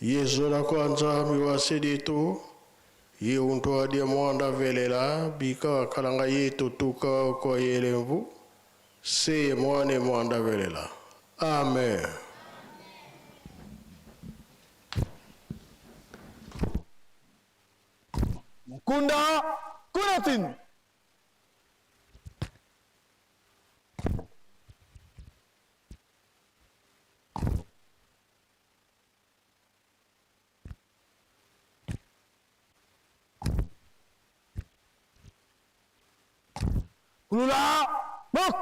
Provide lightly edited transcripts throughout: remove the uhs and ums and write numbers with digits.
Yezola kwa Nzambi wa seditu, ye untu adie mwanda velela, bika wakalanga yetu tuka kwa yelemvu, seye mwane mwanda velela. Amen. Mukunda Kunatin. Kulula Bok.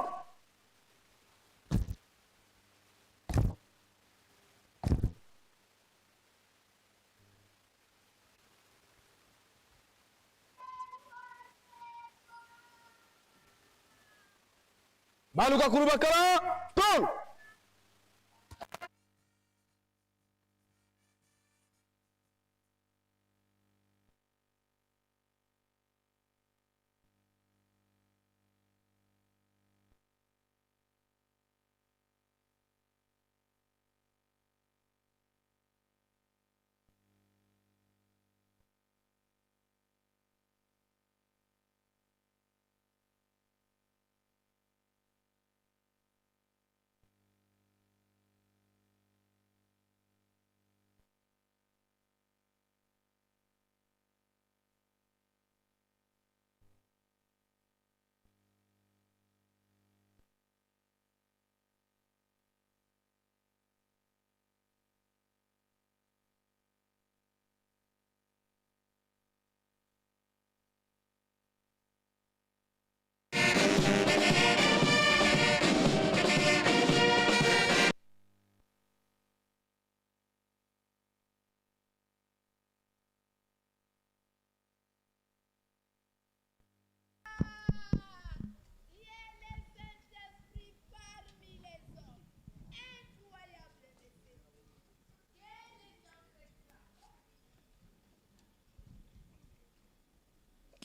Baluka Kulubakala Go.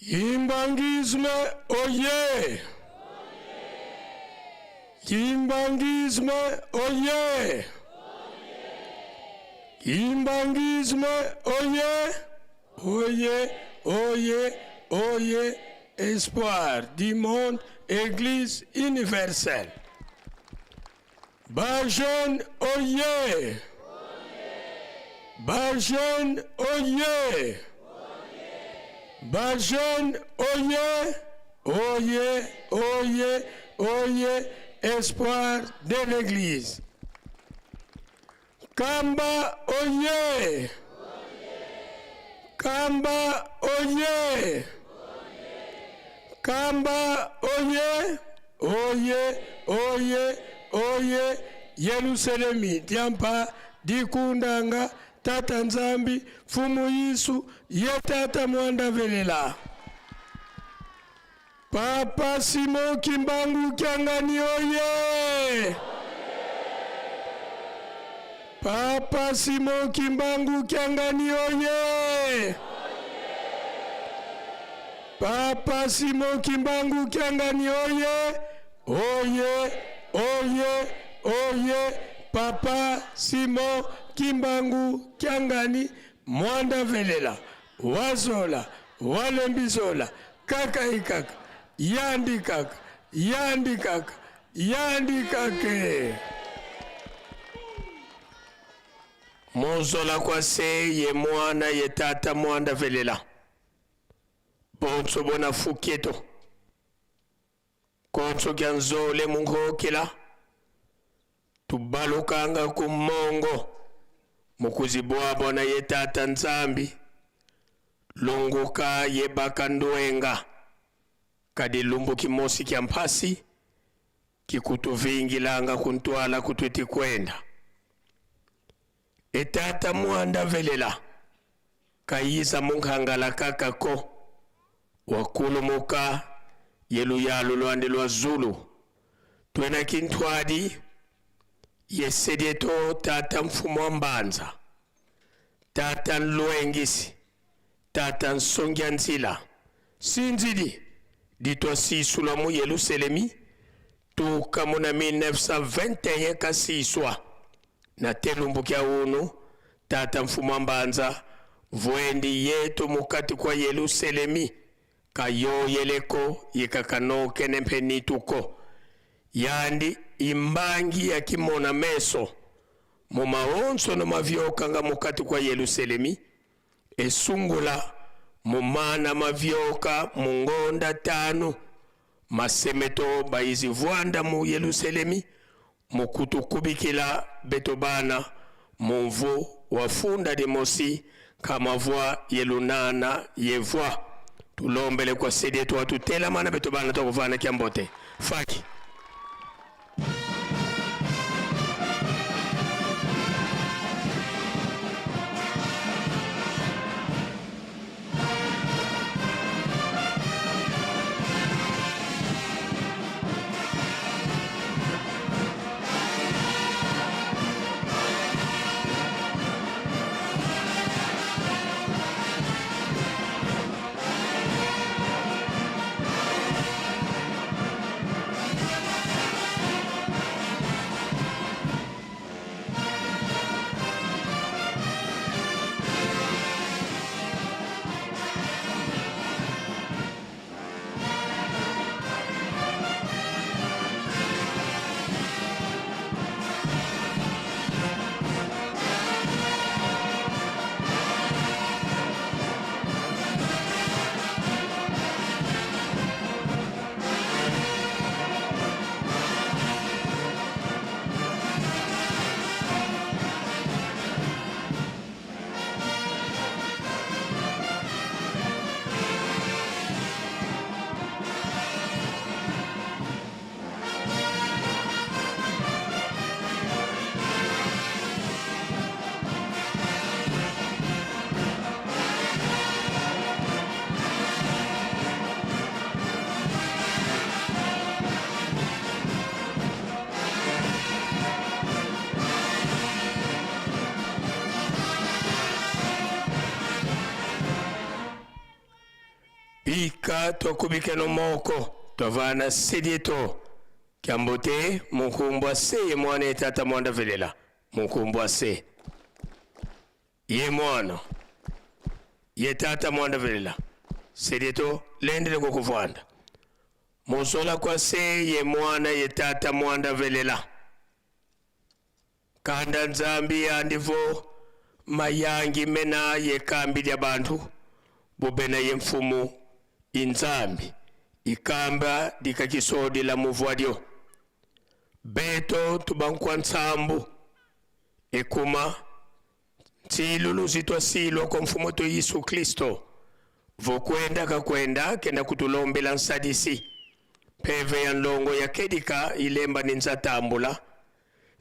Kimbanguisme oye! Kimbanguisme oye! Kimbanguisme oye! Oye, oye, oye, espoir du monde, Église universelle. Ba jeune oye! Ba jeune oye! Ba jeune oye! Oye, oye, oye, espoir de l'Église. Kamba oye! Kamba oye! Kamba oye! Oye, oye, oye, Yerusalemi diampa dikundanga Tata Nzambi Mfumu Yesu ye Tata mwanda velela. Papa Simon Kimbangu Kiangani oye! Papa Simon Kimbangu Kiangani oye! Papa Simon Kimbangu Kiangani oye! Oye, oye, oye! Papa Simon Kimbangu Kiangani mwanda velela wazola walembizola kaka ikaka yandi kaka yandi kaka yandi kake Monzola kwa se ye mwana ye tata mwanda velela bonso bona fukieto konso kya nzole munkokela tubalukanga ku mongo mukuzibwabwa na ye tata Nzambi lunguka ye baka ndwenga kadi lumbu kimosi kya mpasi kikutuvingilanga kuntwala kutwiti kwenda etata mwanda velela kayiza munkhangala kaka ko wakulumuka ye luyalu lwandi lwa zulu twena kinthwadi yesedieto tata mfumu wa mbanza tata nlwengisi tata nsongia nzila sinzidi ditwa sisula mu Yeluselemi tuka muna 1921 kasiswa na telumbu kya unu. Tata Mfumu Mbanza vwendi yetu mukati kwa Yerusalemi kayoyeleko yikakanokene mpenituko yandi imbangi ya kimona meso mu maonso no mavyokanga mukati kwa Yerusalemi esungula mumana mavyoka mungonda tanu masemeto baizivwanda mu Yerusalemi mukutukubikila beto bana mumvu wafunda limosi kamavwa yelunana yevwa tulombele kwa sedi yetu watutela mana beto bana twakuvana kyambote faki. Bika twakubike no moko twavana sedieto kyambote munkumbwa se ye mwana ye tata mwanda velela munkumbwa se ye mwana ye tata mwanda velela sedieto lendele kukuvwanda muzola kwa se ye mwana ye tata mwanda velela kanda nzambi yandivo mayangi mena ye kambi lya bantu bubena ye mfumu inzambi ikamba likakisodi la muvwalyo beto tubankwa ntsambu ekuma ntsilu zitwasilwa kwa mfumu to Yesu Kristo vokwenda kakwenda kenda kutulombela nsadisi peve ya nlongo ya kedika ilemba ni nzatambula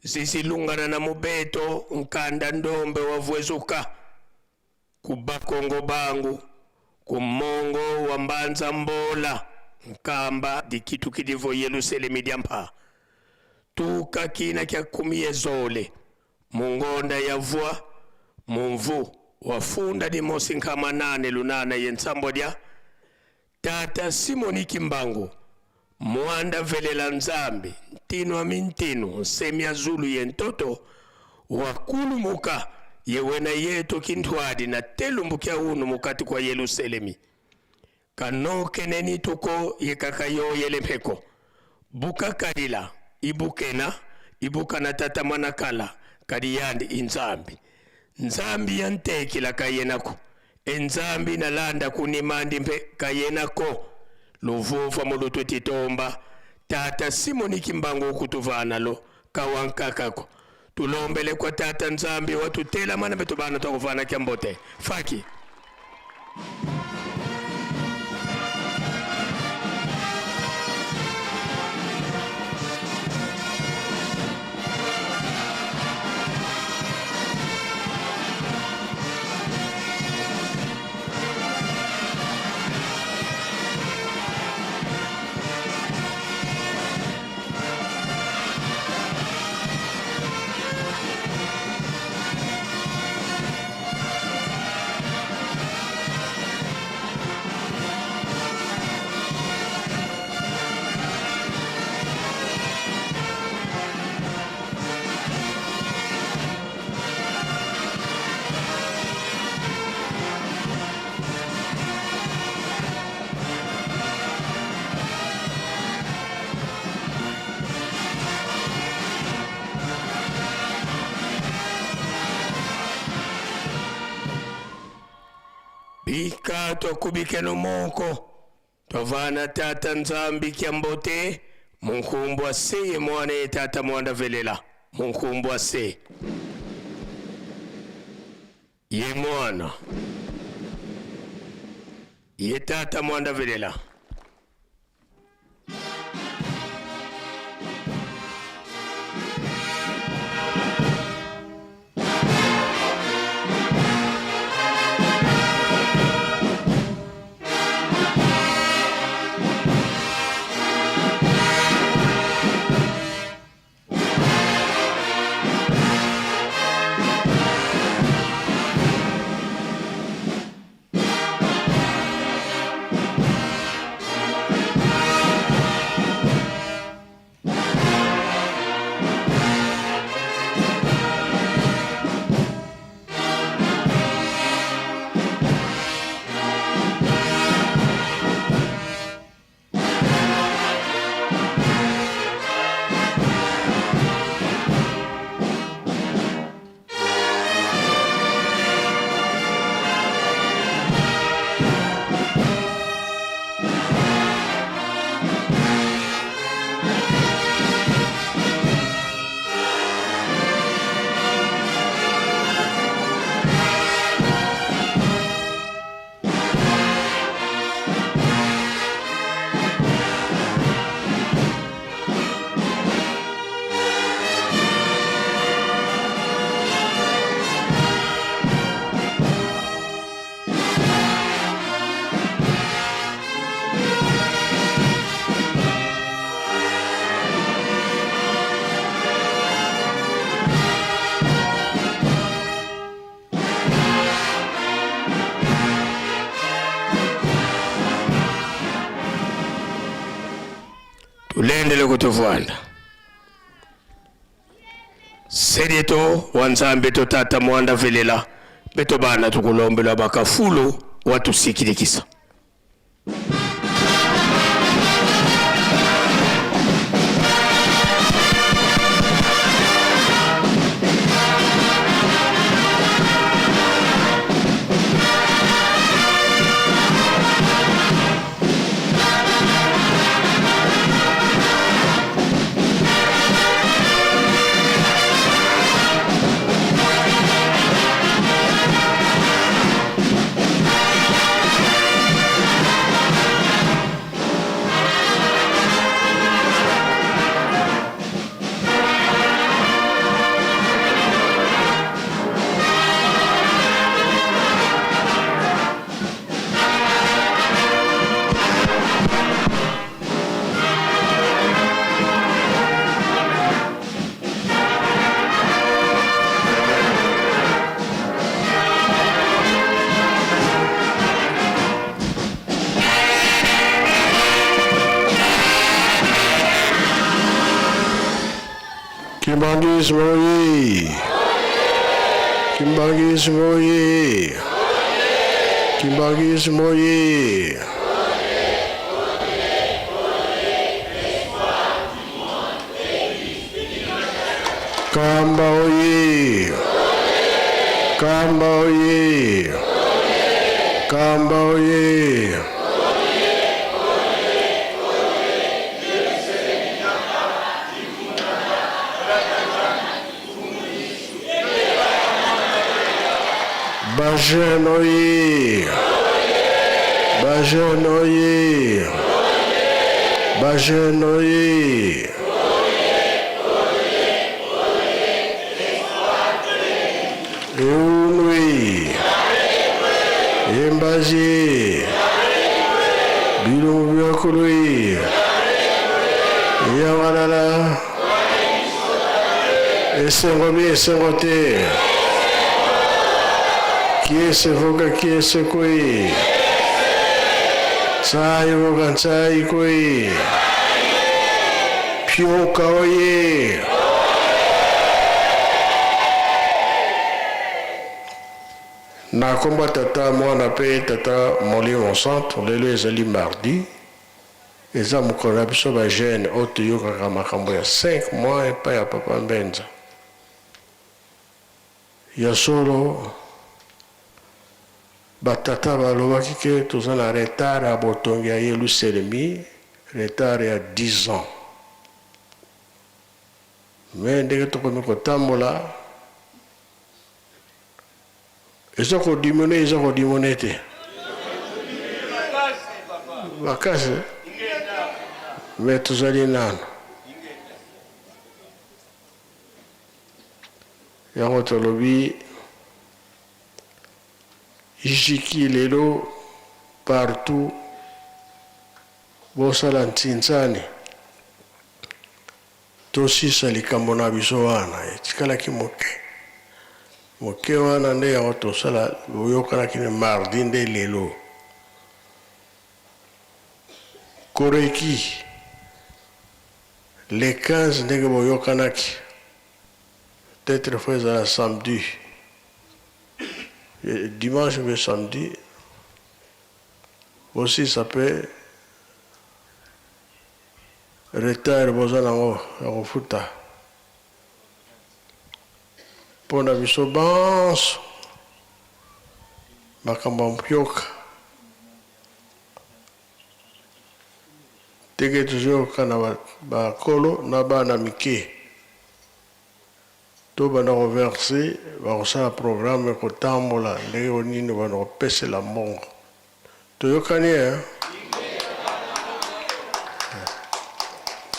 zizilungana na mubeto nkanda ndombe wavwezuka kubakongo bangu kumongo wa mbanza mbola nkamba dikitu kidivo Yerusalemi dyampa tuka kina kya kumi yezole mungonda yavwa mumvu wafunda dimosi nkama nane lunana yentsambo dya tata Simoni Kimbangu mwanda velela nzambi ntinu amintinu nsemi ya zulu yentoto wakulumuka yewena yetu kintwadi na telumbu kya unu mukati kwa Yerusalemi kanokeneni tuko yekakayoyele mpeko bukakalila ibukena ibukana tata manakala kadi yandi inzambi nzambi yantekila kayenako enzambi nalanda kunimandi mpe kayenako luvuva mulutwe titomba tata Simoni Kimbangu okutuvanalo kawankakako tulombele kwa tata nzambi watutela mana betu bana twakuvana kyambote faki. Bika twakubikeno moko twavana tata Nzambi kya mbote munkumbwa se ye mwana ye tata mwanda velela munkumbwa se ye mwana ye tata mwanda velela. Tulendele kutuvwanda sedieto wa Nzambe to tata mwanda velela beto bana tukulombelwa bakafulu watusikilikisa. Kimbanguisme oye! Kimbanguisme oye! Kimbanguisme oye! Kamba oye! Kamba oye! Kamba oye! Bajeune oye! Bajeune oye! Bajeune oye! Eunui! Embazi! Bilungu byakului! Yamalala! Esengo bi esengo te! Kiese voka kiese koi! Tsai voka tsai koi! Pioka oye! Na komba tata mwana pe tata molimo centre lelo ezali mardi eza mokolo na biso ba jeune oyo toyokaka makambo ya 5 mois epai ya papa Mbenza. Ya solo. Ba tata balobaki ke toza na retard ya botongi ya Yeluselemi, retard ya 10 ans. Mais ndenge tokomi kotambola, eza ko diminuer, eza ko diminuer te makasi, mais tozali nano. Yango tolobi Jiki lelo partout bosala ntinzani tosisa likambo na biso wana etikalaki moke moke wana nde yango tosala boyokanaki ne mardi nde lelo koreki le 15 ndenge boyokanaki peut-être faut ezala samedi Dimanche mpe samedi bosilisa mpe retard boza nango ya kofuta mpo na biso banso makambo ya mpioka ndenge tozoyoka na bakolo na bana mike. To banda ko verser bakosala programme ekotambola ndenge nini banda kopesela mbongo toyokani eh?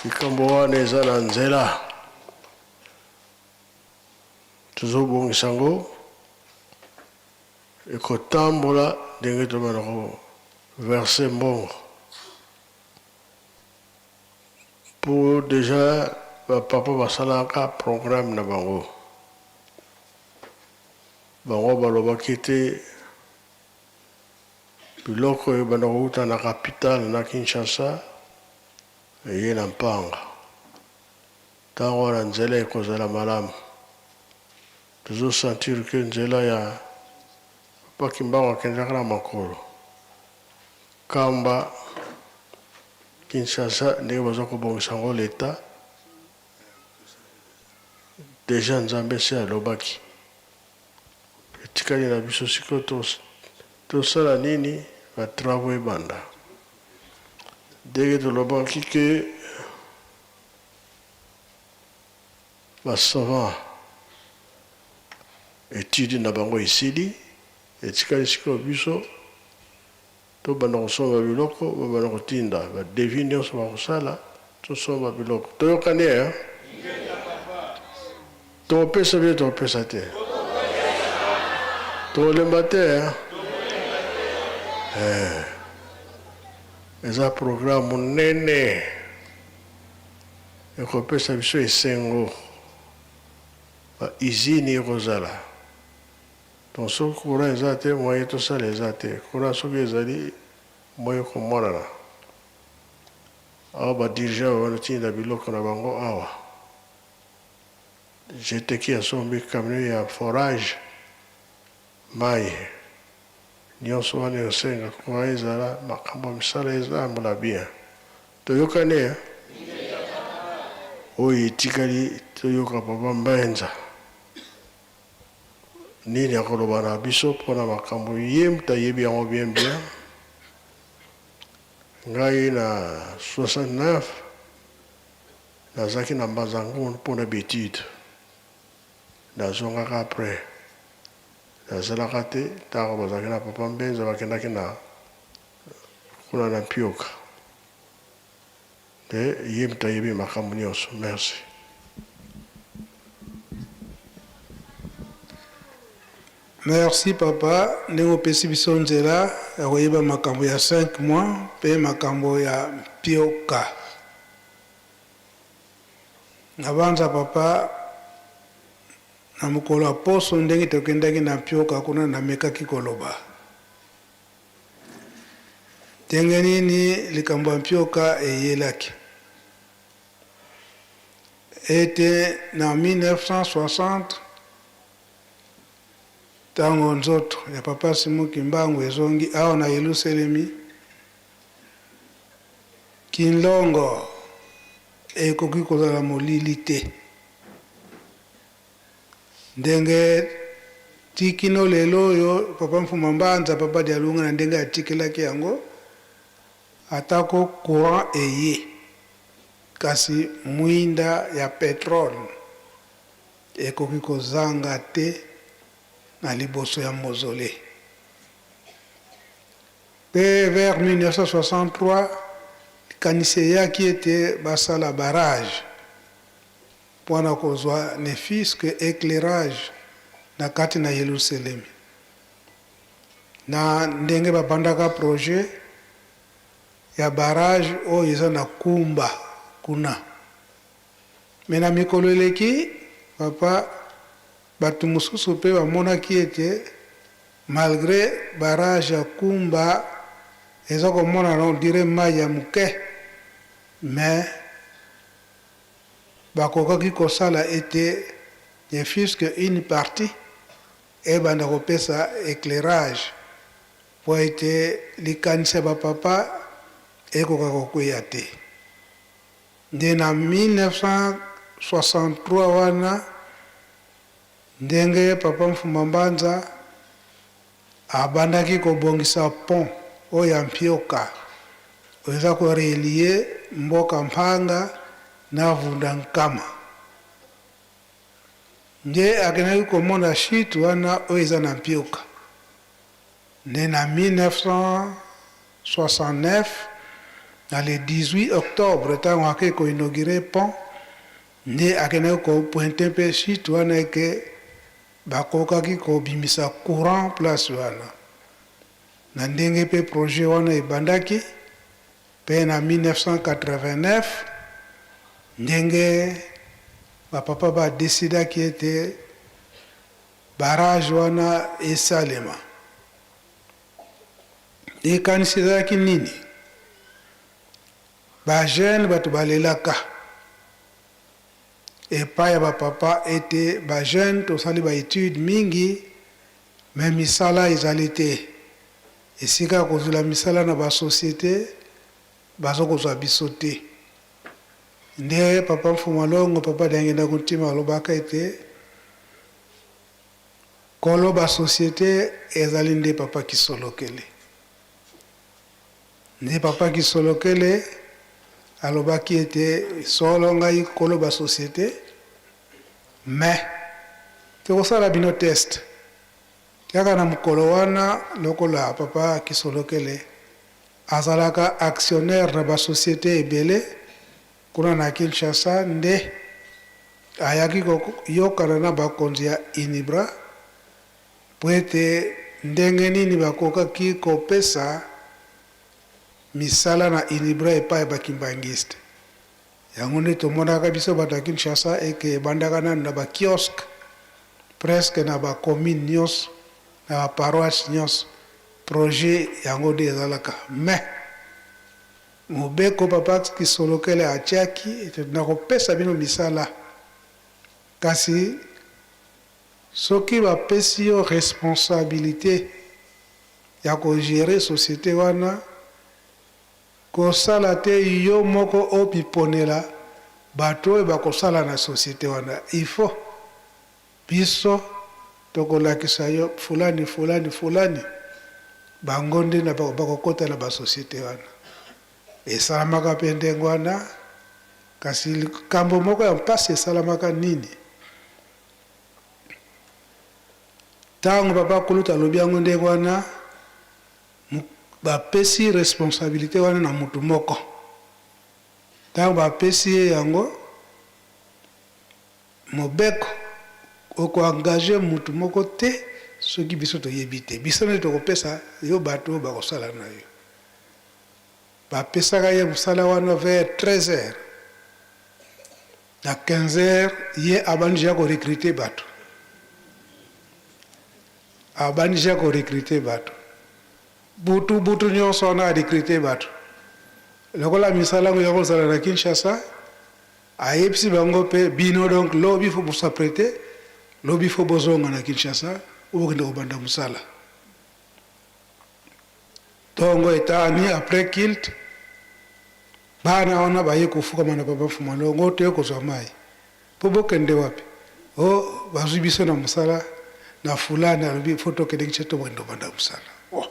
Likambo wana eza na nzela tozobongisa yango ekotambola ndenge tobanda ko verser mbongo. Po dejà ba papa basalaka programme na bango. Bango balobaki ete biloko ebanda kowuta na capitale na Kinshasa eye na mpanga. Tango wana nzela ekozala malamu. Tozo sentir que nzela ya papa Kimbangu akendaka na makolo. Kamba Kinshasa ndenge baza kobongisa yango l'etat dejà nzambe esi alobaki etikali na biso sikoyo tosala nini ba travaux ebanda ndenge tolobaki ke ba savants etude na bango esili etikali sikoyo biso Tobanda kosomba biloko, babanda kotinda ba devis nionso bakosala, tosomba biloko. Toyokani eh? Tokopesa bino tokopesa te? Tokolemba te eh? Eh. Eza programme monene ekopesa biso esengo. Ba usines ekozala. Donc soki courant eza te moyen tosala eza te, courant soki ezali moyen komonana. Awa ba dirigeants ba bando tinda biloko na bango awa. GTK asombi camion ya forage mayi nionso wana ekosenga courant ezala makambo ya misala etambola bien. Toyokani hein? Oyo etikali toyoka papa Mbenza. Nini akoloba na biso pona makambo ye mutu ayebi yango bien bien ngai na 69 nazalaki na mbanza ngungu pona ba etude nazongaka après nazalaka te tango bazalaki na papa mbenza bakendaki na kuna na mpioka nde ye mutu ayebi makambo nionso merci. Merci papa ndenge opesi biso nzela ya koyeba makambo ya 5 mois pe makambo ya mpioka. Nabanza papa na mokolo ya poso ndenge tokendaki na mpioka kuna namekaki koloba. Ndenge nini likambo ya mpioka eyelaki? Ete na 1960, tango nzoto ya Papa Simon Kimbangu ezongi awa na Yeluselemi, Kinlongo ekoki kozala molili te. Ndenge. Ti kino lelo oyo, Papa Mfuma Mbanza, Papa Dialunga na ndenge atikelaki yango, atako courant eye, kasi mwinda ya petrole ekoki kozanga te na liboso ya mausolee. Mpe vers 1963, likanisi eyaki ete basala barrage mpo na kozwa ne fut-ce que eclairage na kati na Yelusalemi. Na ndenge babandaka projet ya barrage oyo eza na Kumba kuna. Mais na mikolo eleki, papa, batu mosusu mpe bamonaki ete malgre barrage ya Kumba eza komonana on dirait mayi ya moke, mais bakokaki kosala ete ne fut-ce que une partie ebanda kopesa eclairage mpo ete likanisi ya ba papa ekoka kokweya te. Nde na 1963 wana ndenge papa Mfuma Mbanza abandaki kobongisa pont oyo ya Mpioka oyo eza ko relier mboka Mpanga na Vunda Nkama. Nde akendaki komona chute wana oyo eza na Mpioka. Nde na 1969, na le 18 octobre, tango ake ko inaugurer pont, nde akendaki ko pointer mpe chute wana eke bakokaki kobimisa courant place wana. Na ndenge mpe projet wana ebandaki, mpe na 1989, ndenge ba papa ba decidaki ete barrage wana esalema. Likanisi ezalaki nini? Ba jeunes bato balelaka epai ya ba papa ete ba jeunes tosali ba etudes mingi mais misala ezali te. Esika ya kozwela misala na ba societes bazo kozwa biso te. Nde papa Mfuma Longo, papa Diangienda Kuntima alobaka ete kolo ba societes ezali nde papa Kisolokele. Nde papa Kisolokele alobaki ete solo ngai kolo ba societes mais tokosala bino test. Kaka na mokolo wana lokola papa Kisolokele azalaka actionnaire na ba societes ebele kuna na Kinshasa nde ayaki koyokana na bakonzi ya Unibra mpo ete ndenge nini bakokaki kopesa misala na Unibra epai ya ba kimbanguistes. Yango nde tomonaka biso bato ya Kinshasa eke ebandaka nanu na ba kiosques presque na ba communes nionso, na ba paroisses nionso projet yango nde ezalaka mais mobeko papa Kisolokele atiaki ete nakopesa bino misala kasi soki bapesi yo responsabilite ya ko gerer societe wana Kosala te yo moko omiponela batu oyo bakosala na societe wana il faut biso tokolakisa yo fulani fulani fulani bango nde bakokota na ba societe wana esalamaka pe ndenge wana kasi likambo moko ya mpasi esalamaka nini tango papa kulutu alobi yango ndenge wana Ba pesi responsabilite wana na mutu moko. Tango ba pesi ye yango, mobeko oko engager mutu moko te soki biso toyebi te. Biso nde toko pesa yo batu oyo bako sala na yo. Ba pesaka ye musala wana vers 13 heures. Na 15 heures ye abandi dejà ko recruter batu. Abandi dejà ko recruter batu. Butu butu nionso wana a recruter batu. Lokola misala yango eza kozala na Kinshasa, ayebisi bango pe bino donc lobi faut bo s'appreter, lobi faut bozonga na Kinshasa po bokende kobanda musala. Tongo etani après culte, bana wana baye kofukama na papa Mfuma Longo, toye kozwa mayi. Po bokende wapi? Oh bazui biso na musala Na fulani alobi fo tokende Kinshasa tobanda kobanda mosala. Oh.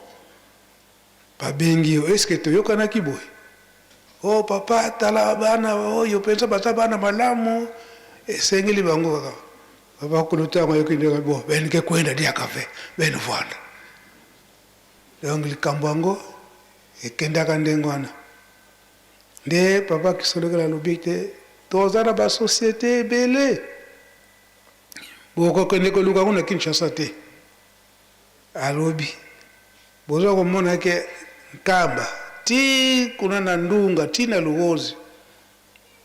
Babengi yo, est-ce que toyokanaki boye? Oh papa, tala bana oyo mpenza baza bana malamu, esengeli bango kaka. Papa kulutu yango ayoki ndenge bo beni ke kwenda diaka ve beni vwanda. Donc likambo yango ekendaka ndenge wana. Nde papa Kisolokele alobi ete toza na ba societe ebele, bokokende koluka yango na Kinshasa te. Alobi boza komona ke Nkamba ti kuna na Ndunga ti na Luozi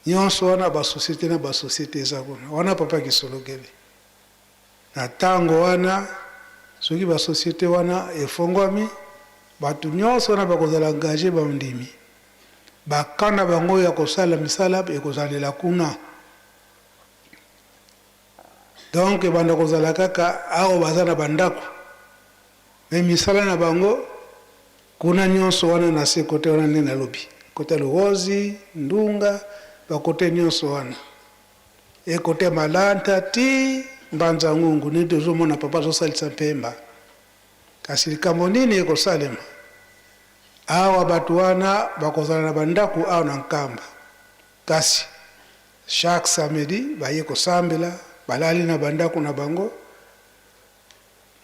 nionso wana ba societe na ba societe eza kuna. Wana papa Kisolokele. Na tango wana soki ba societe wana efongwami batu nionso wana bakozala engage ba ndimi ba camp na bango ya kosala misala ekozalela kuna. Donc ebanda kozala kaka awa baza na ba ndaku mais misala na bango kuna nionso wana na se cote wana nde nalobi cote ya Luozi, Ndunga ba cote nionso wana et cote Malanta ti Mbanza Ngungu nde tozo mona papa azo salisa Mpemba kasi likambo nini ekosalema awa batu wana bakozala na ba ndaku awa na Nkamba kasi Chaque samedi baye kosambela, balali na ba ndako na bango.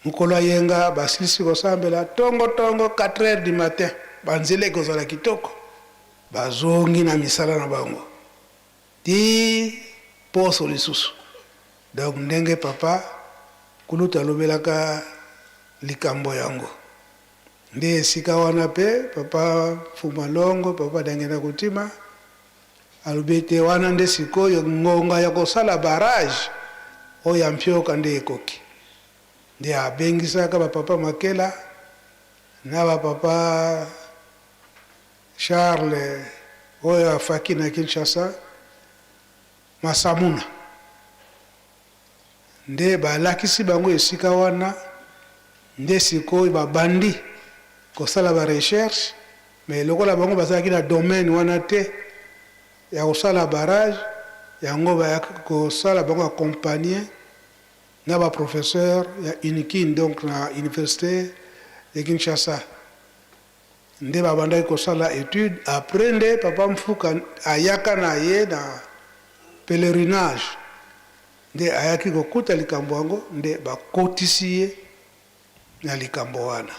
Mokolo ya yenga basilisi kosambela, tongo tongo 4 heures du matin, ba nzela ekozala kitoko, bazongi na misala na bango ti poso lisusu. Donc ndenge papa kulutu alobelaka likambo yango nde esika wana pe papa Mfuma Longo, papa Diangienda Kutima Alobi ete wana nde sikoyo ngonga ya kosala barrage oyo ya Mpioka nde ekoki. Nde abengisaka ba papa Makela na ba papa Charles oyo afaki na Kinshasa, Masamuna. Nde balakisi bango esika wana nde sikoyo babandi kosala ba recherches. Mais lokola bango bazalaki na domaine wana te ya kosala barrage, yango bayaki kosala bango accompagner na ba professeurs ya Unikin, donc na universite de Kinshasa nde babandaki kosala etude. Après nde papa Mfuka ayaka na ye na pelerinage nde ayaki kokuta likambo yango nde bakotisi ye na likambo wana.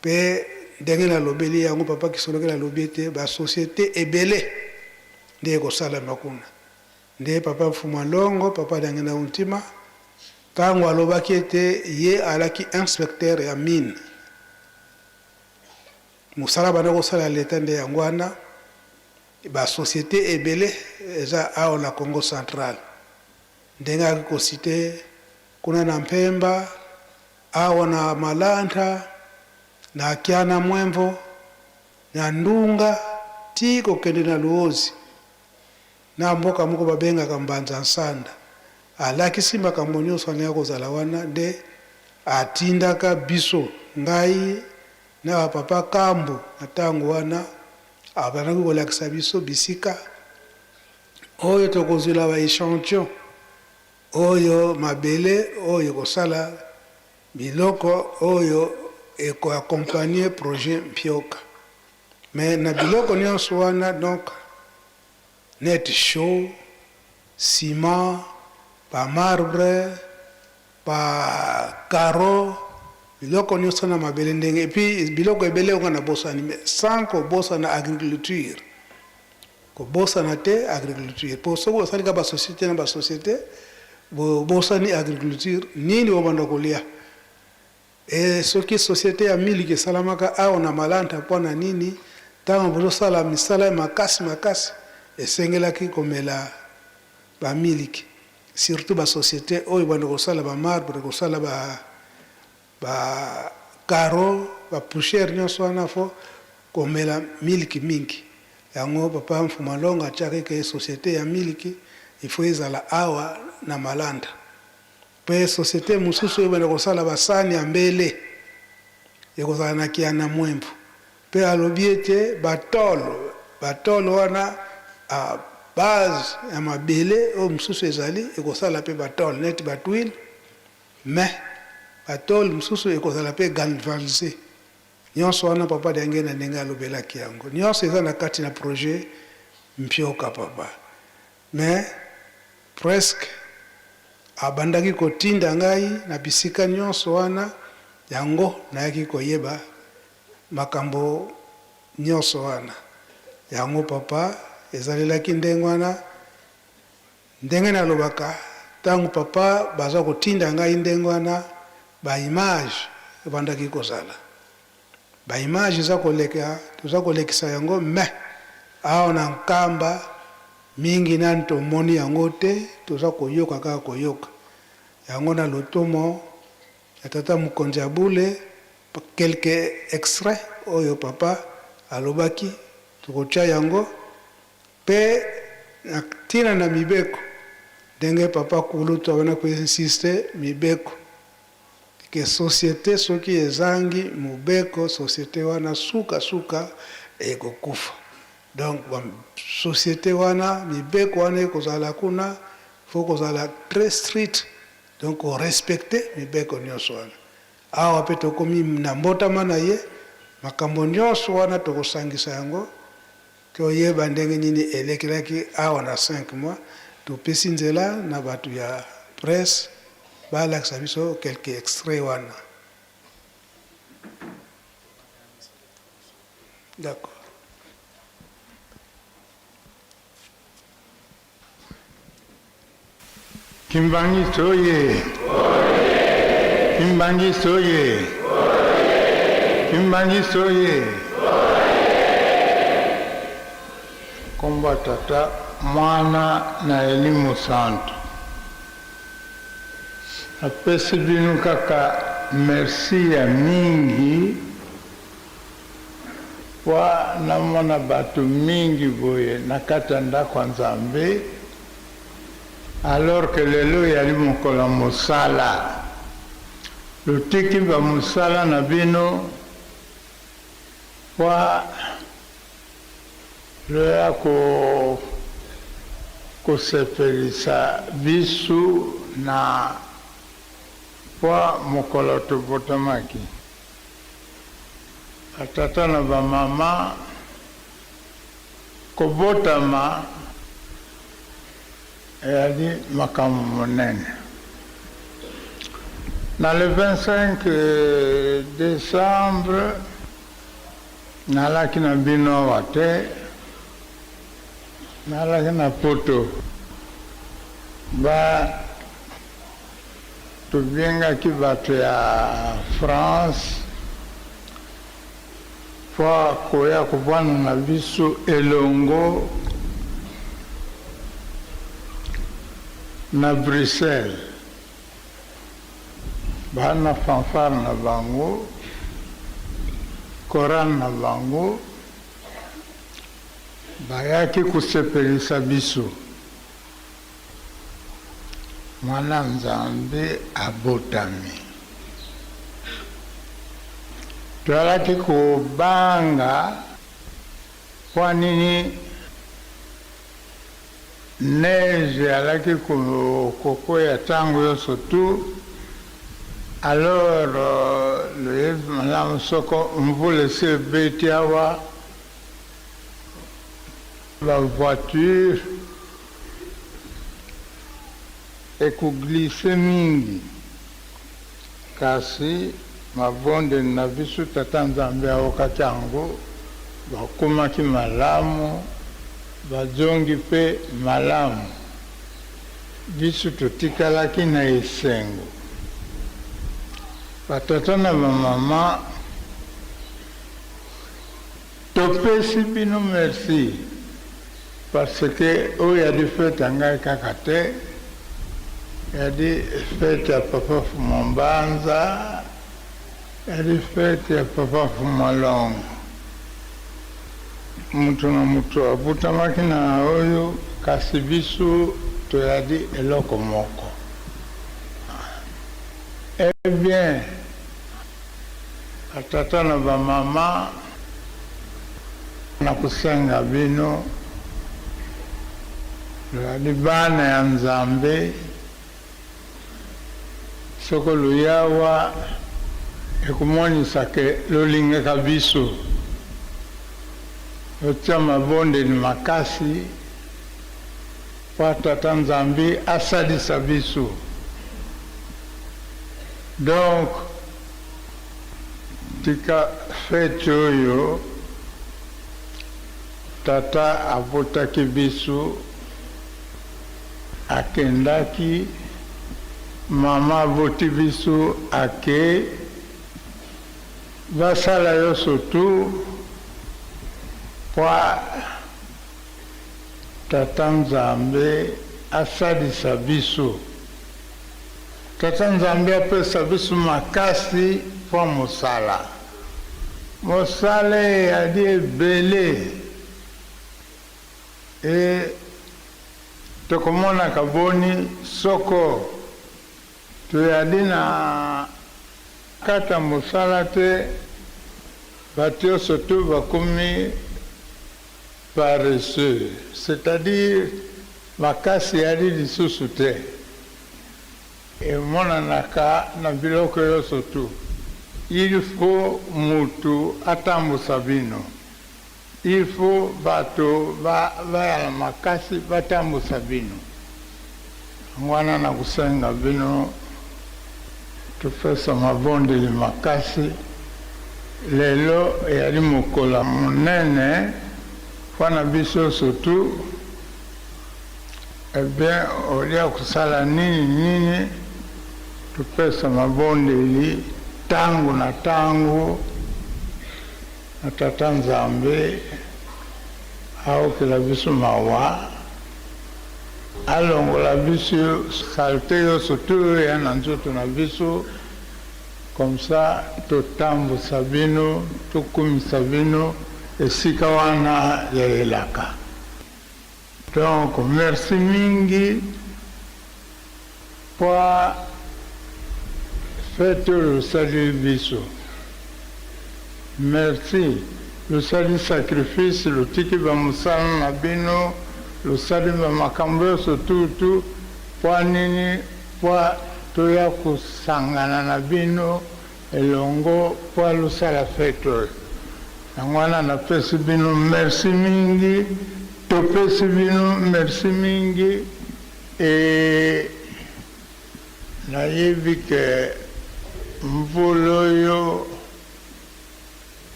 Pe ndenge nalobeli yango, papa Kisolokele alobi ete ba societes ebele nde ekosalama kuna. Nde papa Mfumua Longo, papa Diangienda Kuntima, tango alobaki ete ye alaki inspecteur ya mine, mosala abanda kosala ya l'Etat nde yango wana, ba societes ebele eza awa na Congo central. Ndenge ayaki ko citer kuna na Mpemba, Awa na Malanta, na Kiana Mwemvo, na Ndunga tii kokende na Luozi, na mboka moko babengaka Mbanza Nsanda. Alakisi makambo nionso alingaki kozala wana nde atindaka biso, ngai na ba papa Kambu na tango wana, abandaki kolakisa biso bisika oyo tokozuela ba echantillons. Oyo mabele oyo ekosala biloko oyo eko accompagner projet Mpioka. Mais na biloko nionso wana donc neti chaux, ciment, ba marbre, ba carreaux, biloko nionso na mabele ndenge et puis biloko ebele oyo nga nabosani mais sans kobosana agriculture. Kobosana te agriculture po soki bosali kaka ba societe na ba societe bobosani agriculture nini bobanda kolia? Et soki societe ya miliki esalamaka awa na Malanta pona nini tango bozosala misala ya makasi makasi esengelaki komela ba miliki surtout ba societe oyo ebanda kosala ba marbre kosala ba Ba carreaux, ba poussières nionso wana faut komela miliki mingi. Yango papa Mfuma Longo atiaki ke societe ya miliki il faut ezala awa na Malanda. Pe societe mosusu oyo ebanda kosala ba sani ya mbele ekozala na Kiana-Mwembu. Pe alobi ete ba tole, ba tole wana à base ya mabele oyo mosusu ezali ekosala pe ba tole neti ba tuiles. Mais ba tole mosusu ekozala mpe galvanise. Nyonso wana papa Diangienda ndenge alobelaki yango nyonso eza na kati na projet Mpioka papa. Mais presque abandaki kotinda ngai na bisika nyonso wana, yango nayaki koyeba makambo nyonso wana. Yango papa ezalelaki ndenge wana. Ndenge nalobaka, tango papa baza kotinda ngai ndenge wana, ba images ebandaki kozala. Ba images eza koleka, toza kolekisa yango mais awa na Nkamba mingi nanu tomoni yango te, toza koyoka kaka koyoka. Yango na lotomo ya tata mokonzi ya bule, quelques extraits oyo papa alobaki, tokotia yango. Pe na tina na mibeko, ndenge papa kulutu abanda ko insister mibeko, que societe soki ezangi mobeko, societe wana suka suka ekokufa. Donc ba societe wana, mibeko wana ekozala kuna, faut kozala très strict, donc ko respecter mibeko nionso wana. Awa pe tokomi na mbotama na ye, makambo nionso wana tokosangisa yango. Toyeba ndenge nini elekelaki awa na cinq mois, topesi nzela na batu ya presse balakisa biso quelques extraits wana. D'accord. Kimbanguiste oye! Kimbanguiste oye! Kimbanguiste oye! Kombo ya Tata, Mwana na Elimo Santu. Napesi bino kaka merci ya mingi pwa namona bato mingi boye na kati ya ndako ya Nzambe. Alors que lelo eyali mokolo ya mosala, lotiki ba mosala na bino pwa loya ko kosepelisa bisu na pwa mokolo tobotamaki. Ba tata na ba mama Kobotama eyali makambo monene. Na le 25 decembre, nalaki na bino awa te, nalaki na poto. Ba tobengaki bato ya France. Mpo akoya kovanda na biso elongo na Bruxelles. Ba na fanfare na bango, chorale na bango, bayaki kosepelisa biso. Mwana Nzambe abotami. Toyalaki kobanga mpo nini neige eyalaki kokweya tango yonso tout, alors loyebi malamu soko mvula esi ebeti awa ba voitures Eko glisser mingi kasi mabondeli na biso Tata Nzambe aokaki yango bakomaki malamu bazongi pe malamu biso totikalaki na esengo ba tata na ba mama topesi bino merci. Parce que oyo yadi fete ya ngai kaka te, yadi fete ya papa Fuma Mbanza, yadi fete ya papa Fuma Longo. Mutu na mutu abutamaki na oyo, kasi biso toyadi eloko moko. Eh bien, ba tata na ba mama, Nakosenga bino, tozali bana ya Nzambe, Soko loyawa ekomonisa ke lolingaka biso. Lotia mabondeli makasi mpo Tata Nzambe asalisa biso. Donc tika fete oyo Tata abotaki biso, akendaki, mama aboti biso ake, basala yonso tout mpo Tata Nzambe asalisa biso. Tata Nzambe apesa biso makasi mpo mosala. Mosala eyali ebele e tokomonaka boni soko toyali na kati ya mosala te, bato nyonso tu bakomi paresseux, c'est-à-dire makasi eyali lisusu te, emonanaka na biloko nyonso tu. Il faut mutu atambusa bino, il faut bato bayala makasi batambusa bino. Yango wana nakosenga bino topesa mabondeli makasi. Lelo eyali mokolo monene mpo na biso surtout. Eh bien, olia kosala nini nini, topesa mabondeli tango na tango na Tata Nzambe aokela biso mawa, alongola biso saleté nyonso tu oyo ya na nzoto na biso, comme ça totambusa bino, tokumisa bino esika wana ya elaka. Donc merci mingi po fete oyo osali biso. Merci losali sacrifice, lotiki ba mosala na bino, losali ba makambo nyonso tutu po nini? Po toya kosangana na bino elongo po losala fete oyo. Yango wana napesi bino merci mingi, topesi bino merci mingi. E nayebi ke mvula oyo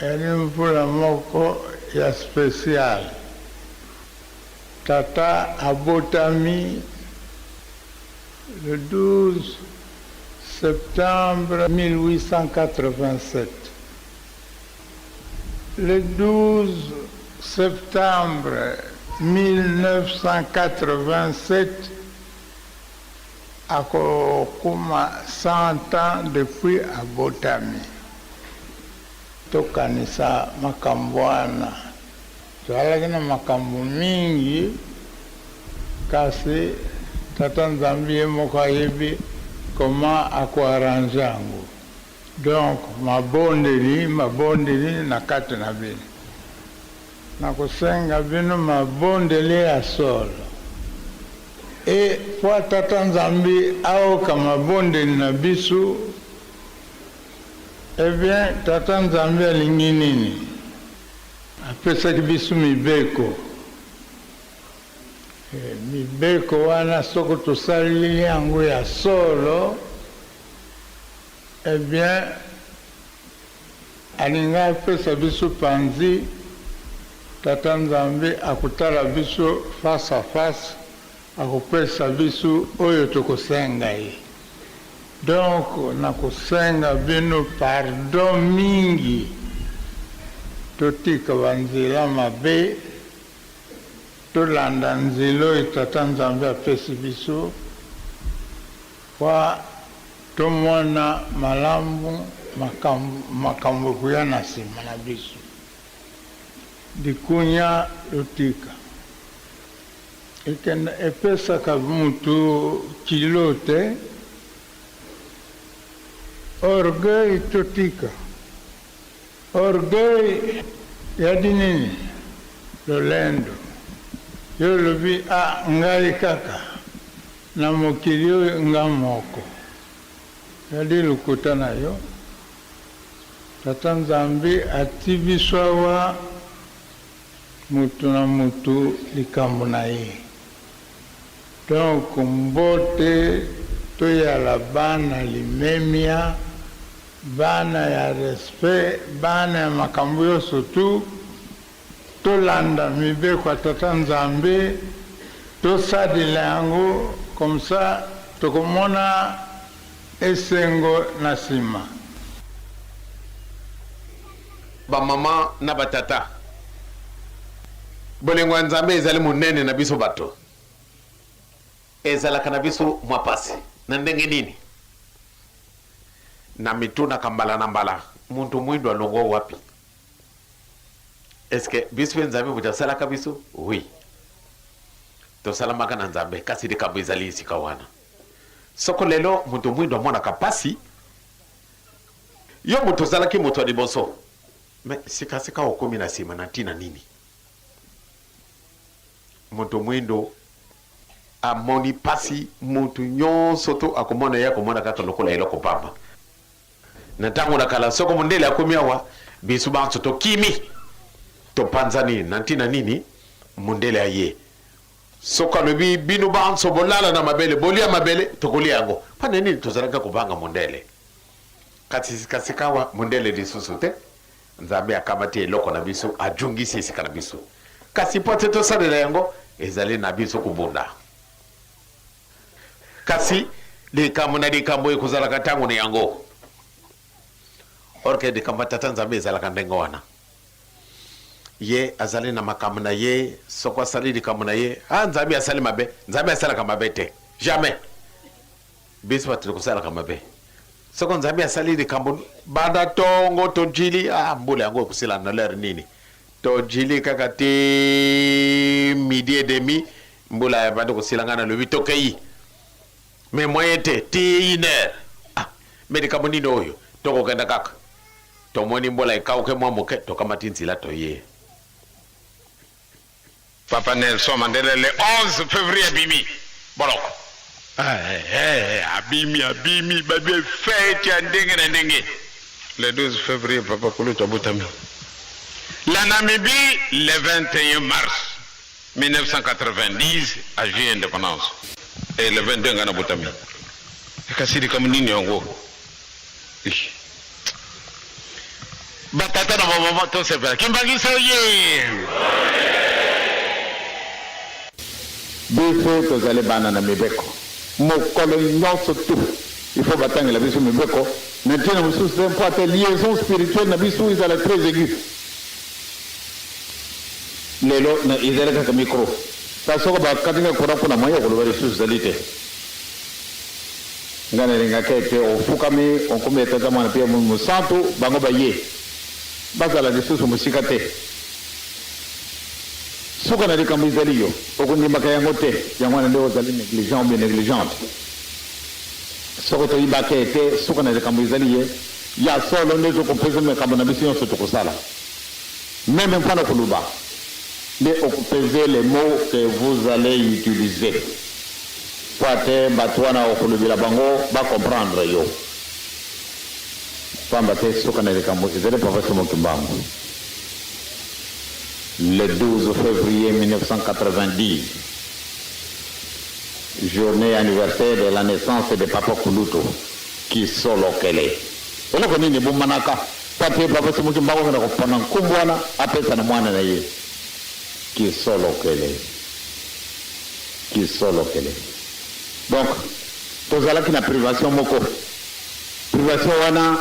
eyali mvula moko ya spécial. Tata abotami le 12 septembre 1887. Le 12 septembre 1987 akokoma 100 ans depuis abotami. Tokanisa makambo wana. Tozalaki na makambo mingi, kasi Tata Nzambe ye moko ayebi comment akoarrange yango. Donc mabondeli, mabondeli na kati na bino. Nakosenga bino mabondeli ya solo. E po Tata Nzambe aoka mabondeli na biso, eh bien Tata Nzambe alingi nini? Apesaki biso mibeko. Mibeko wana soko tosaleli yango ya solo, eh bien alingi apesa biso panzi. Tata Nzambe akotala biso face à face, akopesa biso oyo tokosenga ye. Donc nakosenga bino pardon mingi, totika banzela mabe, tolanda nzela oyo Tata Nzambe apesi biso po tomona malamu makambo ekoya na nsima na biso. Likunya lotika ekenda epesaka mutu kilo te. Orgueil totika. Orgueil yadi nini? Lolendo. Yo olobi a ngai kaka na mokili oyo nga moko. Yali lokuta na yo. Tata Nzambe ati biso awa mutu na mutu likambo na ye. Donc mbote toyala bana limemia, bana ya respect, bana ya makambo yonso tu, tolanda mibeko ya Tata Nzambe, tosadela yango, comme ça tokomona esengo na sima. Ba mama na ba tata, bolingo ya Nzambe ezali monene na biso bato. Ezalaka na biso mwa pasi. Na ndenge nini? Na mitunaka mbala na mbala, Muntu mwindu alongwa wapi? Est-ce que biso mpe Nzambe moto asalaka biso? Oui. Tosalamaka na Nzambe, kasi likambo ezali esika wana. Soko lelo moto mwindo amonaka pasi, yo moto ozalaki moto ya liboso, mais sikasika okomi na sima na ntina nini? Moto mwindo amoni pasi, moto nyonso to akomona ye akomona kaka lokola eloko pamba. Na ntango na kala, soko mondele akomi awa, biso banso tokimi, topanzani. Na ntina nini? Mondele aye. Soko alobi bino banso bolala na mabele, bolia mabele, tokolia yango. Mpo na nini tozalaki kobanga mondele? Kasi sikasikawa mondele lisusu te. Nzambe akamati eloko na biso, ajungisi esika na biso. Kasi mpo te tosalela yango, ezali na biso kobunda. Kasi likambo na likambo ekozalaka ntango na yango. Or que likambo ya Tata Nzambe ezalaka ndenge wana. Ye azali na makambo na ye, soko asali likambo na ye, ah Nzambe asali mabe. Nzambe asalaka mabe te. Jamais. Biso bato tokosalaka mabe. Soko Nzambe asali likambo banda tongo tojili, ah mbula yango ekosila na l'heure nini? Tojili kaka ti midi et demi, mbula ebandi kosila, ngai nalobi tokei. Mais moyen te, ti une heure. Ah, mais likambo nini oyo? Tokokenda kaka. Tomoni mbola ekauke mwa moke, tokamati nzela toye. Papa Nelson Mandela le 11 février abimi boloko. Abimi, abimi, babi fête ya ndenge na ndenge. Le 12 février Papa Kulutu abotami. La Namibie le 21 mars 1990 azwi indépendance. Et le 22 nga nabotami. Kasi likambo nini yango? Batata na bamama tosepela. Kimbanguiste oye! Biso tozali bana na mibeko. Mokolo nyonso tout il faut batangela biso mibeko na ntina mosusu te mpo ate liaison spirituelle na biso ezala très aiguë. Lelo na ezali kaka micro. Kasi soko bakati nga courant kuna moyen ya koloba lisusu ezali te. Nga nalingaka ete ofukami onkombo ya Tata, Mwana mpe ya Molimo Mosantu, bango baye bazala lisusu mosika te. Suka na likambo ezali yo okondimaka yango te, yango wana nde ozali negligent ou bien negligente. Soko toyibaka ete suka na likambo ezali ye ya solo nde tokopese makambo na biso nyonso tokosala. Meme mpo na koloba nde okopese les mots que vous allez utiliser. Po ate batu wana okolobela bango ba comprendre yo. Pamba te suka na likambo ezali Papa Simon Kimbangu. Le 12 fevrier 1990, journee anniversaire de la naissance de Papa Kulutu Kisolokele. Eloko nini ebombanaka po ate Papa Simon Kimbangu akenda kopona nkombo wana apesa na mwana na ye Kisolokele. Kisolokele. Donc tozalaki na privation moko, privation wana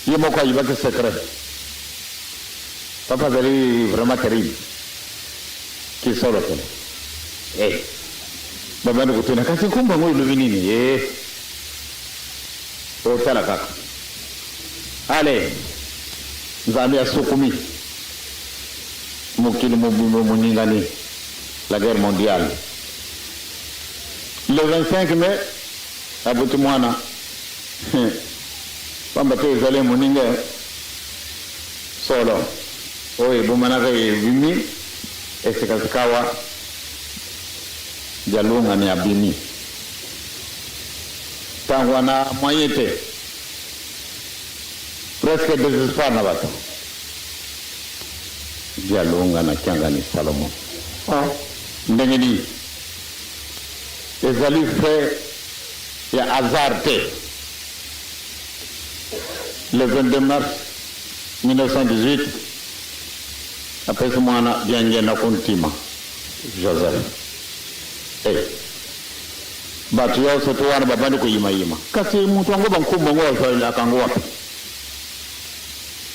ye moko ayibaki secret. Papa azali vraiment terrible. Kisolokele. Eh. Babandi kotuna kasi nkombo yango elobi nini? Eh. Otala kaka. Allez, Nzambe asukumi. Mokili mobimba moningani, la guerre mondiale. Le 25 mai, aboti mwana. Pamba te ezali moninga solo oyo ebomanaka ebimi esikasikawa Dialungani abimi. Ntango wana moyen te, presque désespoir na bato. Dialunga na Kiangani Salomon. Oh, ndenge nini? Ezali fait ya hasard te. Le 22 mars 1918, apesi mwana Diangienda Kuntima Joseph. Hey. Bato nyonso to wana babandi koyimayima, kasi moto yango bankumbu yango azalaka yango wapi?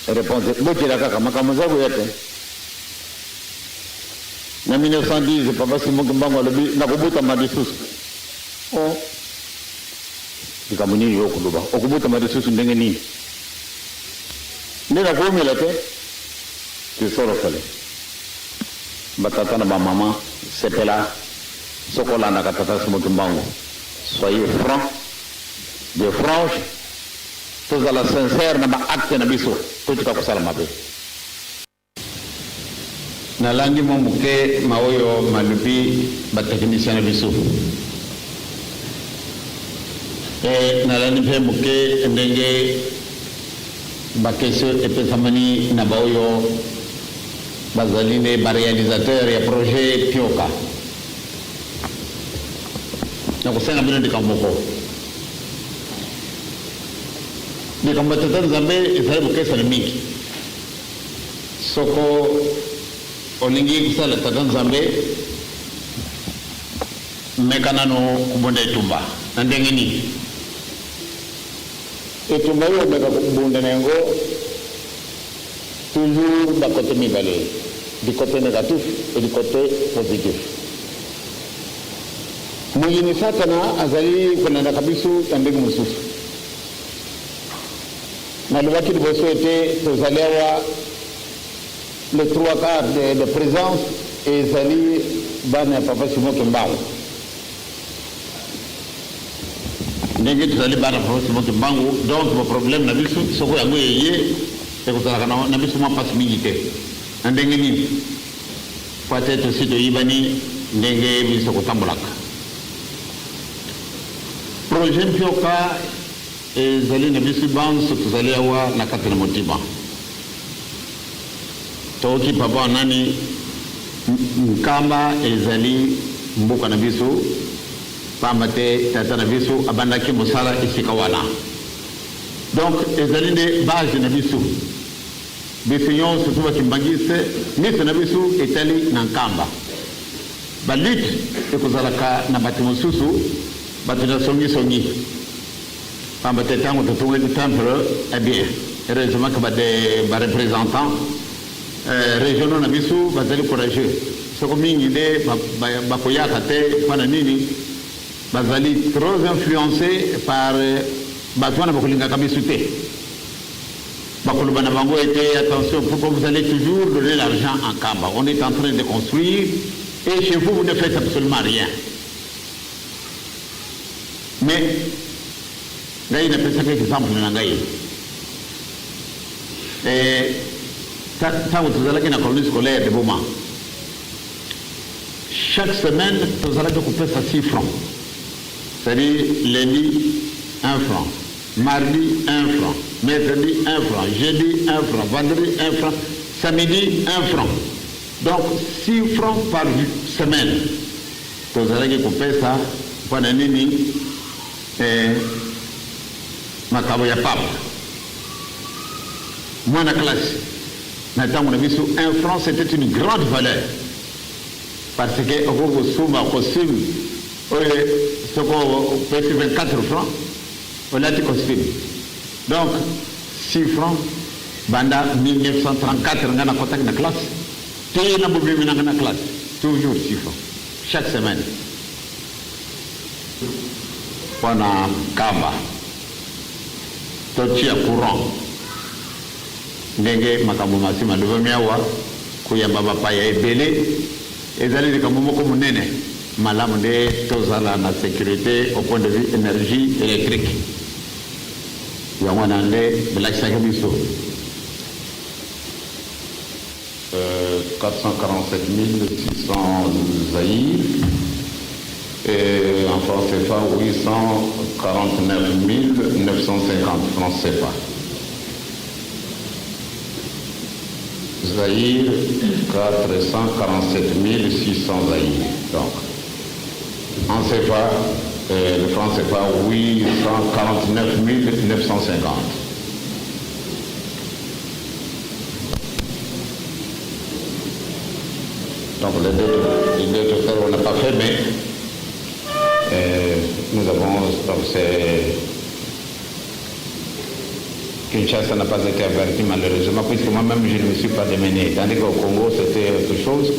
Réponse, botela kaka makambo eza koya te. Na 1910, papa Simon Kimbangu alobi nakobotama lisusu. Oh, likambo nini yo okoloba? Okobotama lisusu ndenge nini? Nde nakoumela te. Kisolokele, batata na bamama, sepela soki olandaka tata Simon Kimbangu. Soyez franc de franche, tozala sincère na baacte na biso, totika kosala mabe. Nalandi mwa moke maoyo malobi batechnicien na biso. E nalandi mpe moke ndenge baquestion epesamani na baoyo bazali nde baréalisateur ya projet Pioka. Nakosenga bino likambo moko. Likambo ya Tata Nzambe ezali bokesani mingi. Soko olingi kosala Tata Nzambe, meka nano kobunda etumba. Na ndenge nini? Etumba oyo omeka kobunda na yango, toujours bakote mibale, du côté négatif et du côté positif. Moyini Satana azali kolandaka biso na ndenge mosusu. Nalobaki liboso ete tozali awa, le trois quarts de présence ezali bana ya papa Simon Kimbangu. Ndenge tozali bana papa Simon Kimbangu, donc baproblème na biso, soko yango eye, ekozalaka na biso mwa mpasi mingi te. Na ndenge nini? Po ate tosi toyibani ndenge biso kotambolaka. Projet Mpioka ezali na biso banso tozali awa na kati na motima. Tokoki papa nani, Nkamba ezali mboka na biso, pamba te tata na biso abandaki mosala esika wana. Donc ezali nde base na biso. Biso nyonso to bakimbangiste, miso na biso etali na Nkamba. Balutte ekozalaka na bato mosusu, bato na songisongi, pamba te ntango totongaki temple, eh bien, heureusement que bareprésentant régionaux na biso bazali courageux. Soko mingi nde bakoyaka te. Mpona nini? Bazali trop influencé par bato wana bakolingaka biso te. Bakoloba na bango ete: "Attention, pourquoi vous allez toujours donner l'argent en Nkamba? On est en train de construire et chez vous, vous ne faites absolument rien." Mais ngai napesaka exemple na ngai. Ntango tozalaki na colonie scolaire de Boma, chaque semaine tozalaki kopesa 6 francs, c'est-à-dire lundi 1 franc, mardi 1 franc, mercredi 1 franc, jeudi 1 franc, vendredi 1 franc, samedi 1 franc. Donc 6 francs par semaine tozalaki kopesa. Mpona nini? Makambo ya pape. Mwana classe na ntango na biso, 1 franc, c'était une grande valeur, parce que okoki kosomba costume oyo soko opesi 24 francs, olati costume. Donc 6 francs, banda 1934 nga nakɔtaki na classe te, na bobimi nanga na classe, toujours 6 francs chaque semaine. Mpona Nkamba, totia courant ndenge makambo masi malobami awa. Koyamba bapaya ebele ezali likambo moko monene. Malamu nde tozala na sécurité au point de vue énergie électrique. Yango wana nde belakisaki biso. 447 600 Zaïre. Et en francs CFA, 849 950 francs CFA. Zaïre, 447 600 Zaïre. Donc, en CFA, le franc CFA, 849 950. Donc les deux, les on n'a pas fait, mais nous avons, donc c'est Kinshasa n'a pas été averti malheureusement, puisque moi-même je ne me suis pas démené. Tandis qu'au Congo c'était autre chose.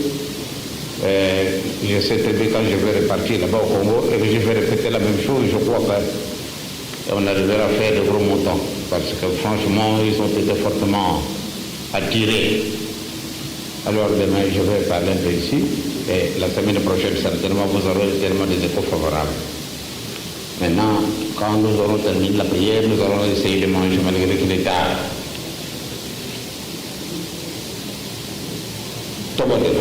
Je sais très bien quand je vais repartir là-bas au Congo et que je vais répéter la même chose, je crois qu'on arrivera à faire de gros montants. Parce que franchement, ils ont été fortement attirés. Alors demain, je vais parler un peu ici. Et la semaine prochaine, certainement, vous aurez tellement des échos favorables. Maintenant, quand nous aurons terminé la prière, nous allons essayer de manger malgré qu'il est tard. Tobotela.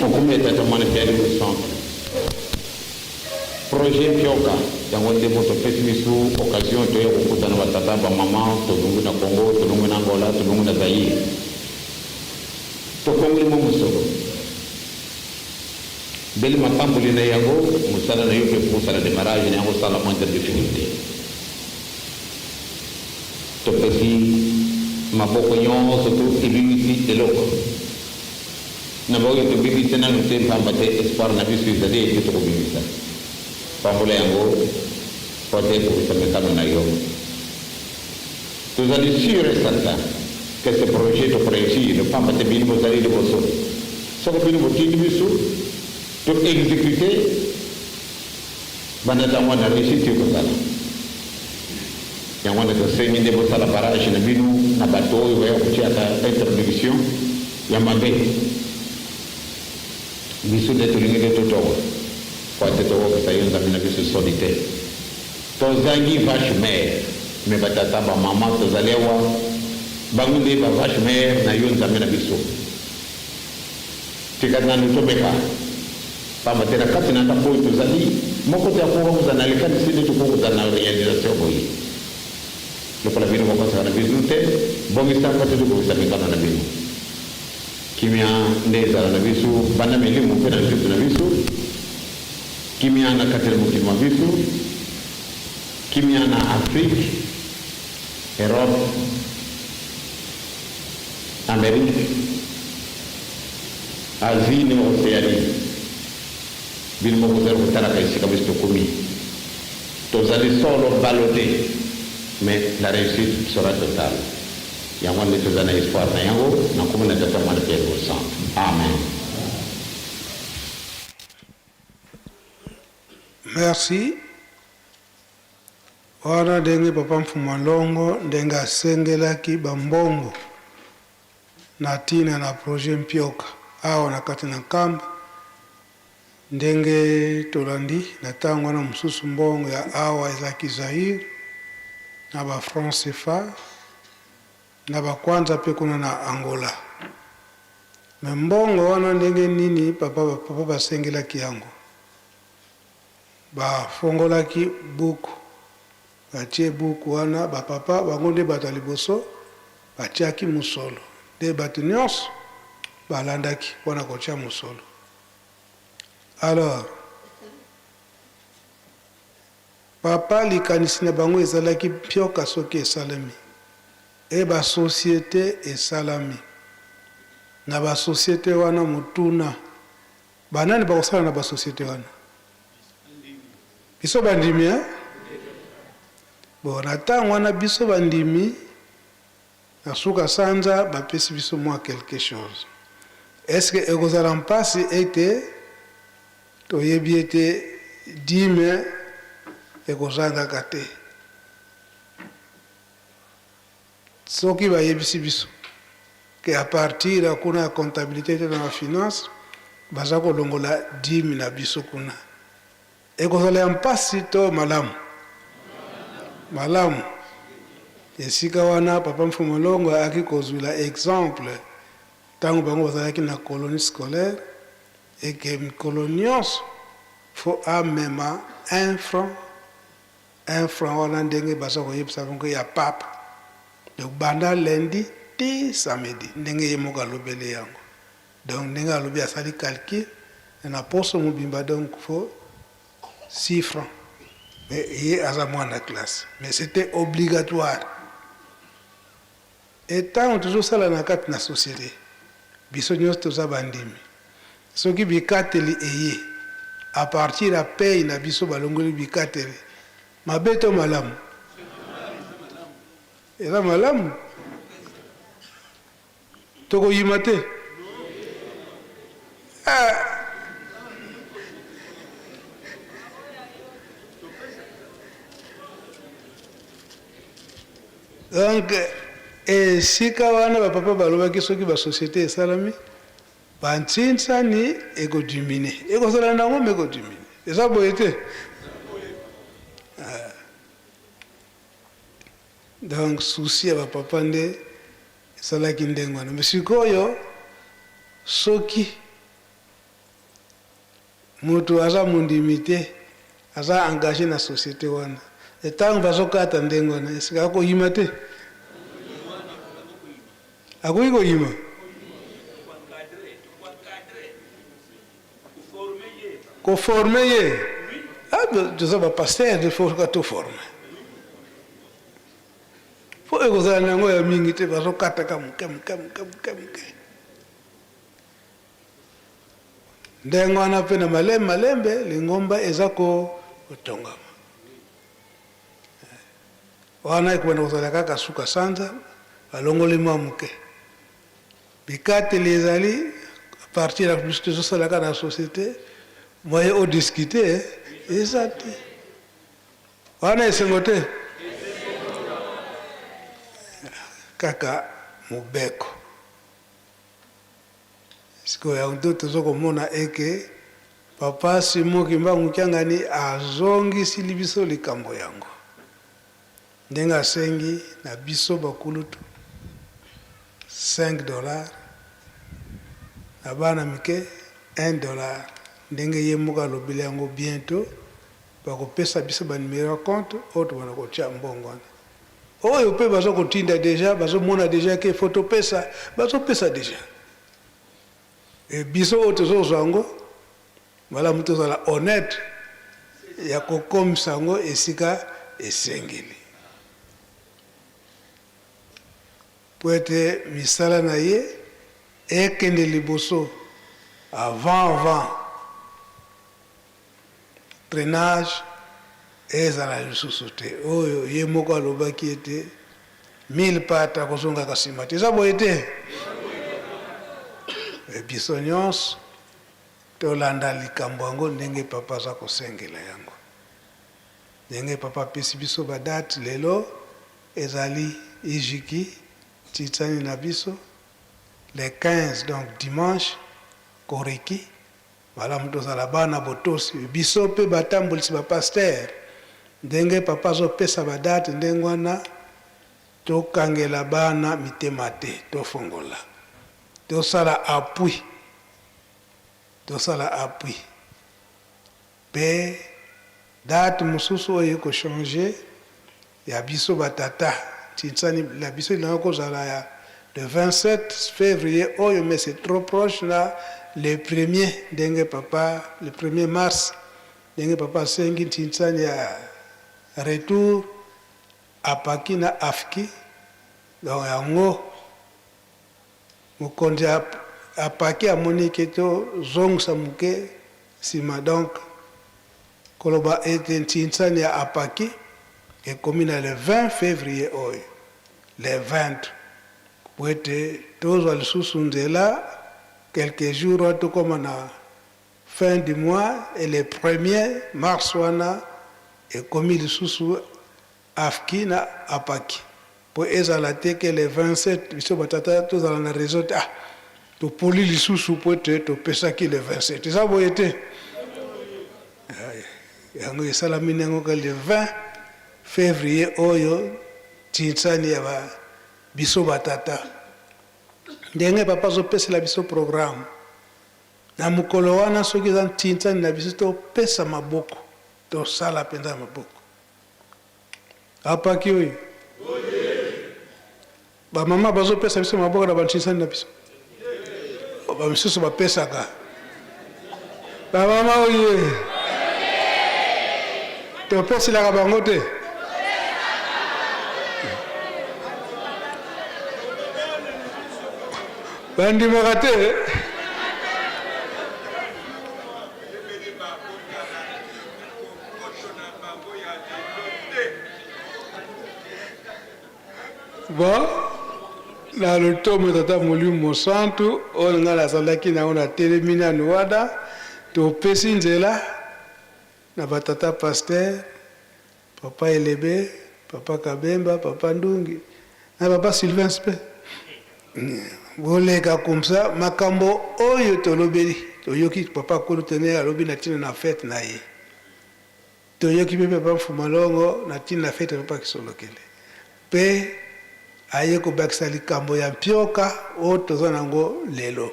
Okomi tata mwana mpe ali centre. Projet Mpioka, yango nde moto opesi biso occasion toya kokutana batata bamama, tolongwi na Congo, tolongwi na Angola, tolongwi na Zaïre. Tokongoli mwa mosolo. Mbele mapamboli na yango, mosala na yo mpe kosala démarrage na yango sans la moindre difficulté. Topesi maboko nyonso to ebimisi eloko. Na baoyo tobimisi nanu te, mpamba te espoir na biso ezali ete tokobimisa. Pambola yango po te ekokisa mekano na yo. Tozali sûr et certain que ce projet tokoréussir, pamba te bino bozali liboso. Soko bino botindi biso to exécuter, banda ntango wana réussite ekozala. Yango wana tosengi nde bosala barrage na bino na bato oyo baya kotiaka introduction ya mabe. Biso nde tolingi nde totonga, po ete tokokisa yo Nzambe na biso soni te. Tozangi vache mère, mais batata bamama tozali awa, bango nde ba vache mère na yo Nzambe na biso. Tika nanu tomeka, pamba te na kati na ndako oyo tozali, moko te akoka kozala na likanisi nde tokoki kozala na réalisation boye. Lokola bino bokosaka na biso te, bongisa mpo te tokokisa mikano na bino. Kimia nde ezala na biso banda milimo mpe na nzoto na biso, kimia na kati na mokili mwa biso, kimia na Afrique, Europe, Amérique, Asie ne Océanie. Bino moko bozali kotalaka esika biso tokomi. Tozali solo ballotté, mais la réussite sera totale. Yango nde toza na espoir na yango na nkombo na Tata, Mwana mpe Elimo Santu. Amen. Merci. Wana ndenge papa Mfuma Longo ndenge asengelaki ba mbongo na tina na projet Mpioka awa na kati na Nkamba, ndenge tolandi na tango wana mosusu mbongo ya awa ezalaki Zaïre na ba francs CFA na ba kwanza pe kuna na Angola. Mais mbongo wana ndenge nini papa papa basengelaki yango? Bafongolaki buku, batie buku wana, ba papa bango nde bato ya liboso batiaki mosolo, nde bato nionso balandaki pona kotia mosolo. Alors papa likanisi na bango ezalaki mpioka soki esalemi et ba societe esalami, na ba societe wana motuna Ba nani bakosala na ba societe wana? Biso bandimi hein? Bon, na tango wana biso bandimi na suka sanza bapesi biso mua quelque chose. Est-ce que ekozala mpasi ete toyebi ete dime ekozangaka te? Soki bayebisi biso que à partir ya kuna ya comptabilite te na ba finance baza kolongola dime na biso kuna, ekozala ya mpasi to malamu? Malamu. Esika wana Papa Mfumu Longo ayaki kozuila exemple tango bango bazalaki na colonie scolaire et que mikolo nionso. Faut amema un franc, un franc wana ndenge baza koyebisa bango ya pape. Donc banda lundi ti samedi ndenge ye moko alobeli yango. Donc ndenge alobi asali calcul na poso mobimba donc faut 6 francs. Mais ye aza mwana classe. Mais c'était obligatoire. Et tango tozosala na kati na societe, biso nionso toza bandimi. Soki bikateli eye, à partir ya paie na biso balongoli bikateli, mabe to malamu? Eza malamu? Tokoyima te? Ah! Donc esika wana ba papa balobaki soki ba societe esalami ba ntsinsani eko diminuer, ekozala na yango mais eko diminuer. Eza boye te? Ah. Donc souci ya ba papa nde esalaki ndenge wana. Mais sikoyo soki Mutu aza mondimi te aza engage na societe wana et tango bazo kata ndenge wana est ce que ako yima te? Akoki koyima? Ko former ye? Ah toza ba pasteurs il faut to former. Po ekozala na yango ya mingi te bazo kata ka moke moke moke moke moke. Ndenge wana mpe na malembe malembe lingomba eza kotongama. Wana ekobanda kozala kaka suka sanza, balongoli mwa moke. Bikateli ezali à partir ya biso tozosala kaka na societe, moyen o discuter eza te. Wana esengo te? Kaka mobeko. Sikoyo yango nde tozo komona eke papa Simon Kimbangu Kiangani azongisili biso likambo yango ndenge asengi na biso ba kulutu 5 dollars, na bana mike 1 dollar, ndenge ye moko alobeli yango. Bientot bakopesa biso ba numero ya compte oyo tobanda kotia mbongo wana. Oyo pe bazo kotinda dejà, bazomona dejà ke faut topesa, bazopesa dejà. Et biso oyo tozozwa yango, malamu tozala honnete ya kokomisa yango esika esengeli, po ete misala na ye ekende liboso. Avant avant Trainage ezala lisusu te. Oyo ye moko alobaki ete mille pattes akozongaka sima te. Eza boye te? Biso nyonso tolanda likambo yango ndenge papa aza kosengela yango. Ndenge papa apesi biso ba date lelo ezali Ijiki titsani na biso le 15, donc dimanche Koreki. Malamu tozala bana botosi biso pe batambolisi ba pasteur ndenge papa azo pesa ba date ndenge wana, tokangela bana mitema te, tofongola, tosala appui, tosala appui pe date mosusu oyo eko changer ya biso ba tata ntinsani na biso elingaki kozala ya le 27 fevrier oyo, mais c'est trop proche na le premier ndenge papa, le premier mars ndenge papa asengi ntinsani ya retour apaki na afki. Donc yango mokonzi apaki amoni ke tozongisa moke sima, donc koloba ete ntinsani ya apaki ekomi na le 20 fevrier oyo, le 20, po ete tozwa lisusu nzela quelques jours wana tokoma na fin du mois. Et le premier mars wana ekomi lisusu afki na apaki, po ezala te ke le 27 biso batata tozala na réseau te, ah topoli lisusu po ete topesaki le 27. Eza boye te? Yango esalami ndenge ka le 20 février oyo tinsani ya ba biso batata, ndenge papa azopesela biso programme. Na mokolo wana, soki eza ntinsani na biso, topesa maboko, tosala mpenza maboko. Apaki oyo bamama bazopesa biso maboko na bantinsani na biso, bamisusu bapesaka bamama oye, topeselaka bango te. Bandimaka te. Bon, na lotomo Tata Molimo Mosantu, oyo ngai nazalaki na yango, natelemi nanu wana, topesi nzela na ba tata pasteur, papa Elebe, papa Kabemba, papa Ndungi, na papa Sylvain mpe. Boleka comme ça, makambo oyo tolobeli, toyoki papa Kulutu alobi na ntina na fete na ye. Toyoki mpe papa Mfumalongo na ntina na fete ya papa Kisolokele. Mpe aye kobakisa likambo ya mpioka oyo toza na yango lelo.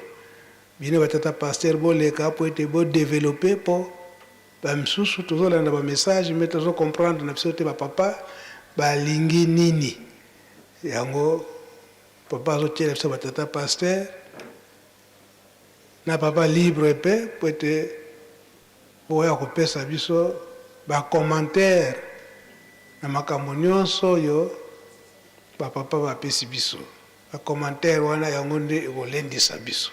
Bino ba tata pasteur boleka po ete bo developper po ba misusu tozolanda ba message mais tozo comprendre na biso te ba papa balingi nini. Yango papa azotiela biso ba tata pasteur na papa libre mpe po ete boya kopesa biso ba commentaires na makambo nionso oyo ba papa bapesi biso. Ba commentaires wana yango nde ekolendisa biso.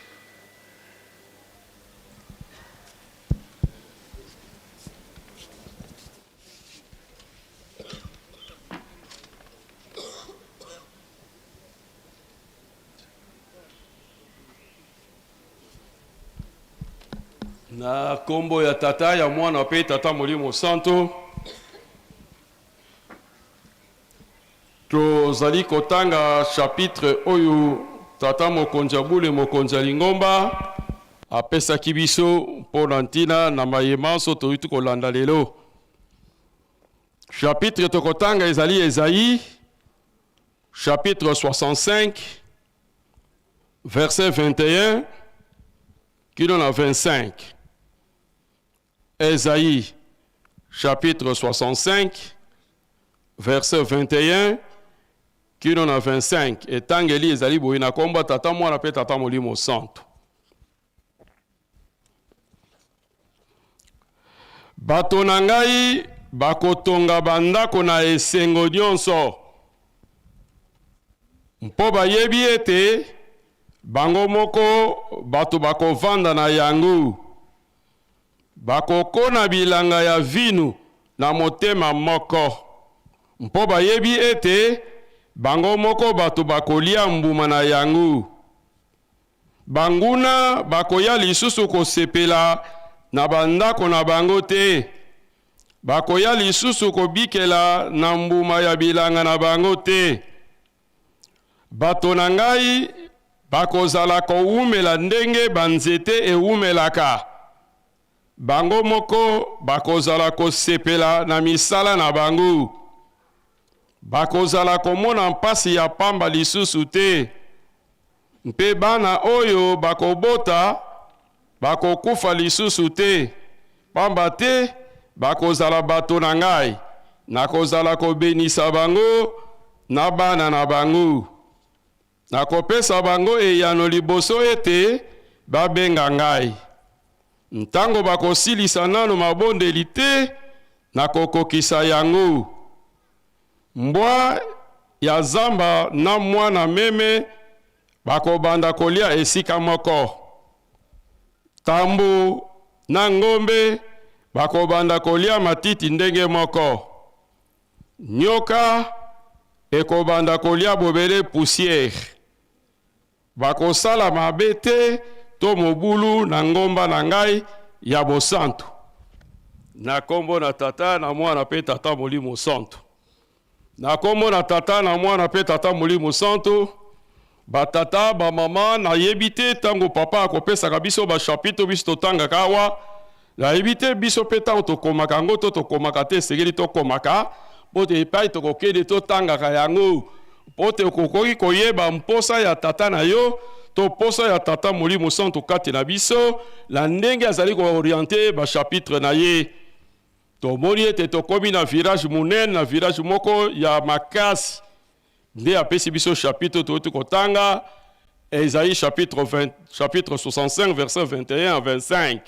Na kombo ya Tata, ya Mwana pe Tata Molimo Santo, tozali kotanga chapitre oyo Tata Mokonzi ya Bule, Mokonzi ya Lingomba apesaki biso mpo na ntina na maye manso toyuti kolanda lelo. Chapitre tokotanga ezali Esaïe chapitre 65 verset 21 kino na 25. Esaïe chapitre 65 verset 21 kino na 25. Etangeli ezali boye na kombo ya Tata, Mwana mpe Tata Molimo Santo. Bato na ngai bakotonga bandako na esengo nyonso, mpo bayebi ete bango moko bato bakovanda na yango. Bakokona bilanga ya vinu na motema moko, mpo bayebi ete bango moko bato bakolia mbuma na yango. Banguna bakoya lisusu kosepela na bandako na bango te, bakoya lisusu kobikela na mbuma ya bilanga na bango te. Bato na ngai bakozala kowumela ndenge banzete ewumelaka, bango moko bakozala kosepela na misala na bango. Bakozala komona mpasi ya pamba lisusu te, mpe bana oyo bakobota bakokufa lisusu te, pamba te bakozala bato na ngai, nakozala kobenisa bango na bana na bango. Nakopesa bango eyano liboso ete babenga ngai. Ntango bakosilisa nanu mabondeli te, nakokokisa yango. Mbwa ya zamba na mwana meme bakobanda kolia esika moko. Tambo na ngombe bakobanda kolia matiti ndenge moko. Nyoka ekobanda kolia bobele poussière. Bakosala mabe te to mobulu na ngomba na ngai ya bosantu. Na kombo na Tata, na Mwana pe Tata Molimo Santu. Na kombo na Tata, na Mwana pe Tata Molimo Santu. Ba tata, ba mama, nayebi te tango papa akopesaka biso ba chapitre biso totangaka awa, nayebi te biso pe tango tokomaka yango to tokomaka te, esengeli tokomaka mpo te epai tokokende totangaka yango mpo te okoki koyeba mposa ya tata na yo. to posa ya Tata Molimo Santu kati na biso na ndenge azali kooriente bachapitre na ye. Tomoni ete tokomi na virage monene, na virage moko ya makasi nde apesi biso chapitre touti kotanga, Esaïe chapitre 20, chapitre 65 verset 21 à 25.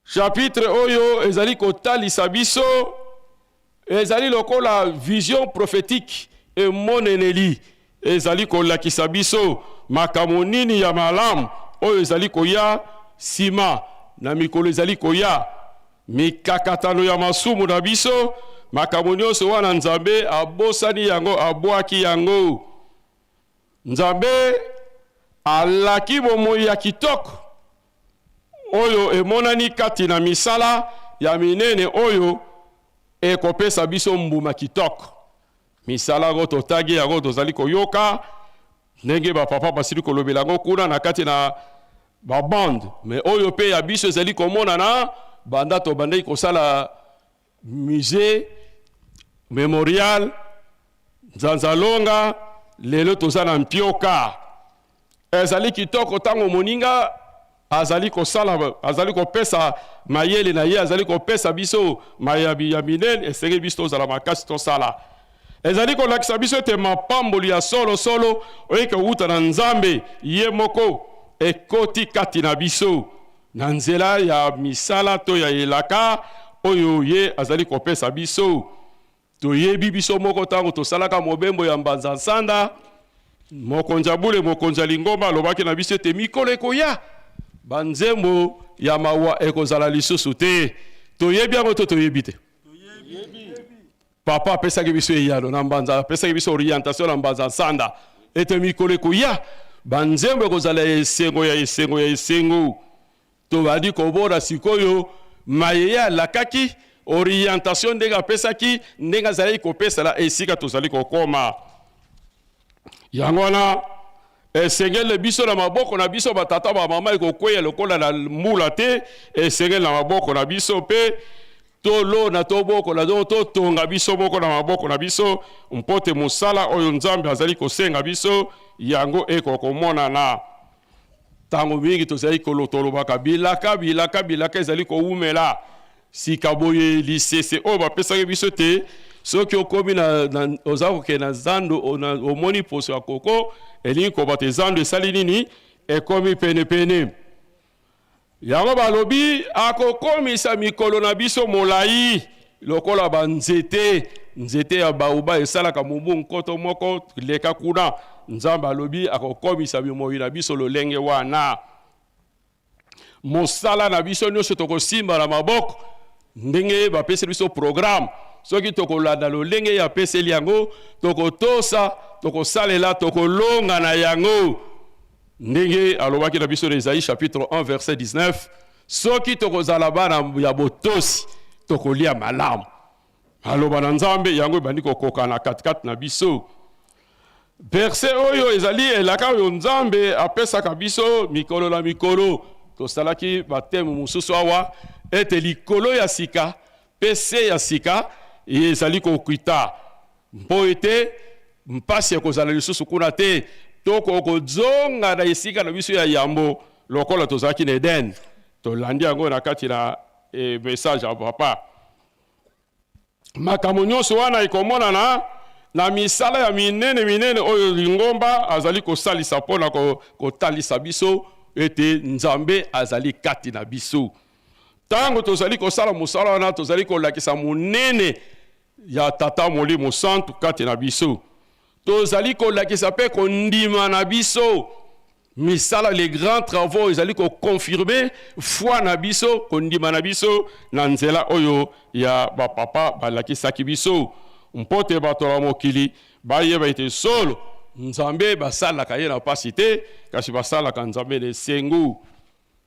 Chapitre oyo ezali kotalisa biso, ezali lokola vision prophétique, emoneneli ezali kolakisa biso makambo nini ya malamu oyo ezali koya nsima na mikolo ezali koya, mikakatano ya masumu na biso, makambo nyonso wana Nzambe abosani yango, abwaki yango. Nzambe alaki bomoi ya kitoko oyo emonani kati na misala ya minene oyo ekopesa biso mbuma kitoko. Misala yango totangi yango, tozali koyoka ndenge bapapa basili kolobela yango kuna na kati na babande, me oyo mpe ya biso ezali komonana banda tobandaki kosala musée memorial Nzanzalonga. Lelo toza na Mpioka. Ezali kitoko ntango moninga azali kosala, azali kopesa mayele na ye, azali kopesa biso mayabi ya minene. Esengeli biso tozala makasi tosala. Ezali kolakisa biso ete mapamboli ya solosolo oyo ekowuta na Nzambe ye moko ekoti kati na biso na nzela ya misala to ya elaka oyo ye azali kopesa biso. Toyebi biso moko ntango tosalaka mobembo ya Mbanza Nsanda, mokonzi ya bule, mokonzi ya lingomba alobaki na biso ete mikolo ekoya banzembo ya mawa ekozala lisusu te. Toyebi yango to toyebi te? Papa apesaki biso eyano na Mbanza, apesaki biso orientation na Mbanza Nsanda ete mikolo ekoya banzembo ekozala ya esengo, ya esengo, ya esengo. Tobandi komona sikoyo maye ye alakaki, orientation ndenge apesaki, ndenge azalaki kopesala esika tozali kokoma. Yango wana esengeli biso na maboko na biso batata bamama ekokweya lokola na mbula te, esengeli na maboko na biso mpe tolona, tobokola, totonga biso moko na maboko na biso, mpo te mosala oyo Nzambe azali kosenga biso yango ekokomonana. Ntango mingi tozali tolobaka bilaka, bilaka, bilaka ezali kowumela. Sika boye lisese oyo bapesaki biso te, soki okomi na, na, oza kokende na zando, omoni poso ya koko, elingi koba te zando esali nini, ekomi penepene. Yango balobi akokomisa mikolo na biso molai lokola banzete. Nzete ya baoba esalaka mobu 1000 leka kuna. Nzambe alobi akokomisa bimoi na biso lolenge wana. Mosala na biso nyonso tokosimba na maboko ndenge bapeseli biso programme, soki tokolanda lolenge ye apeseli yango, tokotosa, tokosalela, tokolonga na yango. Ndenge alobaki na biso na Esaïe chapitre 1 verset 19, soki tokozala bana ya botosi, tokolia malamu. Aloba na Nzambe yango ebandi kokokana katikati na biso. Verset oyo ezali elaka oyo Nzambe apesaka biso mikolo na mikolo. Tosalaki bateme mosusu awa ete likolo ya sika mpe se ya sika ezali kokita, mpo ete mpasi ekozala lisusu kuna te. Tokokozonga na esika na biso ya yambo lokola tozalaki na Eden. Tolandi yango na kati na message ya papa. Makambo nyonso wana ekomonana na misala ya minene minene oyo lingomba azali kosalisa mpo na kotalisa biso ete Nzambe azali kati na biso. Ntango tozali kosala mosala wana, tozali kolakisa monene ya Tata Molimo Santu kati na biso. Tozali kolakisa mpe kondima na biso. Misala, les grands travaux ezali koconfirme foi na biso, kondima na biso na nzela oyo ya bapapa balakisaki biso, mpo te bato ya mokili bayeba ete solo Nzambe basalaka ye na mpasi te, kasi basalaka Nzambe na esengo.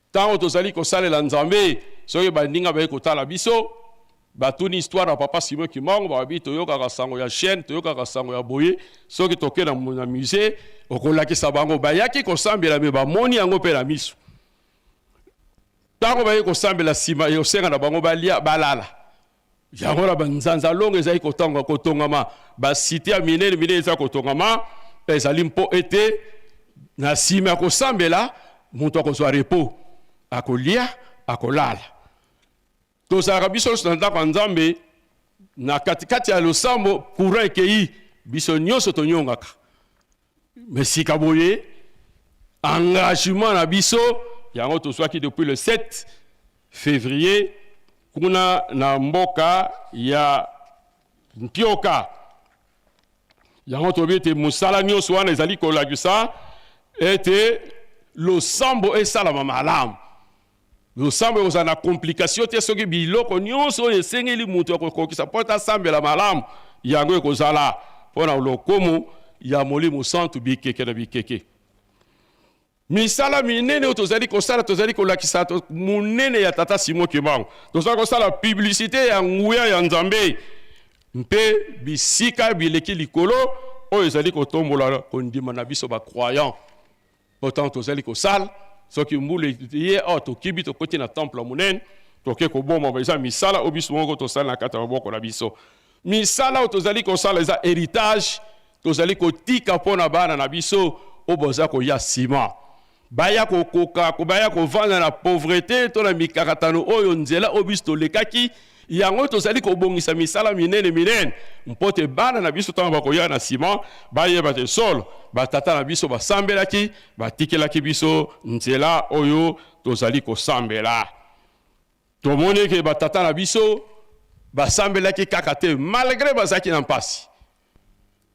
Ntango tozali kosalela Nzambe, soki baninga baye kotala biso, batuni histoire ya papa Simon Kimbangu, balobi toyokaka sango ya chaîne, toyokaka sango ya boye, soki toke na, na musée, okolakisa bango bayaki kosambela me bamoni yango mpe na miso. Ntango baye kosambela nsima, ekosenga na bango balia, balala. Yango na banzanza longo ezali kotanga kotongama, basite ya minene minene eza kotongama, ezali mpo ete Na nsima ya kosambela, moto akozwa repos, akolia, akolala. Tozalaka biso nyonso na ndako ya Nzambe, na katikati ya losambo, courant ekei, biso nyonso tonyongaka. Mais sika boye, engagement na biso yango tozwaki depuis le 7 février kuna na mboka ya Mpioka. Yango tolobi ete mosala nyonso wana ezali kolakisa ete losambo esalama malamu. Losambo ekozala na complication te soki biloko nyonso oyo esengeli moto ya kokokisa mpo ete asambela malamu, yango ekozala mpo na lokumu ya Molimo Santu bikeke na bikeke. Misala minene oyo tozali kosala, tozali kolakisa monene ya Tata Simon Kimbangu. Tozali kosala publicite ya nguya ya Nzambe mpe bisika bileki likolo oyo ezali kotombola kondima na biso ba croyants. Mpo ntango tozali kosala, soki mbula eye awa, tokibi tokoti na temple ya monene, toke kobomama. Eza misala oyo biso moko tosali na kati ya maboko na biso. Misala oyo tozali kosala eza heritage tozali kotika mpo na bana na biso oyo baza koya nsima, baya kokoka baya kovanda na pauvrete to na mikakatano oyo nzela oyo biso tolekaki. Yango tozali kobongisa misala minene minene mpo te bana na biso ntango bakoya na nsima bayeba te solo batata na biso basambelaki, batikelaki biso nzela oyo tozali kosambela. Tomoni eke batata na biso basambelaki kaka te malgre bazalaki na mpasi.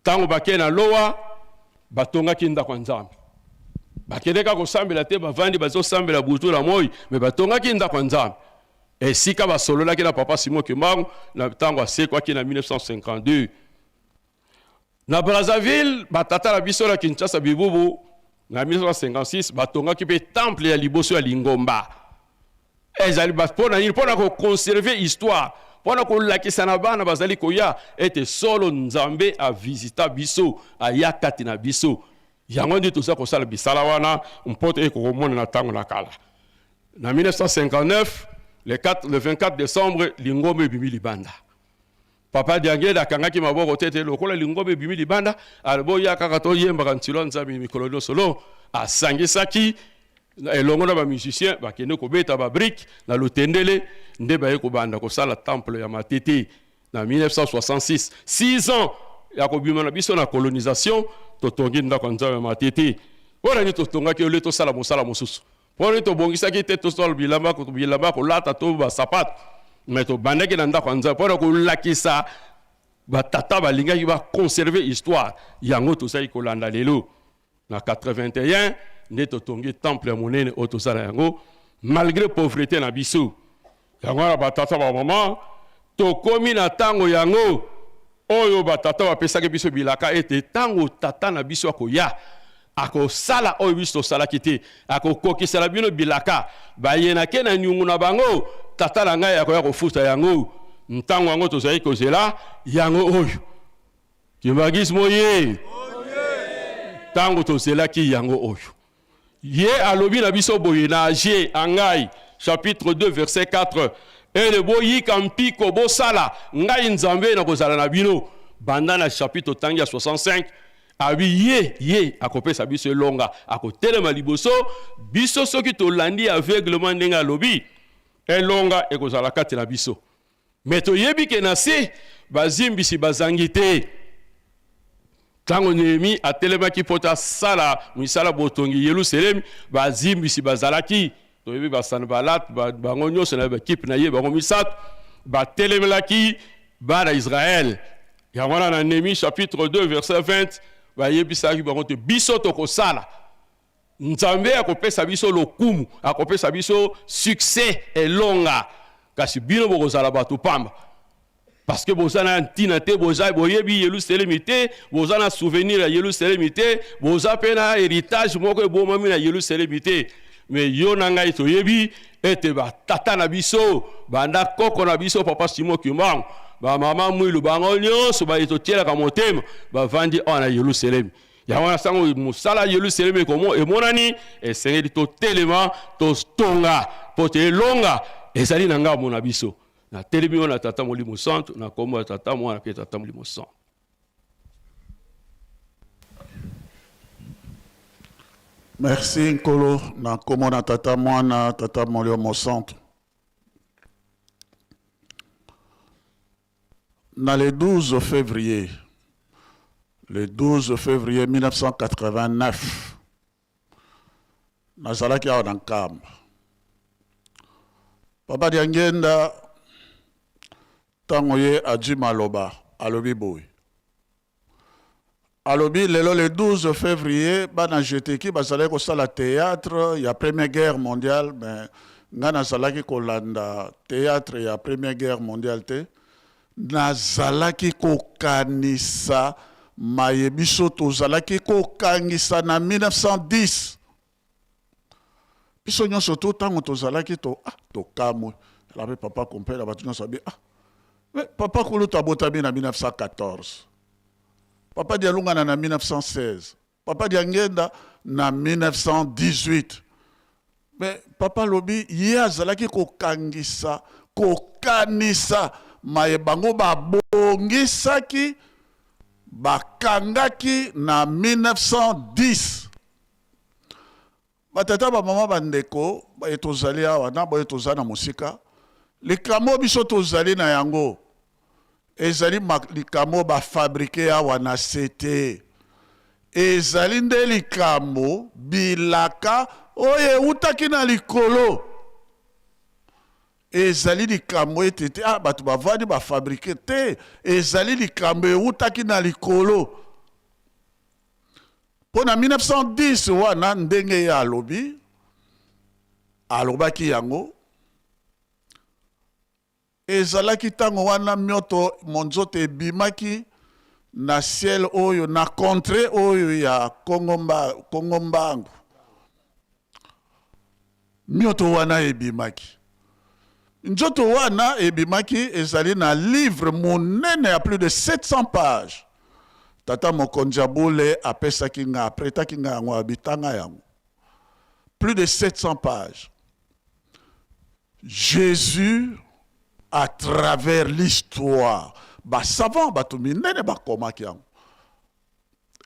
Ntango bakei na lowa, batongaki ndako ya Nzambe. Bakende kaka kosambela te, bavandi bazosambela butu na moi, me batongaki ndako ya Nzambe. Esika basololaki na Papa Simon Kimbangu na ntango asekwaki na 1952. Na Brazzaville, batata na biso na Kinshasa Bibubu na 1956 batongaki mpe temple ya liboso ya lingomba. Ezali mpo na nini? Mpo na koconserve histoire, mpo na kolakisa na bana bazali koya ete solo Nzambe avisita biso, aya kati na biso. Yango nde toza kosala bisala wana mpo te ekokomona na ntango na kala. Na 1959, le 4, le 24 décembre, lingomba ebimi libanda. Papa Diangenda akangaki maboko te ete lokola lingomba ebimi libanda, boya kaka toyembaka ntilo ya Nzambe mikolo nyonso. Lo asangisaki elongo na ba musiciens, bakende kobeta ba briques na Lutendele, nde baye kobanda kosala temple ya Matete na 1966. 6 ans ya kobima na biso na colonisation, totongi ndako ya Nzambe ya Matete. Mpo na nini totongaki ole tosala mosala mosusu? Mpo nini tobongisaki te tosala bilamba, bilamba kolata to basapato? Me tobandaki na ndako ya Nzambe mpo na kolakisa batata balingaki baconserve histoire yango tozali kolanda lelo. Na 81 nde totongi temple ya monene oyo tozala yango malgré pauvreté na biso. Yango wana batata bamama, tokomi na ntango yango oyo batata bapesaki biso bilaka ete ntango tata na biso akoya, akosala oyo biso tosalaki te, akokokisela bino bilaka bayenake na nyungu na bango, tata na ngai akoya kofuta yango. Ntango yango tozali kozela yango oyo Kimbanguisme oye, ntango tozelaki yango oyo Ye alobi na biso boye na Aje, Angai, chapitre 2 verset 4, Ete boyika mpiko, bosala, ngai Nzambe nakozala na bino. Banda na chapitre otangi ya 65, abi ye, ye akopesa biso elonga, akotelema liboso biso soki tolandi aveuglement ndenge alobi, elonga ekozala kati na biso. Mais toyebi ke na se bazimbisi bazangi te. Ntango Nehemie atelemaki mpo te asala misala botongi Yelusalemi, bazimbisi bazalaki. Toyebi ba Sanbalat, bango nyonso na baekipe na ye, bango misato batelemelaki bana Israël. Yango wana na Nehemie chapitre 2 verset 20 bayebisaki bango te biso tokosala Nzambe akopesa biso lokumu, akopesa biso succès, elonga, kasi bino bokozala bato pamba. Parce que boza na ntina te, boza boyebi Yelusalemi te, boza na souvenir ya Yelusalemi te, boza pe na héritage moko ebomami na Yelusalemi te. Mais yo na ngai toyebi ete ba tata na biso, banda koko na biso papa Simon Kimbangu, ba mama Mwilu, bango nyonso baye totielaka motema, bavandi awa na Yelusalemi. Yango wana sango mosala ya Yelusalemi emonani, esengeli totelema, totonga mpo te elonga ezali na ngambo na biso. Natelemi wana Tata Molimo Santu, na kombo ya Tata Mwana mpe Tata Molimo Santu. Merci Nkolo na nkombo na Tata Mwana Tata Molimo Mosantu. Na le 12 février, le 12 février 1989, nazalaki awa na Nkamba. Papa Diangienda ntango ye azwi maloba alobi boye Alobi lelo le 12 fevrier bana Jeteki bazalaki kosala theatre ya première guerre mondiale mais nga nazalaki kolanda theatre ya première guerre mondiale te nazalaki kokanisa maye biso tozalaki kokangisa na 1910 biso nyonso to ntango tozalaki to ah, tokamwe alabe papa kompela bato nyonso abi ah mais papa kulutu abotami na 1914 papa dialungana na 1916 papa diangenda na 1918 mais papa alobi ye azalaki kokangisa kokanisa maye bango babongisaki bakangaki na 1910 Batata, bamama, bandeko, baye tozali awa na baye toza na mosika, likambo biso tozali na yango ezali likambo bafabrike awa na se te. Ezali nde likambo bilaka oyo eutaki na likolo. Ezali likambo ete te ah, bato bavandi bafabrike te, ezali likambo eutaki na likolo. Mpo na 1910 wana, ndenge ye alobi, alobaki yango, ezalaki ntango wana mioto monzoto ebimaki na ciel oyo, na contree oyo ya Kongo Mbangu. Mioto wana ebimaki. Nzoto wana ebimaki ezali na livre monene ya plus de 700 pages. Tata mokonzi ya bule apesaki nga, apretaki nga yango, abi tanga yango. Plus de 700 pages. Jésus à travers l'histoire, ba savants bato minene bakomaki yango.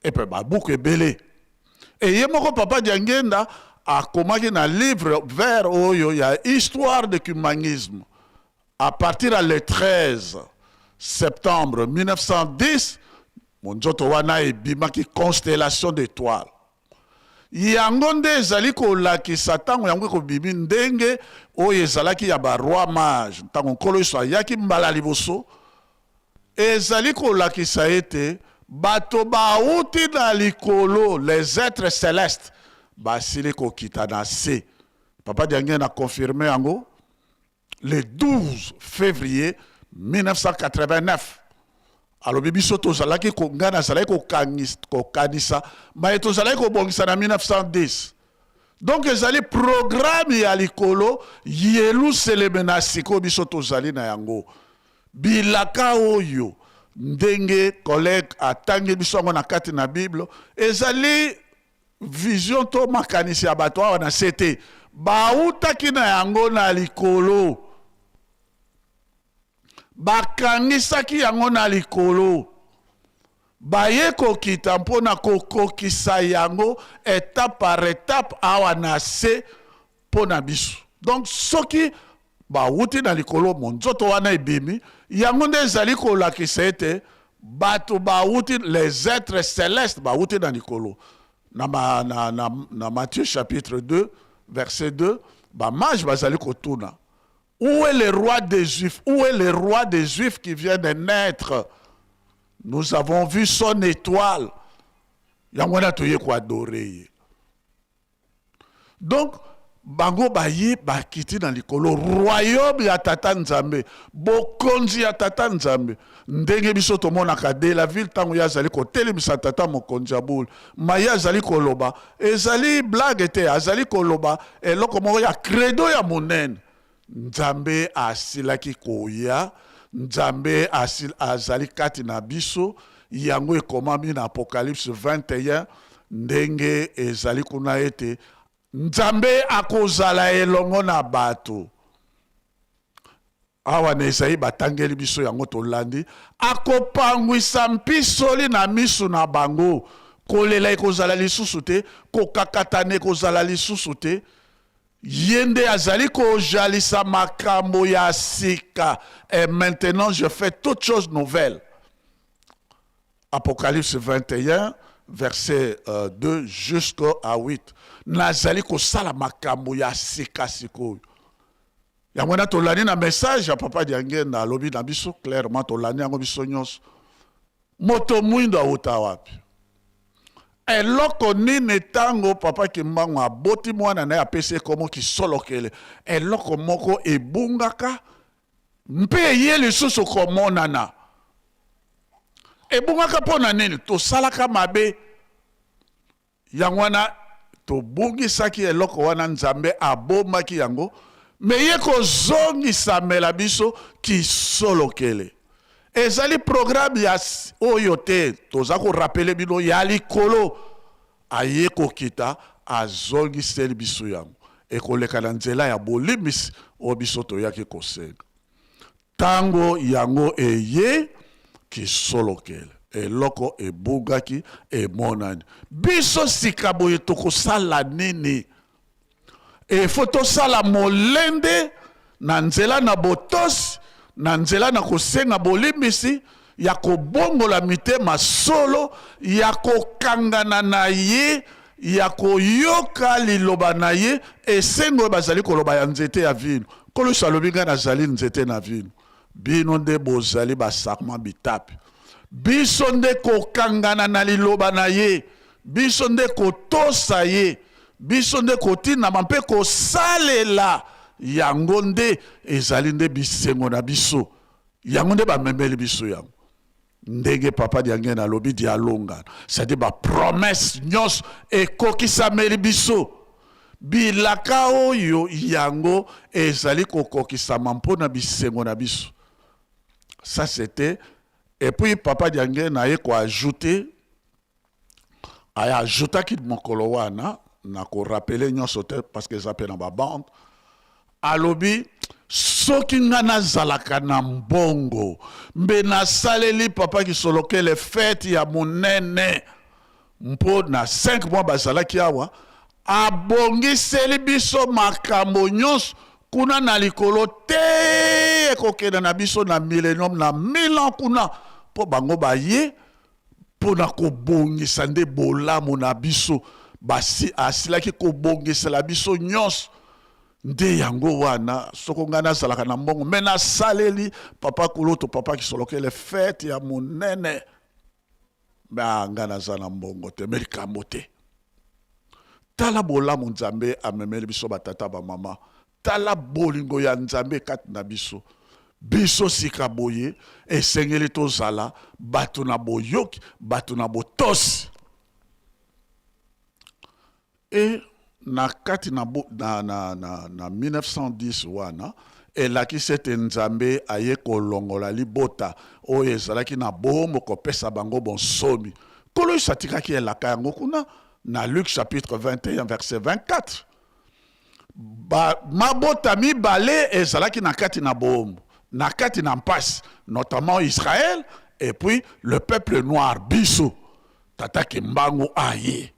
Epe ba buku ebele. Et ye moko papa Diangienda akomaki na livre vert oyo ya histoire de kimbanguisme à partir ya le 13 septembre 1910 monzoto wana ebimaki constellation d'étoiles. Yango nde ezali kolakisa ntango yango ekobimi ndenge oyo ezalaki ya ba roi mage ntango Nkolo Yesu ayaki mbala liboso. Ezali kolakisa ete bato bauti na likolo, les etres celestes, basili kokita na se. Papa Diangienda a confirme yango le 12 fevrier 1989. Alobi biso tozalaki ko, ngai nazalaki kokanisa maye tozalaki kobongisa na 1910. Donc ezali programme ya likolo, Yeluseleme na sikoyo biso tozali na yango. Bilaka oyo ndenge collègue atangi biso yango na kati na Bible ezali vision to makanisi ya bato awa na se te, bautaki na yango na likolo, bakangisaki yango na likolo, baye kokita mpo na kokokisa yango etape par etape awa na se mpo na biso. Donc soki bawuti na likolo, monzoto wana ebimi, yango nde ezali kolakisa ete bato bawuti, les etres celestes bawuti na likolo. Na, ma, na, na, na Matthieu chapitre 2 verset 2, ba mages bazali kotuna, où est le roi des Juifs? Où est le roi des Juifs qui vient de naître? Nous avons vu son étoile. Yango wana toye koadore ye. Donc bango baye bakiti na likolo royaume ya tata Nzambe, bokonzi ya tata Nzambe. Ndenge biso tomonaka de la ville ntango ye azali kotelemisa tata mokonzi ya boule, maye azali koloba ezali blague te, azali koloba eloko moko ya credo ya monene. Nzambe asilaki koya, Nzambe asil, azali kati na biso, yango ekomami na Apocalypse 21, ndenge ezali kuna ete Nzambe akozala elongo na bato. Awa na Esaïe batangeli biso yango tolandi, akopangwisa mpisoli na miso na bango. Kolela ekozala lisusu te, kokakatana ekozala lisusu te. Ye nde azali kojalisa makambo ya sika. Et maintenant je fais toutes choses nouvelles. Apocalypse 21 verset 2 jusqu'à 8. Nazali kosala makambo ya sika sikoyo. Yango wana tolandi na message ya Papa Diangienda, alobi na biso clairement, tolandi yango biso nyonso. Moto mwindo awuta wapi? Eloko nini ntango Papa Kimbangu aboti mwana na ye apesi ye kombo Kisolokele, eloko moko ebungaka mpe eye lisusu komonana. Ebungaka mpo na nini? Tosalaka mabe. Yango wana tobungisaki eloko wana, Nzambe abombaki yango, me ye kozongisamela biso kisolokele. Ezali programme ya oyo te, toza korapele bino ya likolo. Aye kokita, azongiseli biso yango. Ekoleka na nzela ya bolimbisi oyo biso toyaki kosenga. Tango yango eye, kisolokele, eloko ebungaki emonani. Biso sika boye tokosala nini? Il faut tosala molende na nzela na botosi, na nzela na kosenga bolimbisi, ya kobongola mitema solo, ya kokangana na ye, ya koyoka liloba na ye, esengo oyo bazali koloba ya nzete ya vino. Nkolo Yesu alobi, Ngai nazali nzete na vino, bino nde bozali ba sarment bitape. Biso nde kokangana na liloba na ye, biso nde kotosa ye, biso nde kotindama mpe kosalela yango nde ezali nde bisengo na biso. Yango nde bamemeli biso yango. Ndenge Papa Diangienda alobi dialongana, c'est-à-dire ba promesses nyonso ekokisameli biso. Bilaka oyo yango ezali kokokisama mpo na bisengo na biso. Ça c'était et puis Papa Diangienda aye ko ajouter, aye ajoutaki mokolo wana, na ko rappeler nyonso te parce que eza pe na ba bande. Alobi soki nga nazalaka na mbongo mbe nasaleli Papa Kisolokele fete ya monene mpo na 5 mois bazalaki awa, abongiseli biso makambo nyonso kuna na likolo te, ekokende na biso na millennium na 1000 ans kuna, mpo bango baye mpo na kobongisa nde bolamu na biso. Basi asilaki kobongisela biso nyonso nde yango wana. Soko ngai nazalaka na mbongo me nasaleli Papa Kulutu, Papa Kisolokele fete ya monene, me ngai naza na mbongo te, me likambo te. Tala bolamu Nzambe amemeli biso batata bamama, tala bolingo ya Nzambe kati na biso. Biso sika boye esengeli tozala bato na boyoki, bato na botosi. E na kati na, na, na, na, na 1910 wana elakisi ete Nzambe aye kolongola libota oyo ezalaki na boombo kopesa bango bonsomi. Nkolo Yesu atikaki elaka yango kuna na Luc chapitre 21 verset 24. Ba, mabota mibale ezalaki na kati na boombo, na kati na mpasi, notamment Israël et puis le peuple noir, biso. Tata Kimbangu aye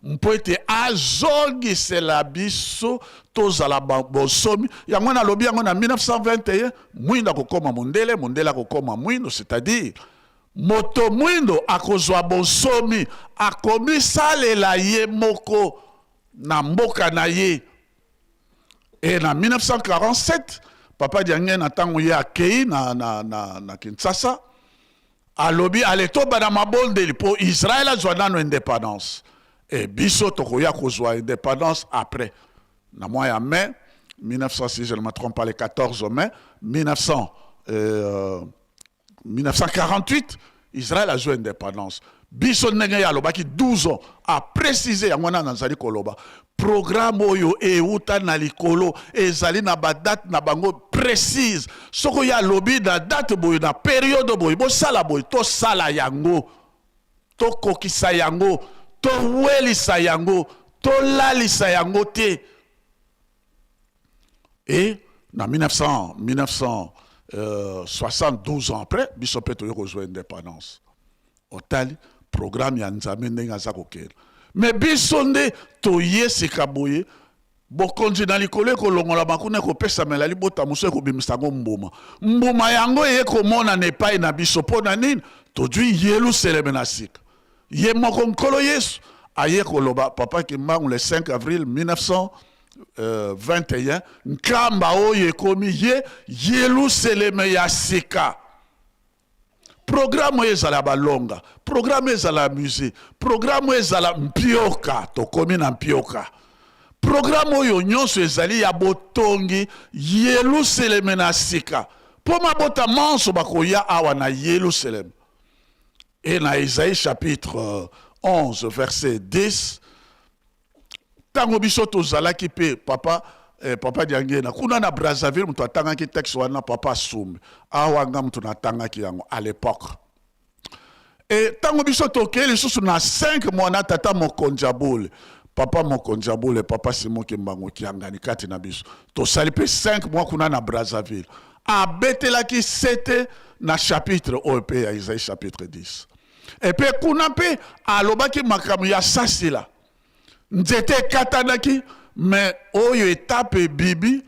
mpo ete azongisela biso tozala bonsomi. Yango nalobi yango na 1921, mwindo akokoma mondele, mondele akokoma mwindo, c'est-à-dire moto mwindo akozwa bonsomi, akomisalela ye moko na mboka na ye. E na 1947 Papa Diangienda ntango ye akei na, na, na, na Kinshasa, alobi ale tobanda mabondeli mpo Israël azwa nano indépendance e biso tokoya kozwa indépendance après. Na mois ya mai 1906, je ne me trompe pas, le 14 mai 1900, 1948, Israël azwa indépendance. Biso ndenge ye alobaki 12 ans a préciser yango wana nazali koloba programme oyo euta na likolo ezali na ba date na bango précise. Soko ye alobi na date boye na periode boye bosala boye, tosala yango, tokokisa yango, towelisa yango, tolalisa yango te. Et na 1972 ans après biso mpe toyei kozwa indépendance. Otali Programme ya Nzambe ndenge aza kokela. Mais biso nde toye sika boye, bokonzi na likolo ekolongolama kuna ekopesamela libota mosusu ekobimisa yango mbuma. Mbuma yango eye komonana epai na biso mpo na nini? Tozwi Yelusaleme na sika. Ye moko Nkolo Yesu aye koloba Papa Kimbangu le 5 avril 1921, nkamba oyo ekomi ye Yelusaleme ya sika. Programme oyo ezala ya balonga, programme ezala ya musée, programme oyo ezala mpioka, tokomi na mpioka. Programme oyo nyonso ezali ya botongi Yelusaleme na sika, mpo mabota manso bakoya awa na Yelusaleme. Et na Esaïe chapitre 11 verset 10, ntango biso tozalaki mpe papa eh, papa Diangena kuna na Brazzaville, moto atangaki texte wana papa Sumbi, awa nga moto natangaki yango à l'époque. E ntango biso tokei lisusu na 5 mois na tata mokonzi ya bule, papa mokonzi ya bule, papa Simon Kimbangu Kiangani kati na biso, tosali mpe 5 mois kuna na Brazzaville. Abetelaki sete na chapitre oyo mpe ya Isaïe chapitre 10. Epe kuna mpe alobaki makambo ya sasila. Nzete ekatanaki, me oyo etape ebibi,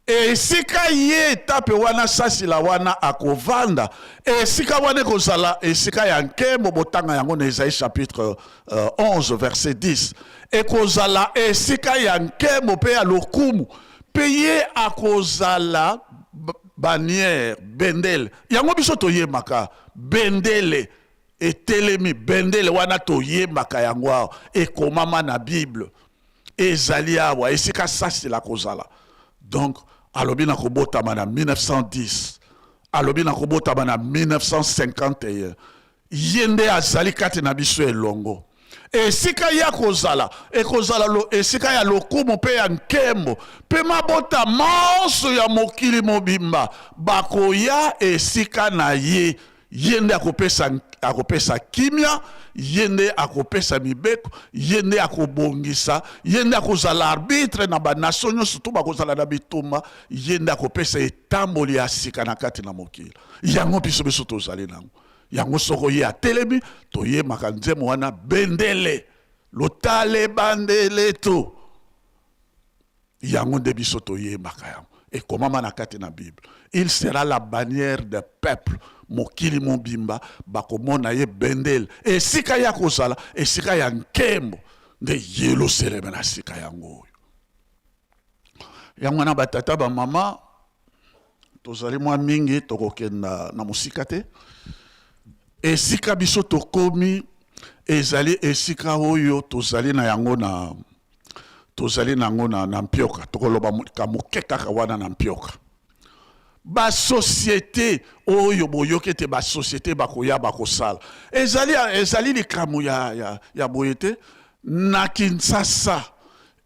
esika ye etape wana sasila wana akovanda, esika wana ekozala esika ya nkembo. Botanga yango na Isaïe chapitre 11 verset 10. Ekozala esika ya nkembo mpe ya lokumu, mpe ye akozala bannière, bendele. Yango biso toyemaka bendele etelemi, bendele wana toyembaka yango awa, ekomama na Bible, ezali awa esika sasila kozala. Donc alobi na kobotama na 1910, alobi na kobotama na 1951, ye nde azali kati na biso elongo. Esika ye akozala ekozala lo, esika ya lokumu mpe ya nkembo, mpe mabota manso ya mokili mobimba bakoya esika na ye. Ye nde akopesa, akopesa kimia, ye nde akopesa mibeko, ye nde akobongisa, ye nde akozala arbitre na ba nation nyonso to bakozala na bitumba, ye nde akopesa etamboli ya sika na kati na mokili. Yango biso biso tozali nango. Yango soko ye atelemi, toyemaka nzembo wana bendele, lotale bandele to. Yango nde biso toyembaka yango. Ekomama na kati na Bible. Il sera la bannière des peuples. Mokili mobimba bakomona ye bendele. Esika ya kozala, esika ya nkembo nde Yelusaleme na sika yango oyo. Yango wana batata ba mama tozali mwa mingi, tokokenda na mosika te. Esika biso tokomi ezali esika oyo tozali na yango na tozali na yango na, na mpioka. Tokoloba ka moke kaka wana na mpioka. Ba société oyo boyoki ete ba société bakoya bakosala, ezali, ezali likambo ya, ya, ya boye te. Na Kinshasa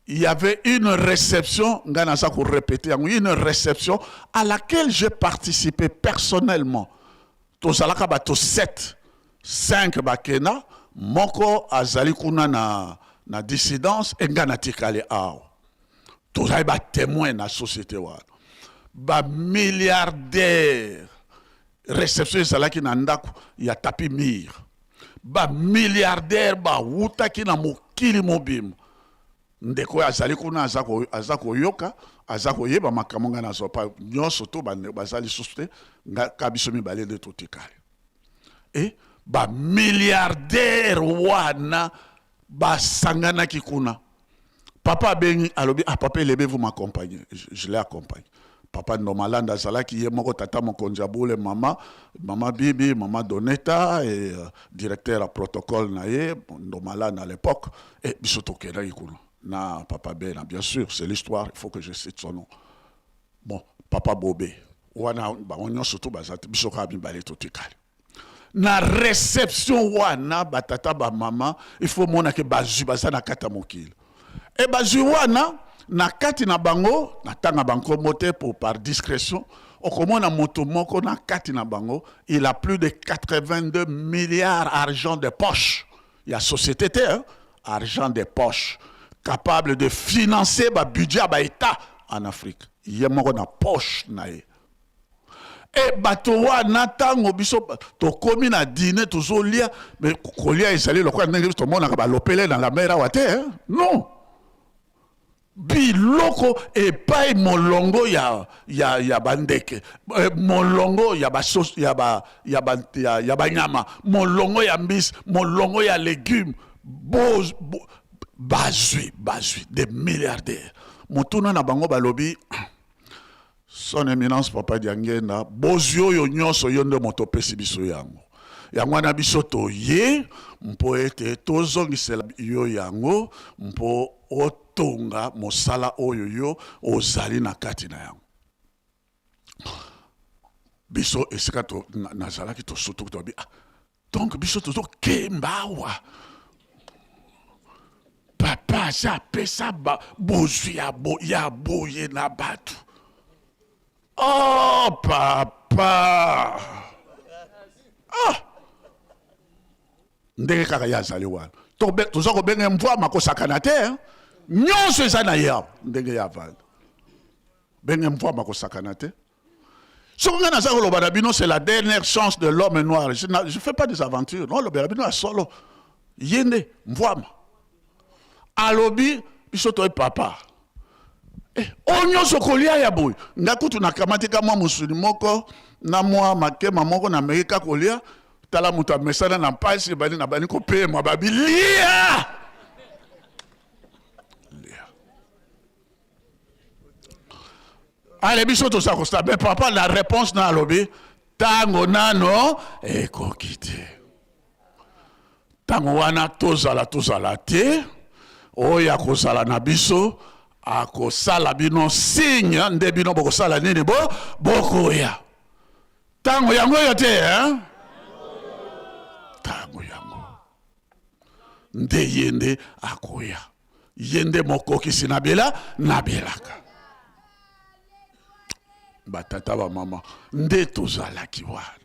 il y avait une réception, nga naza ko répéter yango, une réception à laquelle j'ai participé personnellement. Tozalaka bato 7, 5 bakenda, moko azali kuna na, na dissidence, e nga natikali awa. Tozali ba témoin na société wana. Ba milliardaires, réception ezalaki na ndako ya Tapi Mire. Ba milliardaires bawutaki na mokili mobimba. Ndeko oyo azali kuna aza ko, aza koyoka, aza koyeba makambo ngai nazwa pa nyonso to bandeko baza lisusu te, nga ka biso mibale nde totikali. E ba milliardaires wana basanganaki kuna. Papa abengi alobi, ah papa Elebe, vous m'accompagnez. Je, je l'ai accompagné. Papa Ndomalanda azalaki ye moko, tata mokonzi ya bule, mama, mama Bibi, mama Doneta et directeur ya protocole na ye Ndomalanda à l'époque. Et biso tokendaki kuna na papa Bena, bien sûr, c'est l'histoire, il faut que je cite son nom. Bon, papa Bobé wana bango nyonso to baza te, biso kaka mibale totikali na réception wana. Batata ba mama, il faut mona ke bazwi baza na kati ya mokili, e bazwi wana na kati na bango, natanga bankombo te pour par discrétion. Okomona moto moko na kati na bango, il a plus de 82 milliards argent de poche ya société te, hein? Argent de poche capable de financer ba budget ya ba état en Afrique, ye moko na poche na ye. E bato wana ntango biso tokomi na dine tozolia, me kolia ezali lokola ndenge biso tomonaka balopele na la mer awa te, hein? Non, biloko epai molongo ya, ya, ya bandeke, eh, molongo ya basos, ya ba, ya ba, ya, ya banyama, molongo ya mbisi, molongo ya legume, bo, bo, bazwi bazwi des milliardaires. Motuna na bango balobi, Son Eminence Papa Diangienda, bozwi oyo nyonso yo nde moto opesi biso yango. Yango wana biso toye mpo ete tozongisela yo yango mpo otonga mosala oyo yo ozali na kati na yango. Biso esika to, nazalaki tosutuki tobi, ah, donc biso tozokemba awa papa asi apesa bozwi ya, bo, ya boye na bato. Oh papa, ah! Ndenge kaka ye azali wana, toza kobenga mvwama kosakana te, nyonso eza na ye awa ndenge ye avanda. Benge mvwama kosakana te. Soki ngai naza koloba na bino, c'est la dernière chance de l'homme noir. Je ne fais pas des aventures. Non, lobela bino ya solo. Ye nde mvwama alobi biso toye papa, eh, oyo nyonso kolia ya boye. Nga kutu nakamati ka mwa mosuni moko na mwa makema moko, nameki ka kolia. Tala moto amesana na mpasi, ebandi na bandi kopema, babi lia. Ale biso toza kosala me papa na réponse na alobi ntango nano ekoki te. Ntango wana tozala tozala te, oyo akozala na biso akosala bino signe nde bino bokosala nini bo bokoya. Ntango yango oyo te, hein? Ntango yango nde ye nde akoya, ye nde mokokisi na bela na belaka. Batata bamama nde tozalaki wana,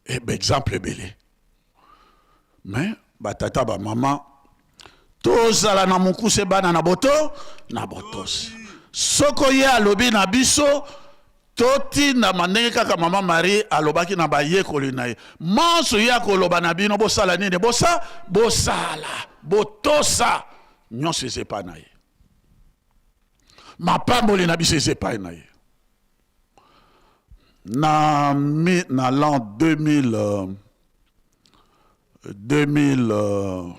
e baexemple ebele. Me batata bamama tozala na mokuse, bana na boto na botosi. Soko ye alobi na biso totindama, ndenge kaka mama Marie alobaki na bayekoli na ye, manso ye akoloba na bino bosala nini? Bosa bosala, botosa. Nyonso eza epai na ye, mapamboli na biso eza epai na ye. Na, mi, na l'an 2000, 2000,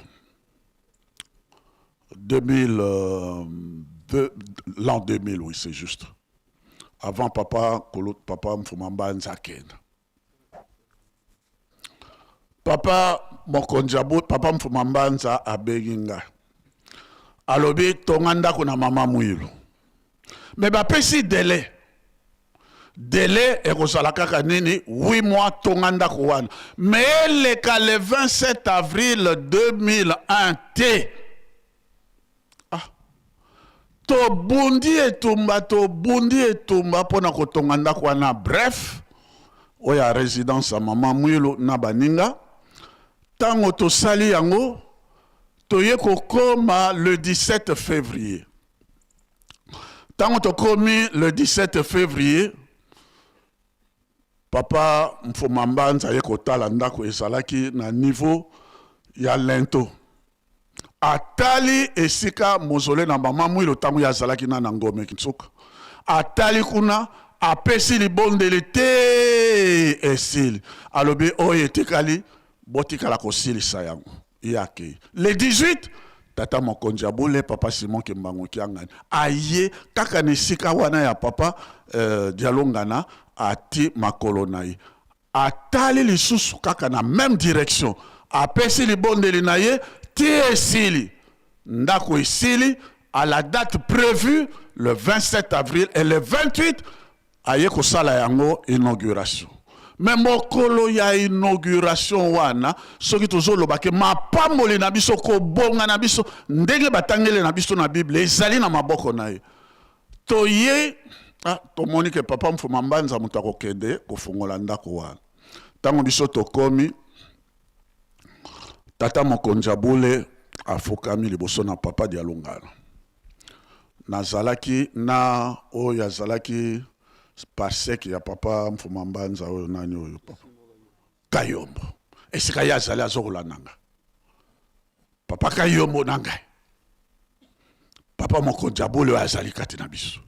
2000, euh, l'an 2000, oui, c'est juste. Avant papa, papa Mfuma Mbanza akenda. Papa mokonzi abu, papa Mfuma Mbanza abengi nga. Alobi tonga ndako na mama Mwilu. Mais bapesi délai. Délai ekozala kaka nini? 8 mois tonga ndako wana. Mais eleka le 27 avril 2001 te. Ah. Tobundi etumba, tobundi etumba mpona kotonga ndako wana. Bref, oyo ya résidence ya mama Mwilu na baninga. Ntango tosali yango, toye kokoma le 17 février. Ntango tokomi le 17 février, papa Mfuma Mbanza aye kotala ndako ezalaki na niveau ya linteau. Atali esika mausolée na mama Mwilu ntango ye azalaki na na Ngome Kinsuka. Atali kuna, apesi libondeli te esili. Alobi oyo etikali botikala kosilisa yango. Ye akei. Le 18, tata mokonzi ya bule papa Simon Kimbangu Kiangani aye kaka na esika wana ya papa Dialungana, ati makolo na ye. Atali lisusu kaka na meme direction, apesi libondeli na ye ti esili. Ndako esili à la date prévue le 27 avril et le 28 aye kosala yango inauguration. Mais mokolo ya inauguration wana, soki tozoloba ke mapamboli na biso, kobonga na biso, ndenge batangeli na biso na Bible ezali na maboko na ye. Toye, ah, tomoni ke papa Mfuma Mbanza moto akokende kofungola ndako wana. Ntango biso tokomi, tata mokonzi ya bule afukami liboso na papa Dialungana. Nazalaki na oyo azalaki Parsec ya papa Mfuma Mbanza oyo nani oyo papa Kayombo esika ye azali azokolanda nga papa Kayombo na ngai papa mokonzi ya bule oyo azali kati na biso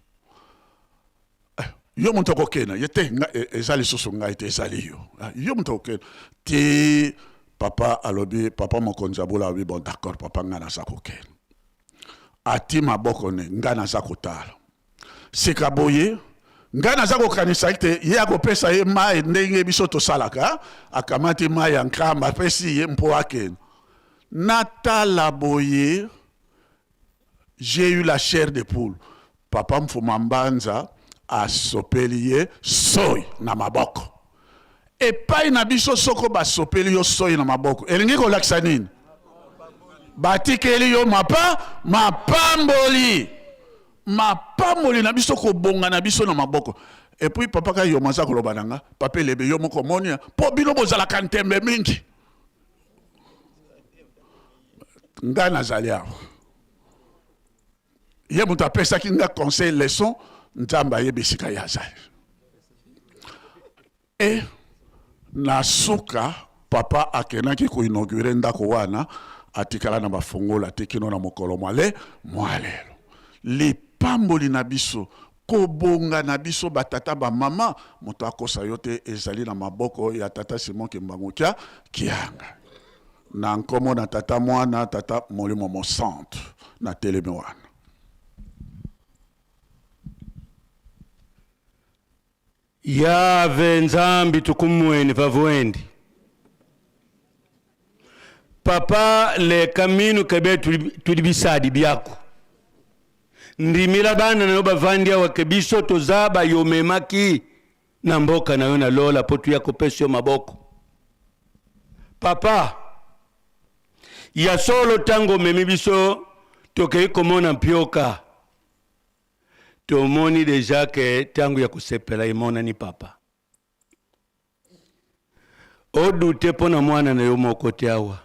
eh, yo moto okokenda ye te e, eza lisusu ngai te ezali yo ah, yo moto okokenda ti papa alobi papa mokonzi ya bule alobi bon d'accord papa ngai naza kokenda ati maboko ne ngai naza kotala Sika boye, ngai naza kokanisa ete ye akopesa ye mai ndenge biso tosalaka. Akamati mai ya nkamba apesi ye mpo akende. Natala boye, j'ai eu la chair de poule. Papa Mfuma Mbanza asopeli ye soyi na maboko. Epai na biso soko basopeli yo soyi na maboko elingi kolakisa nini? Batikeli yo mapa mapamboli mapamboli na biso kobonga na biso na maboko. Et puis papa Kayoma aza koloba na nga, papa Elebe yo moko omoni mpo bino bozalaka ntembe mingi. Nga nazali awa. Ye moto apesaki nga conseil leçon, Nzambe ayebi esika ye azali. E na suka papa akendaki ko inaugurer ndako wana, atikala na bafongola te kino na mokolo mwa mwa lelo. Lipamboli na biso, kobonga na biso ba tata ba mama, moto akosa yo te, ezali na maboko ya tata Simon Kimbangu kia Kianga. Na nkombo na Tata, Mwana, Tata Molimo Mosantu, natelemi wana. Yave Nzambi tukumweni vavuendi papa leka minu kebe tudi bisadi biaku ndimila bana na yo bavandi awa ke biso toza bayomemaki na mboka na yo na lola mpo tuya kopesa yo maboko papa ya solo ntango omemi biso tokei komona mpioka Tomoni deja ke tango ya kosepela emonani papa. O doute mpo na mwana na yo moko te awa.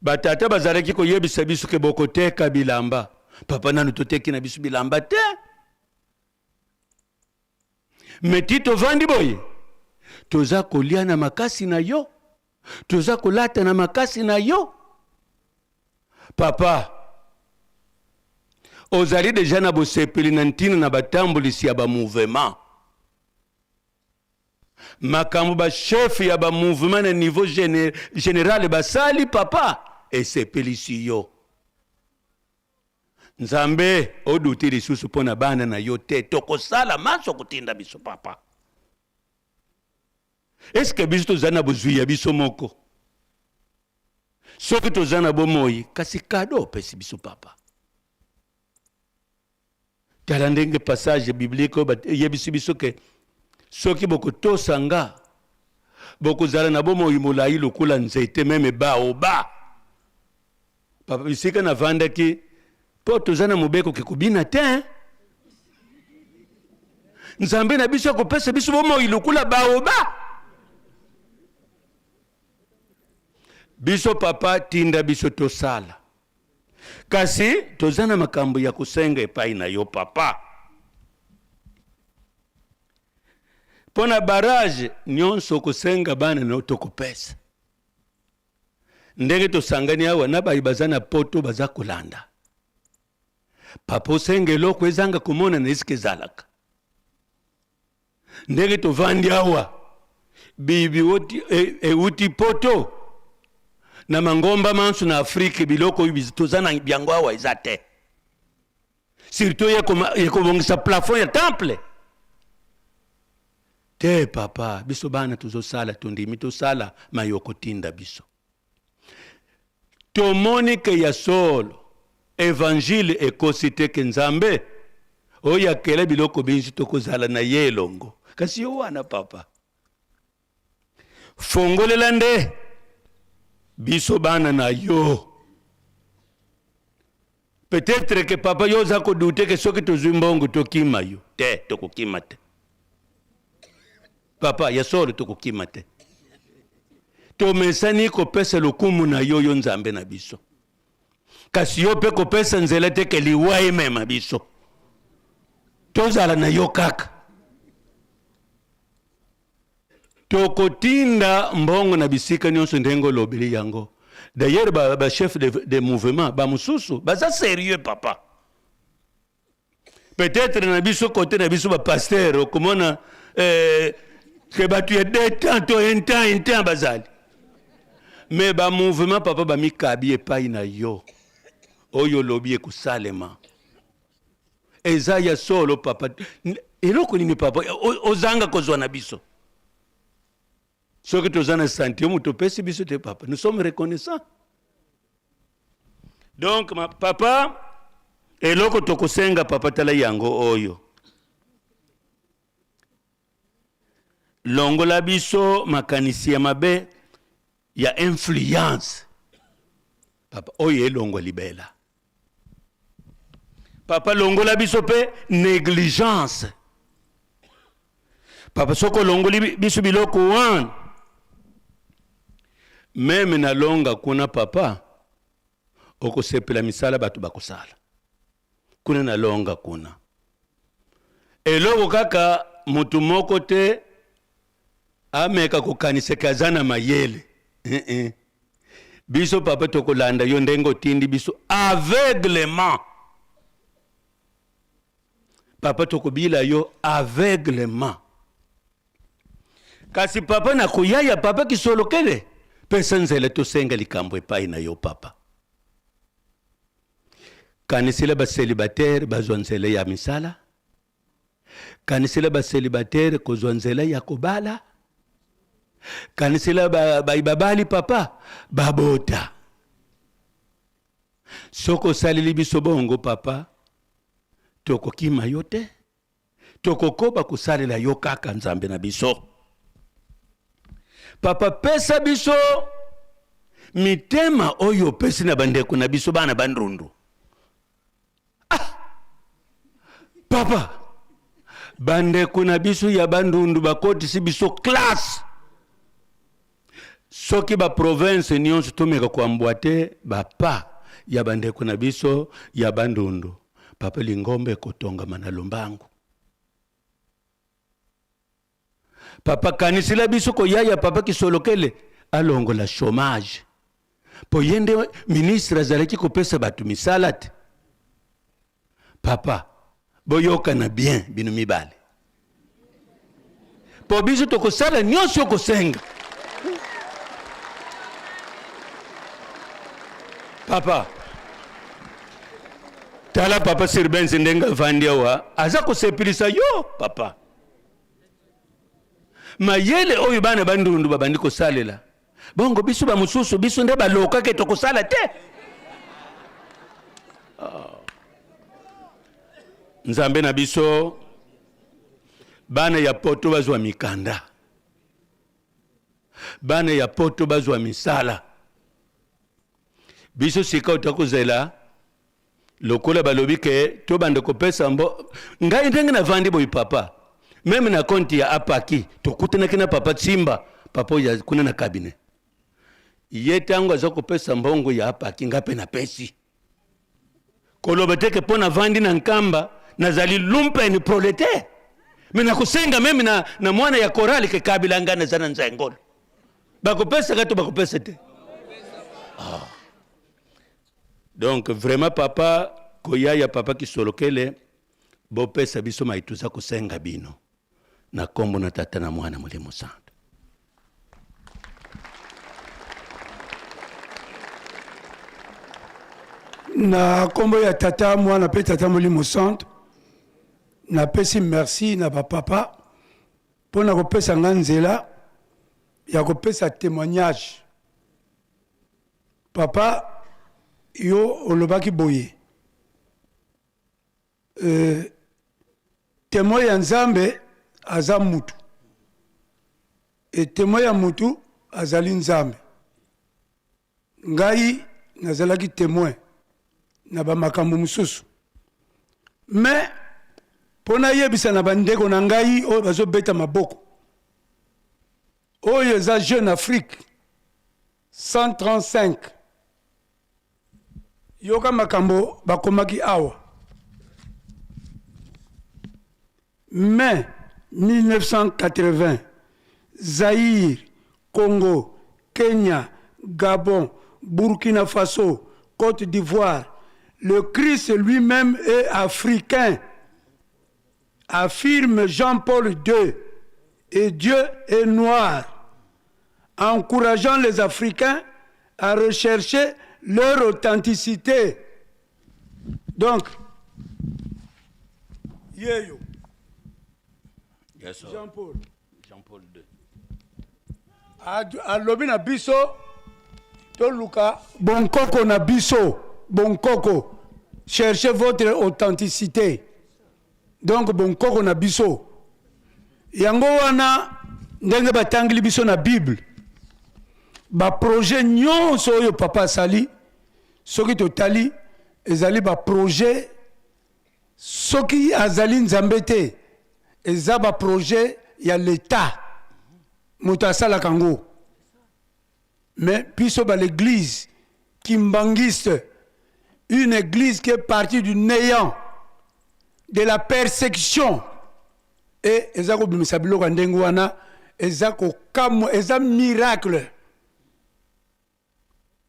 Batata bazalaki koyebisa biso ke bokoteka bilamba. Papa nanu toteki na biso bilamba te. Me ti tovandi boye toza kolia na makasi na yo, toza kolata na makasi na yo. Papa, ozali deja na bosepeli na ntina na batambolisi ya ba mouvement. Makambo ba chef ya ba mouvement na niveau general basali papa esepelisi yo. Nzambe oduti lisusu mpo na bana na yo te, tokosala manso kotinda biso papa. Eske biso tozali na bozwi ya biso moko? Soki toza na bomoi, kasi kado opesi biso papa. Tala ndenge passage biblique oyo eyebisi biso ke soki bokotosa nga bokozala na bomoi molai lokola nzete meme baoba. Papa, bisika navandaki mpo toza na mobeko ke kobina te. Nzambe na biso akopesa biso bomoi lokola baoba. Biso papa tinda biso tosala. Kasi toza na makambo ya kosenga epai na yo papa. Mpo na barrage nyonso okosenga bana na yo tokopesa. Ndenge tosangani awa na baye baza na poto baza kolanda. Papa osenga eloko ezanga komonana esika ezalaka. Ndenge tovandi awa bibi euti e, poto na mangomba manso na Afrike biloko oyo toza na byango awa eza te. Surtout ekobongisa plafond ya temple. Te papa, biso bana tozosala, tondimi tosala maye okotinda biso. Tomoni ke ya solo evangile ekosi te ke Nzambe oyo akela biloko binso tokozala na ye elongo. Kasi yo wana papa, fongolela nde biso bana na yo. Peut-etre que papa yo oza ko douter que soki tozwi mbongo tokima yo. Te, tokokima te. Papa, ya solo tokokima te. Tomesani kopesa lokumu na yo, yo Nzambe na biso. Kasi yo pe kopesa nzela te ke liwa emema biso. Tozala na yo kaka. Tokotinda mbongo na bisika nyonso ndenge olobeli yango. D'ailleurs ba, ba chef de, de mouvement ba mosusu baza sérieux papa. Peut-être na biso côté na biso ba pasteur okomona eh, ke bato ya deux temps to un temps un temps bazali. Mais ba mouvement papa bamikabi epai na yo. Oyo olobi ekosalema. Eza ya solo papa. Eloko nini papa ozanga kozwa na biso? Soki toza na sante yo moto opesi biso te papa. Nous sommes reconnaissants. Donc ma, papa eloko tokosenga papa tala yango oyo. Longola biso makanisi ya mabe ya influence papa oyo elongwa libela. Papa longola biso pe negligence. Papa soki olongoli biso biloko wana meme na longa kuna papa okosepela misala bato bakosala kuna na longa kuna eloko kaka moto moko te ameka kokanisa ke aza na mayele eh -eh. Biso papa tokolanda yo ndenge otindi biso aveuglement. Papa tokobila yo aveuglement. Kasi papa na koyaya papa kisolokele pesa nzela tosenga likambo epai na yo papa. Kanisela ba célibataire bazwa nzela ya misala. Kanisela ba célibataire kozwa nzela ya kobala. Kanisela ba, ba babali papa babota. Soki osaleli biso bongo papa, tokokima yo te, tokokoba kosalela yo kaka Nzambe na biso. Papa, pesa biso mitema oyo opesi na bandeko na biso bana Bandundu. Ah! Papa, bandeko na biso ya Bandundu bakotisi biso classe. Soki ba province nyonso tomeka koambwate ba pas ya bandeko na biso ya Bandundu, papa, lingomba ekotongama na lombangu. Papa kanisela biso koya ya papa Kisolokele alongola chômage po ye nde ministre azalaki kopesa bato misala te. Papa boyokana bien bino mibale po biso tokosala nyonso okosenga. Papa tala papa Sirbenz ndenge avandi awa aza kosepelisa yo papa. Mayele oyo bana Bandundu babandi kosalela bongo biso ba mosusu biso nde balokake tokosala te. Oh. Nzambe na biso, bana ya poto bazwa mikanda, bana ya poto bazwa misala, biso sika otakozela lokola balobi ke tobanda kopesa mbo ngai ndenge navandi boye papa meme na konti ya apaki tokutanaki na papa Tsimba papa oyo kuna na cabinet ye ntango aza kopesa mbongo ya apaki ngai mpe napesi koloba te ke mpo navandi na nkamba nazali lumpen proletaire me nakosenga meme na, na mwana ya korale ke kabila ngai naza na nzengolo bakopesaka to bakopesa te ah. Donc vraiment papa koya ya papa Kisolokele bopesa biso mai toza kosenga bino na kombo na tata na mwana molimo santo. Na kombo ya tata mwana pe tata molimo santo napesi merci na bapapa mpo na kopesa nga nzela ya kopesa témoignage. Papa yo olobaki boye euh, temoin ya Nzambe aza mutu et temoin ya mutu azali Nzambe. Ngai nazalaki temoin na ba makambo mosusu mais mpo nayebisa na bandeko na ngai oyo bazobeta maboko oyo eza Jeune Afrique 135 yoka makambo bakomaki awa mai 1980. Zaïre, Congo, Kenya, Gabon, Burkina Faso, Côte d'Ivoire. Le Christ lui-même est africain, affirme Jean-Paul II, et Dieu est noir, encourageant les Africains à rechercher leur authenticité. Donc, yeyo. Yes, sir. Jean-Paul. Jean-Paul II. Alobi na biso toluka bonkoko na biso, bonkoko, cherchez votre authenticité. Donc bonkoko na biso yango wana, ndenge batangeli biso na Bible, baprojet nyonso oyo papa asali, soki totali, ezali baprojet, soki azali Nzambe te, eza baprojet ya l'État moto asalaka yango. Mais biso ba l'Église kimbanguiste, une église qui est partie du néant, de la persécution, e eza kobimisa biloko ya ndenge wana, eza kokamwa, eza miracle.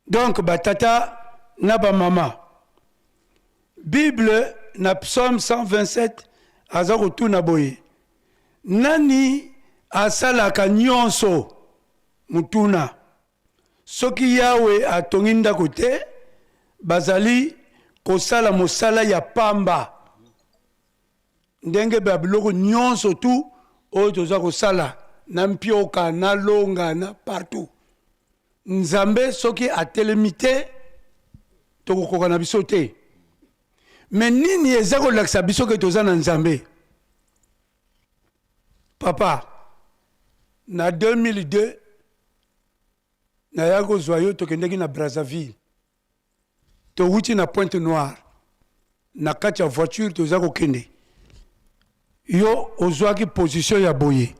Donc batata na bamama, Bible na Psaume 127 aza kotuna boye: nani asalaka nyonso? Mutuna. Soki Yawe atongi ndako te, bazali kosala mosala ya pamba. Ndenge ba biloko nyonso tu oyo toza kosala na mpioka, na longa, na partout, Nzambe soki atelemi te, tokokoka na biso te. Me nini eza kolakisa biso ke toza na Nzambe? Papa, na 2002 naya kozwa yo, tokendeki na Brazzaville, towuti na Pointe Noire, na kati ya voiture toza kokende, yo ozwaki position ya boye,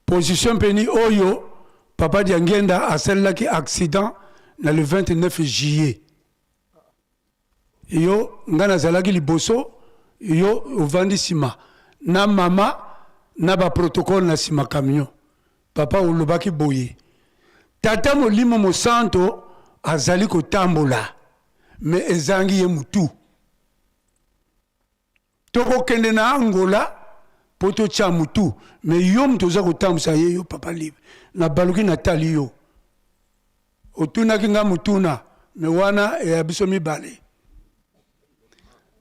position mpeni oyo papa Diangenda asalelaki accident na le 29 juillet. Yo, ngai nazalaki liboso, yo ovandi nsima na mama na baprotocole na nsima camion. Papa, olobaki boye: Tata Molimo Mosanto azali kotambola, me ezangi ye mutu. Tokokende na Angola mpo totya mutu, me yo moto oza kotambwisa ye, yo papa libre. Nabaluki, natali yo, otunaki nga mutuna, me wana eya biso mibale.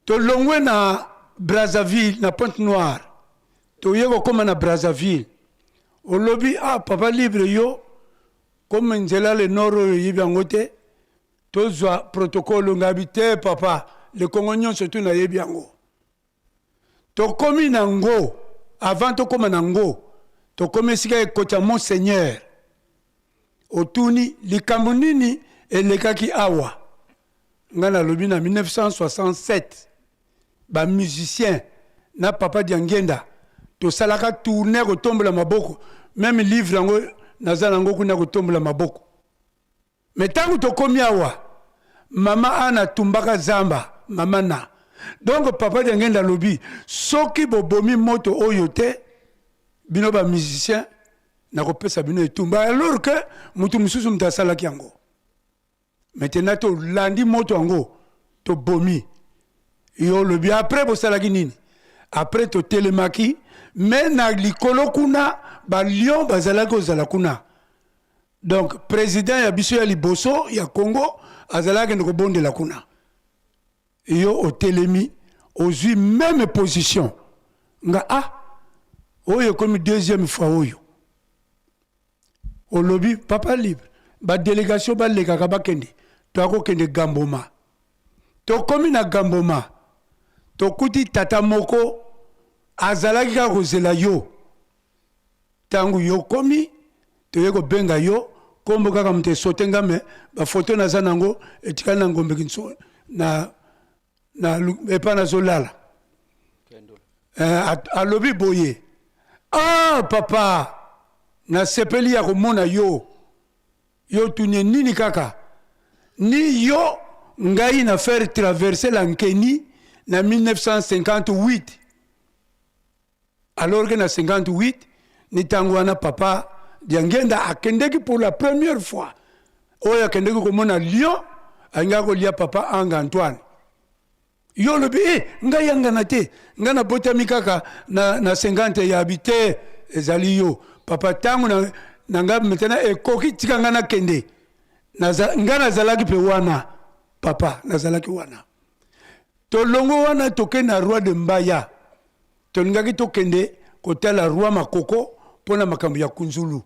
Tolongwe na Brazzaville, na Pointe Noire, toye kokóma na Brazzaville, olobi: ah, papa libre, yo comme nzela le nord oyo oyebi yango te, tozwa protocole. Ngabi te, papa, le Congo nyonso tu nayebi yango. Tokomi na ngo, avant tokóma na ngo, tokomi esika ekota Monseigneur, otuni likambo nini elekaki awa. Ngai nalobi na 1967 bamusicien na papa Diangenda tosalaka tournée kotombola maboko, même livre yango naza nango kuna, kotombola maboko. Me ntango tokomi awa, mama ana atumbaka zamba, mama na donc papa Diangenda alobi: soki bobomi moto oyo te, bino bamusicien, nakopesa bino etumba, alors que moto mosusu moto asalaki yango. Maintenant tolandi moto yango, tobomi. Yo olobi après bosalaki nini? Après totelemaki, me na likolo kuna balion bazalaki kozala kuna. Donc président ya biso ya liboso ya Congo azalaki kende kobondela kuna. Yo otelemi, ozwi même position. Nga ah, oyo ekomi deuxième fois oyo. Olobi: papa libre, badélégation balekaka, bakende, toakokende Gamboma. Tokomi na Gamboma, tokuti tata moko azalaki kaka kozela yo. Ntango yo komi, toye kobenga yo nkombo kaka, moto esote nga, me bafoto naza nango etikali na Ngombe Kinso na epa nazolala. Alobi boye: ah papa, nasepeli ya komona yo. Yo tuni nini kaka ni yo ngai na faire traverser la Nkeni na 1958, alors que na 58 Ni ntango wana papa Diangienda akendeki pour la première fois oyo akendeki komona lion alingaki kolia papa Anga Antoine. Yo olobi eh, ngai yangana te, ngai nabotami kaka na, na 50 ya abi te, ezali yo papa. Ntango na, na ngai maintenant ekoki, tika ngai nakende. Naza, ngai nazalaki mpe wana papa, nazalaki wana. Tolongo wana toke na roi de Mbaya, tolingaki tokende kotala roi Makoko mpo na makambo ya Kunzulu.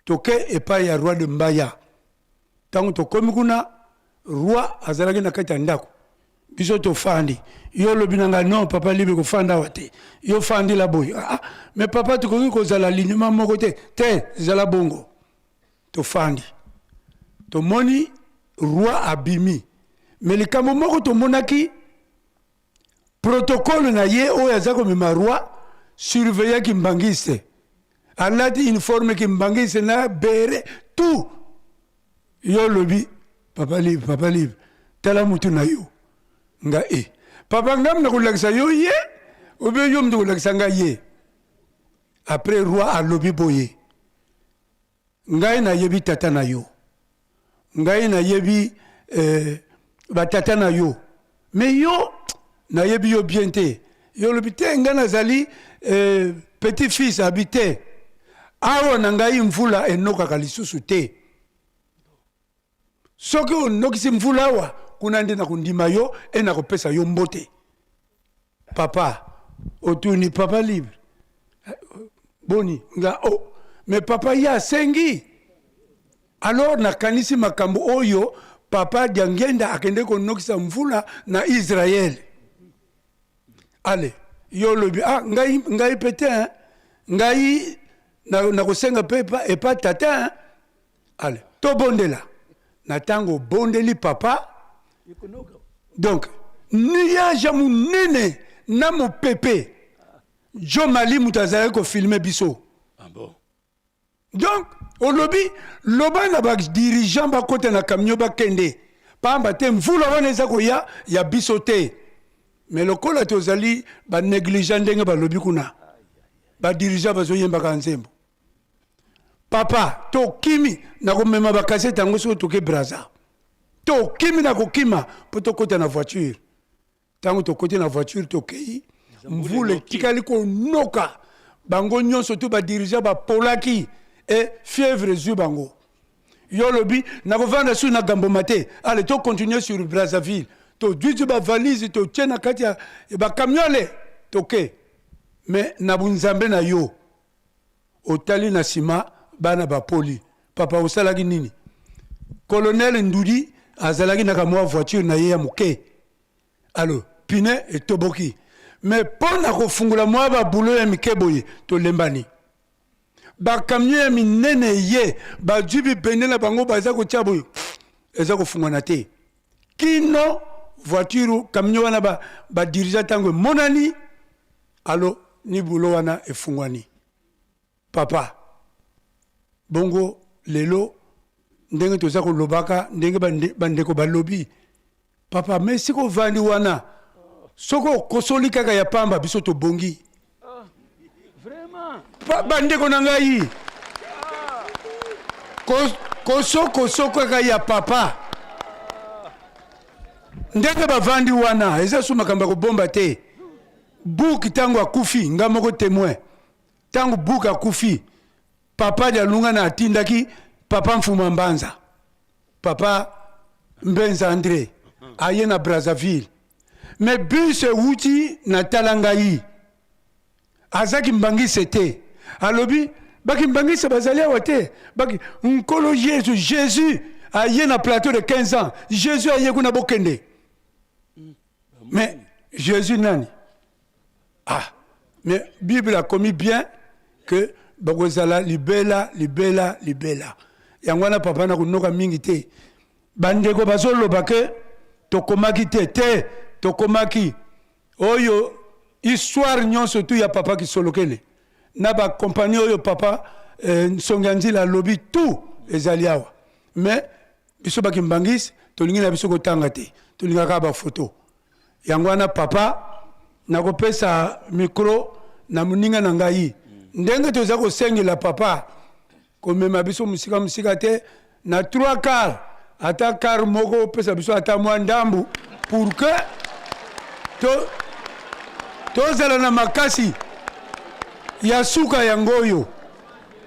Toke epai ya roi de Mbaya. Ntango tokomi kuna, roi azalaki na kati ya ndako, biso tofandi. Yo olobi na ngai non papa libre kofanda awa te, yo fandela boye. Ah, ah, mais papa tokoki kozala alignement moko te te, ezala bongo. Tofandi, tomoni roi abimi, mais likambo moko tomonaki protocole na ye oyo aza komema roi surveillant kimbangiste alati uniforme kimbangiste na bere tout. Yo olobi papa libre, papa libre, tala mutu na yo nga e papa ngam na kolakisa yo ye obe yo mutu kolakisa nga ye. Après roi alobi boye, ngai nayebi tata na yo, ngai nayebi eh, batata na yo, mais yo nayebi yo bien te. Yo olobi te ngai nazali eh, petit fils abi te, awa na ngai mvula enokaka lisusu te. Soki onokisi mvula awa kuna nde nakondima yo e nakopesa yo mbote. Papa otuni papa libre boni nga o oh. Mais papa ye asengi alors nakanisi makambo oyo papa Diangenda akende konokisa mvula na Israël. Ale yo olobi ah ngai ngai pe te hein? Ngai nakosenga na pe epa, epa tata hein? Ale tobondela na ntango obondeli papa donc nuage ya monene na mopepe jo mali moto azalaki kofilme biso. Ah bon? Donc olobi loba na badirigeant bakota na camion bakende pamba te mvula wana eza koya ya biso te. Mais lokola tozali banégligent ndenge balobi kuna badirigeant bazoyembaka nzembo papa tokimi na komema bakasete yango soki toke Braza tokimi na kokima mpo tokota na voiture. Ntango tokoti na voiture tokei, mvula etikali konoka, bango nyonso tu badirigeant bapolaki e fièvre ezwi bango. Yo olobi nakovanda su na Gamboma te, ale to continuer sur Brazzaville, tozwizwi bavalise totie na kati ya bacamion ale toke. Mais na bunzambe na yo otali na sima bana bapoli papa osalaki nini? Colonel Ndudi azalaki na kamwa voiture na ye ya moke, alo pine etoboki, mais mpo na kofungola mwa babulo ya mike boye tolembani. Bakamio ya minene ye bazwi bibende na bango baza kotia boye eza kofungwana te kino voiture camion wana badirija ba ntango emonani alo ni bulo wana efungwani papa. Bongo lelo ndenge toza kolobaka ndenge bandeko balobi papa, me siko ovandi wana soki okosoli kaka ya pamba biso tobongi. Bandeko na ngai koso koso kaka ya papa ndenge bavandi wana eza su makambo ya kobomba te. Book ntango akufi nga moko témoin, ntango Book akufi papa Dialungana atindaki papa Mfuma Mbanza, papa Mbenza André aye na Brazzaville, mais bus ewuti na tala ngai aza kimbangise te, alobi bakimbangise bazali awa te, baki nkolo Yesu Jésus aye na plateau de 15 ans, Jésus aye kuna bokende. Mais Jésus nani? Ah, mais Bible a commis bien que bakozala libela libela libela. Yango wana papa na konoka mingi te. Bandeko bazoloba ke tokomaki te te tokomaki oyo histoire nyonso tu ya papa Kisolokele na ba compagnie oyo papa eh, Nsongi ya Nzila alobi tout ezali awa. Mais biso ba kimbangiste tolingi na biso kotanga te, tolingaka ba photo. Yango wana papa nakopesa micro na moninga na ngai. Ndenge toza kosengela papa komema biso mosika mosika te na 3 quart, ata quart moko opesa biso ata mwa ndambu pour que to tozala na makasi ya suka. Yango oyo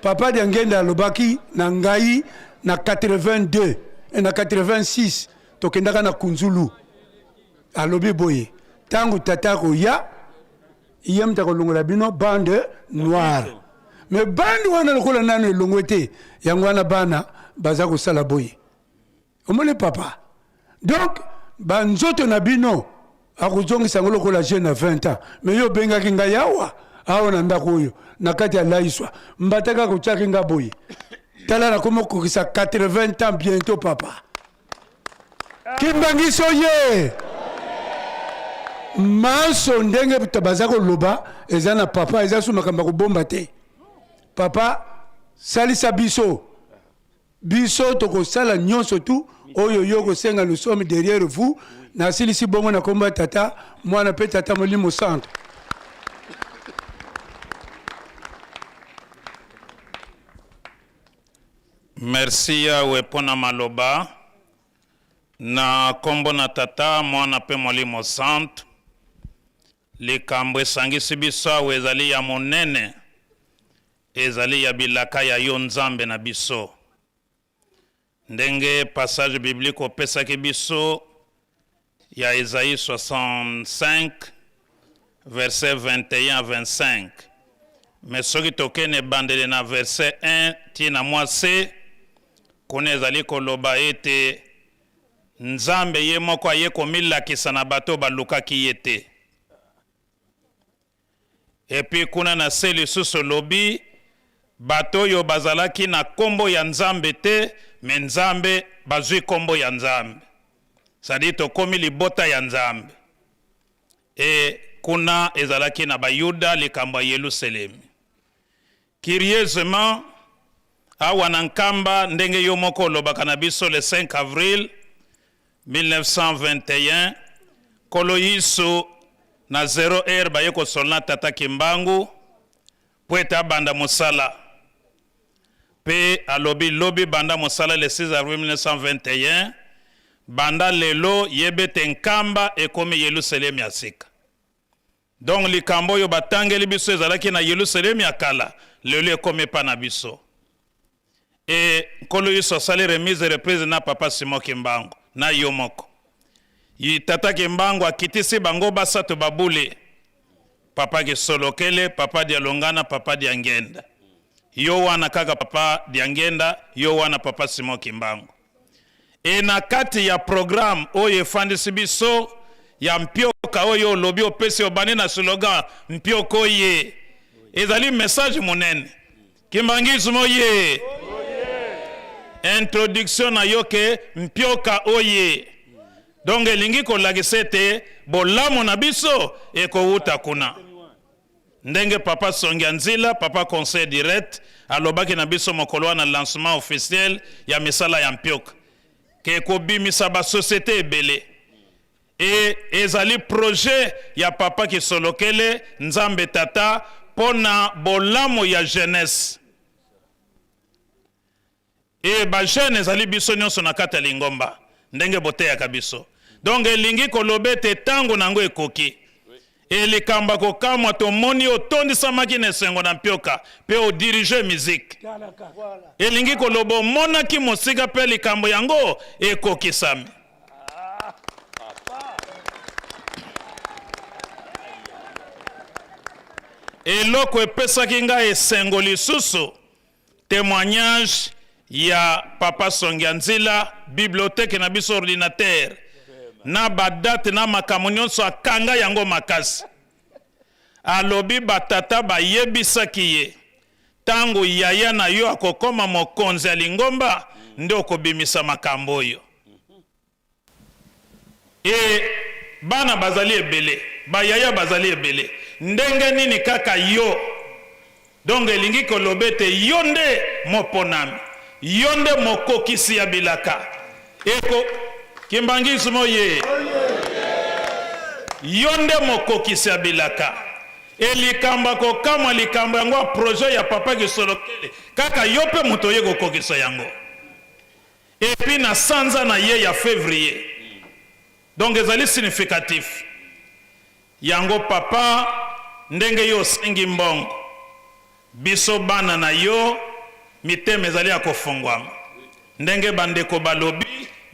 papa Diangenda alobaki na ngai na 82 et na 86, tokendaka na Kunzulu. Alobi boye: ntango tata akoya, ye moto akolongola bino bande noire. Mais bande wana lokola nano elongwe te, yango wana bana baza kosala boye. Omoni papa, donc banzoto na bino akozongisa yango lokola jeune ya 20 ans. Mais yo obengaki ngai awa awa na ndako oyo na kati ya Laiswa, mbata kaka otiaki nga boye. Tala, nakomi okokisa 80 ans bientôt. Papa Kimbangiso ye manso ndenge baza koloba eza na papa, eza so makambo ya kobomba te. Papa, salisa biso, biso tokosala nyonso tu oyo yo kosenga. Nous sommes derrière vous. Nasilisi bongo na kombo ya Tata, Mwana mpe Tata Molimo Santo. Merci Yawe mpo na maloba. Na nkombo na Tata, Mwana mpe Molimo Santu, likambo esangisi biso awa ezali ya monene, ezali ya bilaka ya yo Nzambe na biso. Ndenge passage biblique opesaki biso ya Esaïe 65 verset 21 à 25, mais soki tokende ebandeli na verset 1 ti na mwa c kuna, ezali koloba ete Nzambe ye moko aye komilakisa na bato balukaki ye te. Et puis kuna na se lisusu olobi bato oyo bazalaki na nkombo ya Nzambe te, mais Nzambe bazwi nkombo ya Nzambe, c'est-à-dire tokomi libota ya Nzambe. E kuna ezalaki na Bayuda, likambo ya Yelusalemi. Curieusement, awa na Nkamba, ndenge yo moko olobaka na biso, le 5 avril 1921, Nkolo Yesu na 0 heure baye kosolola na tata Kimbangu mpo ete abanda mosala. Mpe alobi: lobi banda mosala, le 6 avril 1921. Banda lelo, yeba ete Nkamba ekomi Yelusalemi ya sika. Donc likambo oyo batangeli biso ezalaki na Yelusalemi ya kala, lelo ekomi epa na biso. E Nkolo Yesu asali remise reprise na papa Simon Kimbangu na yo moko. Tata Kimbangu akitisi bango basato babule: papa Kisolokele, papa Dialongana, papa Diangenda. Yo wana kaka papa Diangenda, yo wana papa Simon Kimbangu. E na kati ya programme oyo efandisi biso ya mpioka oyo olobi, opesi, obandi na slogan "Mpioko ye", ezali message monene. Kimbangisme oye, introduction na yo ke mpioka oye, donc elingi kolakisa ete bolamu na biso ekowuta kuna. Ndenge papa Songia Nzila, papa conseil direct, alobaki na biso mokolo wana, lancement officiel ya misala ya mpioka, ke kobimisa basociété ebele. E ezali projet ya papa Kisolokele, Nzambe Tata, mpo na bolamu ya jeunesse. E bajeune ezali biso nyonso na kati ya lingomba, ndenge boteyaka biso. Donc elingi koloba ete ntango nango ekoki. E likambo ya kokamwa, tomoni otondisamaki na esengo na mpioka mpe odirige musique. Elingi koloba omonaki mosika mpe likambo yango ekokisami. Eloko epesaki ngai esengo lisusu, témoignage ya papa Songia Nzila, bibliothèque na biso, ordinateur na badate na makambo nyonso, akanga yango makasi. Alobi batata bayebisaki ye: ntango yaya na yo akokoma mokonzi ya lingomba, nde okobimisa makambo oyo. E bana bazali ebele, bayaya bazali ebele, ndenge nini kaka yo? Donc elingi koloba ete yo nde moponami, yo nde mokokisi ya bilaka. Eko kimbangisme oye, yo nde mokokisi ya bilaka. E likambo ya kokamwa, likambo yango ya projet ya Papa Kisolokele, kaka yo mpe moto oye kokokisa yango. Et puis na sanza na ye ya fevrier. Donc ezali significatif. Yango papa ndenge yo osengi mbongo, biso bana na yo mitema ezali ya kofongwama. Ndenge ba ndeko balobi,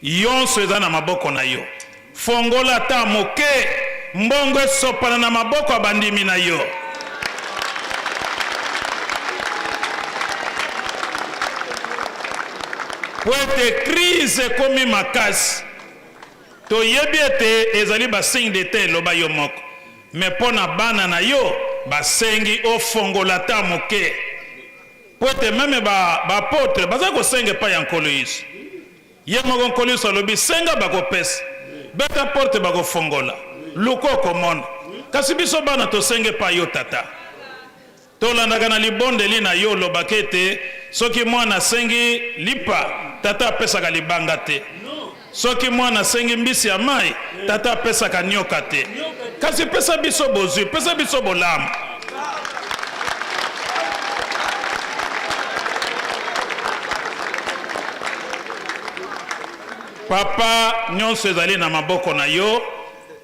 yonso eza na maboko na yo. Fongola ata moke, mbongo esopana na maboko ya bandimi na yo. Mpo ete crise ekomi makasi. Toyebi ete ezali ba signe de temps eloba yo moko mais mpo na bana na yo basengi ofongola ata moke mpo ete meme ba ba apotres baza kosenga epai ya Nkolo Yesu. Ye moko Nkolo Yesu alobi senga bakopesa, beta porte bakofongola, luka okomona. Kasi biso bana tosenga epai yo Tata. Tolandaka na libondeli na yo olobaka ete soki mwana asengi lipa, tata apesaka libanga te. Soki mwana asengi mbisi ya mai, tata apesaka nyoka te. Kasi pesa biso bozwi, pesa biso bolamu. Papa, nyonso ezali na maboko na yo.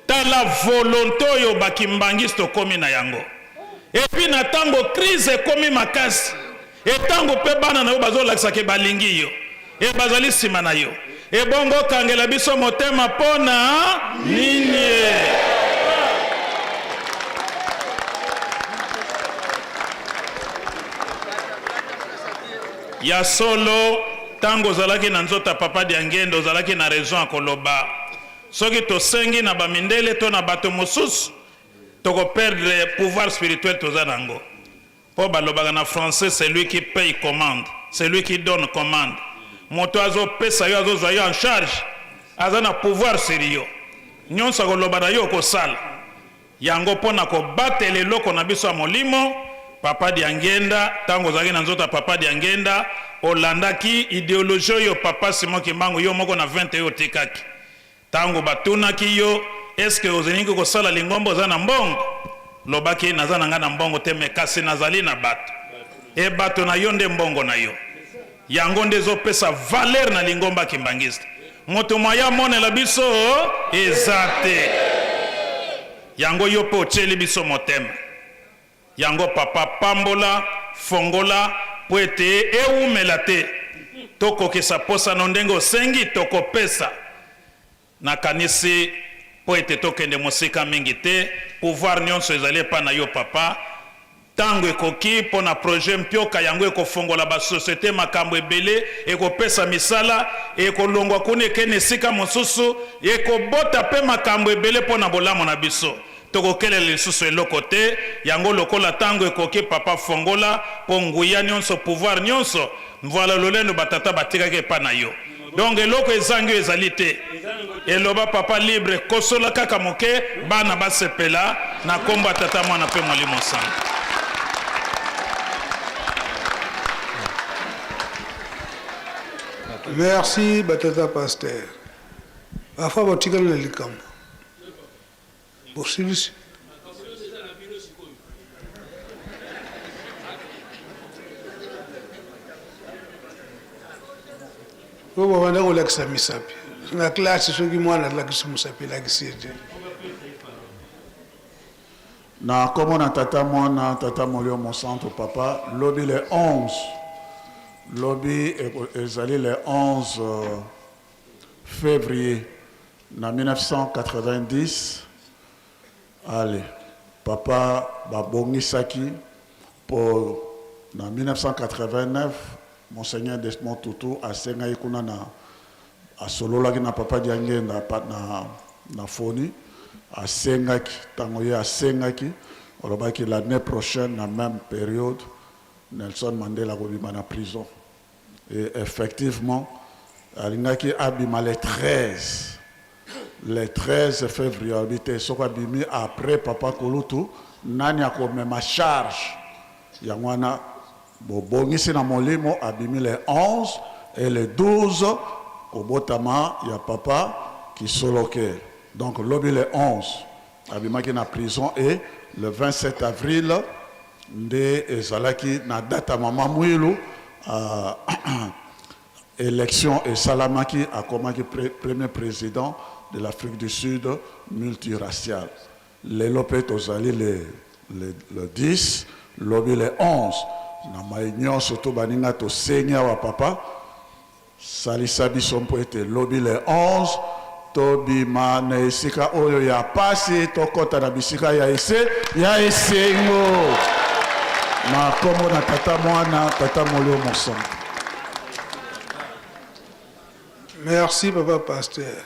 Tala volonte oyo ba kimbanguiste tokomi na yango. Et puis na tango crise ekomi makasi et tango pe bana na yo bazolakisa ke balingi yo et bazali sima na yo, ebongo okangela biso motema po na nini? Ya solo tango ozalaki na nzoto ya papa Diangienda ozalaki na raison ya koloba soki tosengi na ba mindele to na bato mosusu Toko perdre pouvoir spirituel toza na yango po balobaka na français celui qui paye commande, celui qui donne commande. Moto azo pesa yo azo zwa yo en charge aza na pouvoir sur yo. Nionso akoloba na yo okosala. Yango po na kobatela eloko na biso ya molimo, Papa Diangienda, tango ozalaki na nzoto ya Papa Diangienda, olandaki ideologie oyo Papa Simon Kimbangu yo moko na 20 oyo otikaki. Tango batunaki yo est ce que olingi kosala lingomba oza na mbongo? Lobaki naza na nga na mbongo te mais kasi nazali na bato et bato na yo nde mbongo na yo. Yango nde ezo pesa valeur na lingomba kimbanguiste. Moto moyen amonela biso eza te. Yango yo pe otieli biso motema. Yango papa pambola, fongola po ete ewumela te tokokisa posa no ndenge osengi tokopesa. Nakanisi po ete tokende mosika mingi te, pouvoir nionso ezali epa na yo papa, tango ekoki po na projet Mpioka yango ekofongola ba societe makambo ebele, ekopesa misala, ekolongwa kuna ekei na esika mosusu, ekobota pe makambo ebele po na bolamu na biso. Tokokelela lisusu eloko te, yango lokola tango ekoki papa fongola po nguya nionso pouvoir nionso mvuala lolendo ba tata batikaki epa na yo donc eloko ezangi yo ezali te eloba papa libre kosola kaka moke bana basepela na kombo ya tata mwana pe molimo santu. Merci ba tata pasteur. Parfois botikali na likambo. Bosilisi. Oyo babanda kolakisa misapi na classe, soki mwana alakisi mosapi elakisi ye te. Na kombo na Tata, Mwana, Tata Molimo Mosantu, Papa, lobi le 11, lobi ezali le 11 Fevrier na 1990, allez, papa babongisaki mpo na 1989 Monseigneur Desmond Tutu asengaki kuna na asololaki na papa Diangienda na, na foni, asengaki tango ye asengaki alobaki l'annee prochaine na meme periode Nelson Mandela akobima na prison. Et effectivement, alingaki abima le 13. Le 13 février, alobi te soki abimi après papa Kulutu, nani akomema charge? Yango wana bobongisi na molimo, abimi le 11 et le 12 kobotama ya papa Kisoloke. Donc lobi le 11 abimaki na prison et Le 27 avril nde ezalaki na date ya mama Muilu uh, election esalamaki, akomaki pre, premier president de l'Afrique du Sud multiracial. Lelo mpe tozali le, le, le 10, lobi le 11. Na mai nyonso to baninga tosengi awa papa Salisa biso mpo ete lobi le 11 tobima na esika oyo ya pasi tokɔta na bisika ya ese ya esengo na nkombo na Tata Mwana Tata Molimo Mosantu. Merci papa pasteur.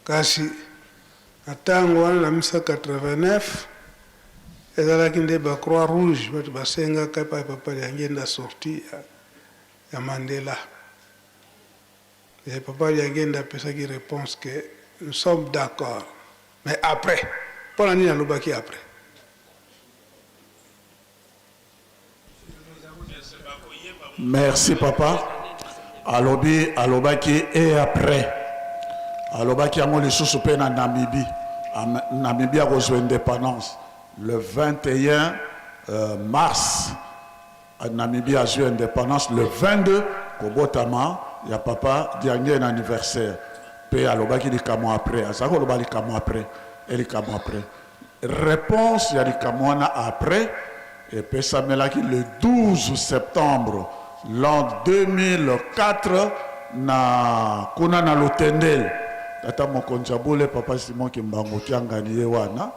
Kasi na tango wana na 1989 ezalaki nde ba croix rouge bato basengaka epai papa Diangienda sortie ya ya Mandela et papa Diangienda apesaki reponse que nous sommes d'accord mais après pona nini alobaki après? Merci papa. Alobi alobaki et après. Alobaki yango lisusu pe na Namibie. Namibie akozwa indépendance le 21 euh, mars. Namibie azui independance le 22 kobotama ya papa Diangienda anniversaire pe alobaki likambo après azalaki koloba likambo après et likambo après reponse ya likambo wana après epesamelaki le 12 septembre l'an 2004 na kuna na Lutendele tata mokonzi ya bule papa Simon Kimbangu Kiangani ye wana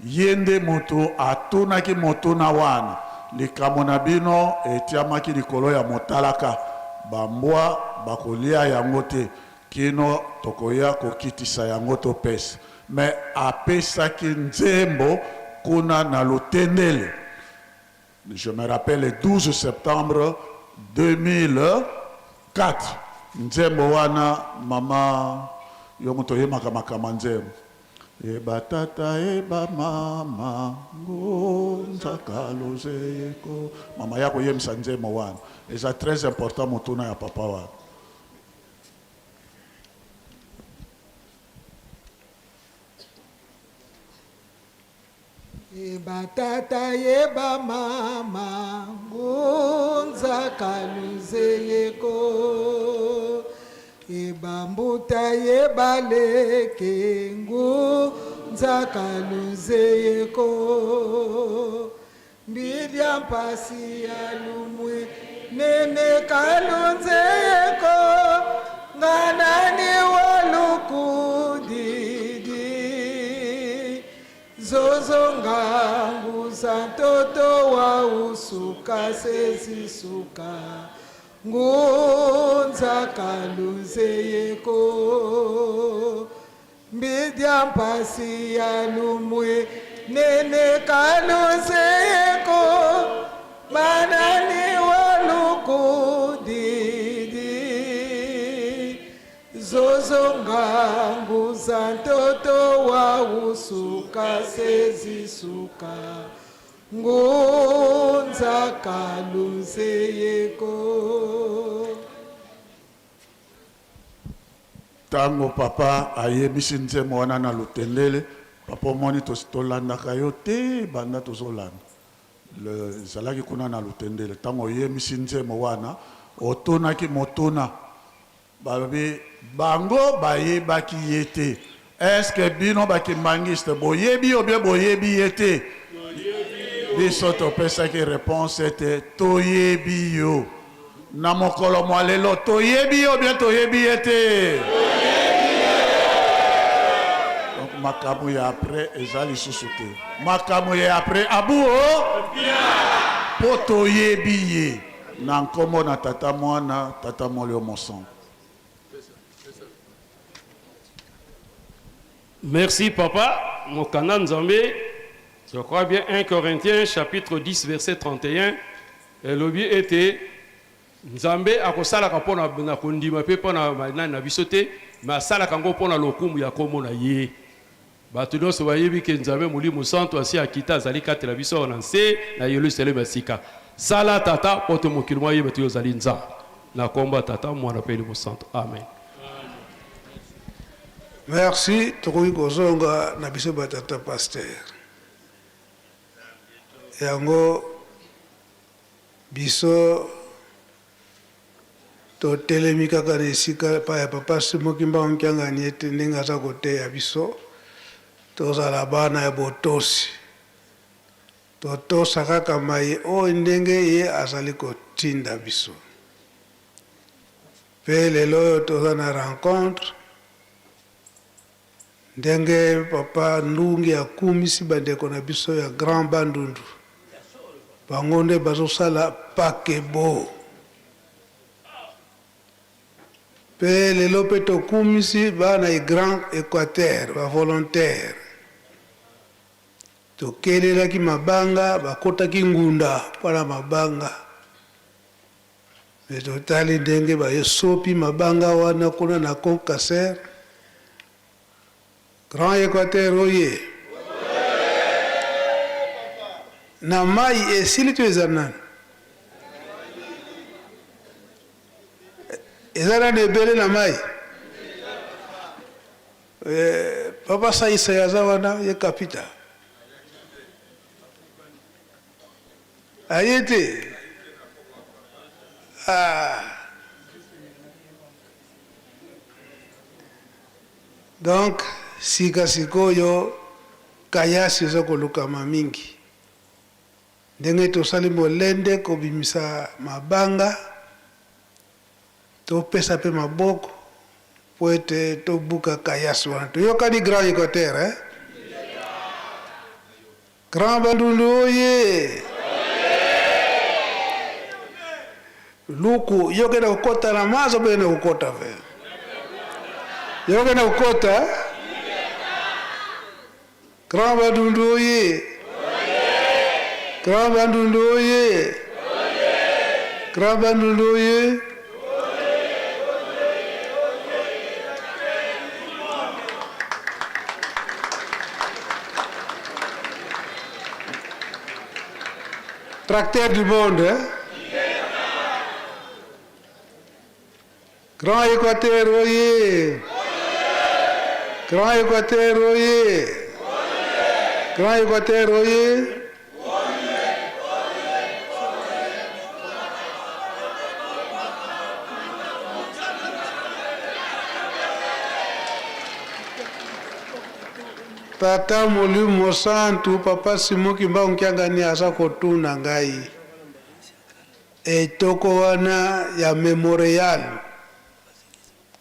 Ye nde moto atunaki motuna wana, Likambo na bino etiamaki likolo ya motalaka, bambwa bakolia yango te kino tokoya kokitisa yango topesa. Mais apesaki nzembo kuna na Lutendele. Je me rappelle le 12 septembre 2004 nzembo wana mama yo moto oyemaka makambo ya nzembo eba tata eba mama ngonzaka lozeko mama ya koyemisa nzembo wana eza très important motuna ya papa wana. Yeba tata yeba mama ngunza kaluzeyeko yeba mbuta yeba leke ngunza kaluzeyeko mbidia mpasi ya lumwe nene kalunzeyeko nganani walukudidi Zozo ngangu za ntoto wa usuka sezisuka ngunza kalunzeyeko mbidia mpasi ya lumwe nene kalunzeyeko manani walukudidi Zozo ngangu za ntoto wa usuka sezisuka ngunza kalunzeyeko. Tango papa ayebisi nzembo wana na lutendele, papa omoni tolandaka yo te banda tozolanda. Le ezalaki kuna na lutendele tango oyemisi nzembo wana otunaki motuna Balobi bango bayebaki ye te. Est ce que bino ba kimbanguiste boyebi ou bien boyebi ye te? Biso topesaki reponse ete toyebi yo. Na mokolo mwa lelo toyebi ye ou bien toyebi ye te? Donc makambo ya après eza lisusu te. Makambo ya après abuo po toyebi ye. Na nkombo na Tata, Mwana, Tata Molio Mosantu. Merci papa, mokanda Nzambe, je crois bien 1 Corinthiens chapitre 10 verset 31 elobi ete Nzambe akosalaka mpo na kondima mpe mpo na nani na biso te, mais asalaka yango mpo na lokumu ya kombo na ye. Bato nyonso bayebi ke Nzambe Molimo Santu asi akita azali kati na biso awa na nse na Yelusaleme ya sika. Sala Tata mpo te mokili mwa yeba te yo ozali Nzambe. Na kombo ya Tata, Mwana mpe Elimo Santu. Amen. Merci, tokoki kozonga na biso ba tata pasteur. Yango biso totelemi kaka na esika epai ya Papa Simon Kimbangu Kiangani ete ndenge aza koteya biso tozala bana ya botosi, totosa kaka maye oyo ndenge ye azali kotinda biso. Pe lelo oyo toza na rencontre Ndenge papa Ndungi akumisi ba ndeko na biso ya Grand Bandundu, bango nde bazosala paquebot. Pe lelo pe tokumisi bana ya Grand Equateur, ba volontaires. Tokelelaki mabanga, bakotaki ngunda mpo na mabanga. Mais totali ndenge basopi mabanga wana kuna na Concaser. Grand Equateur oye! Na mayi esili to eza nanu? Eza nanu ebele na mayi? Eh, papa Saisai aza wana ye kapita. Aye te? Ah. Donc sika sikoyo kayasi eza kolukama mingi. Ndenge tosali molende kobimisa mabanga, topesa pe maboko po ete tobuka kayasi wana. Toyokani Grand Equateur eh? Grand Bandundu oye! Luku yo kende kokota na mazo mpe kende kokota ve yo kende kokota Grand Bandundu oye! Grand Bandundu oye! Grand Bandundu oye! Tracteur du monde, hein? Grand Équateur, oye! Grand Équateur, oye! Grand Équateur, oye! Tata Molimo Santu, Papa Simon Kimbangu Kiangani aza kotuna ngai etoko wana ya memorial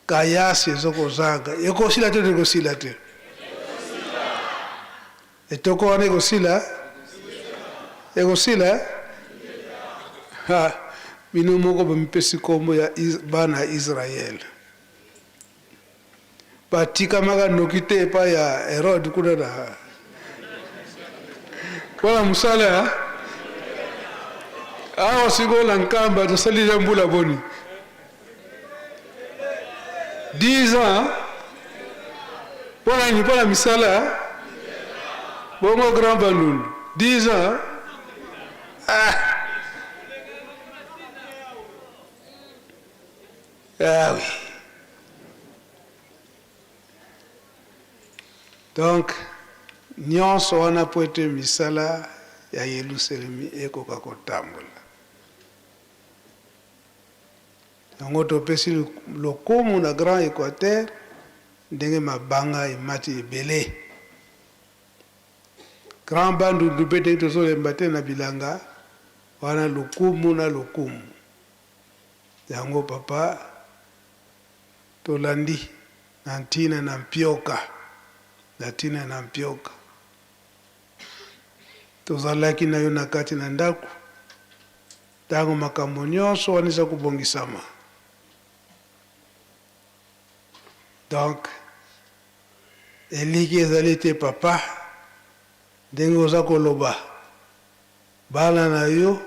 kayasi ezokozanga ekosila te to ekosila te? Etoko wana ekosila? Ekosila? Ha, bino moko bomipesi kombo ya bana ya Israël. Batikamaka noki te epai ya Herode kuna na mpona mosala. Awa sikoyo na Nkamba tosali deja mbula boni? 10 ans mpo na nini? Mpo na misala. Bongo Grand Bandundu 10 ans. Ah. Ah oui. Donc nyonso wana mpo ete misala ya Yelusalemi ekoka kotambola. Yango topesi lokumu na Grand Equateur ndenge mabanga emati ebele. Grand Bandundu mpe ndenge tozolemba te na bilanga wana lokumu na lokumu. Yango papa tolandi na ntina na mpioka, na ntina na mpioka. Tozalaki na yo na kati na ndako. Ntango makambo nyonso wana eza kobongisama, donc eliki ezali te papa, ndenge oza koloba bana na yo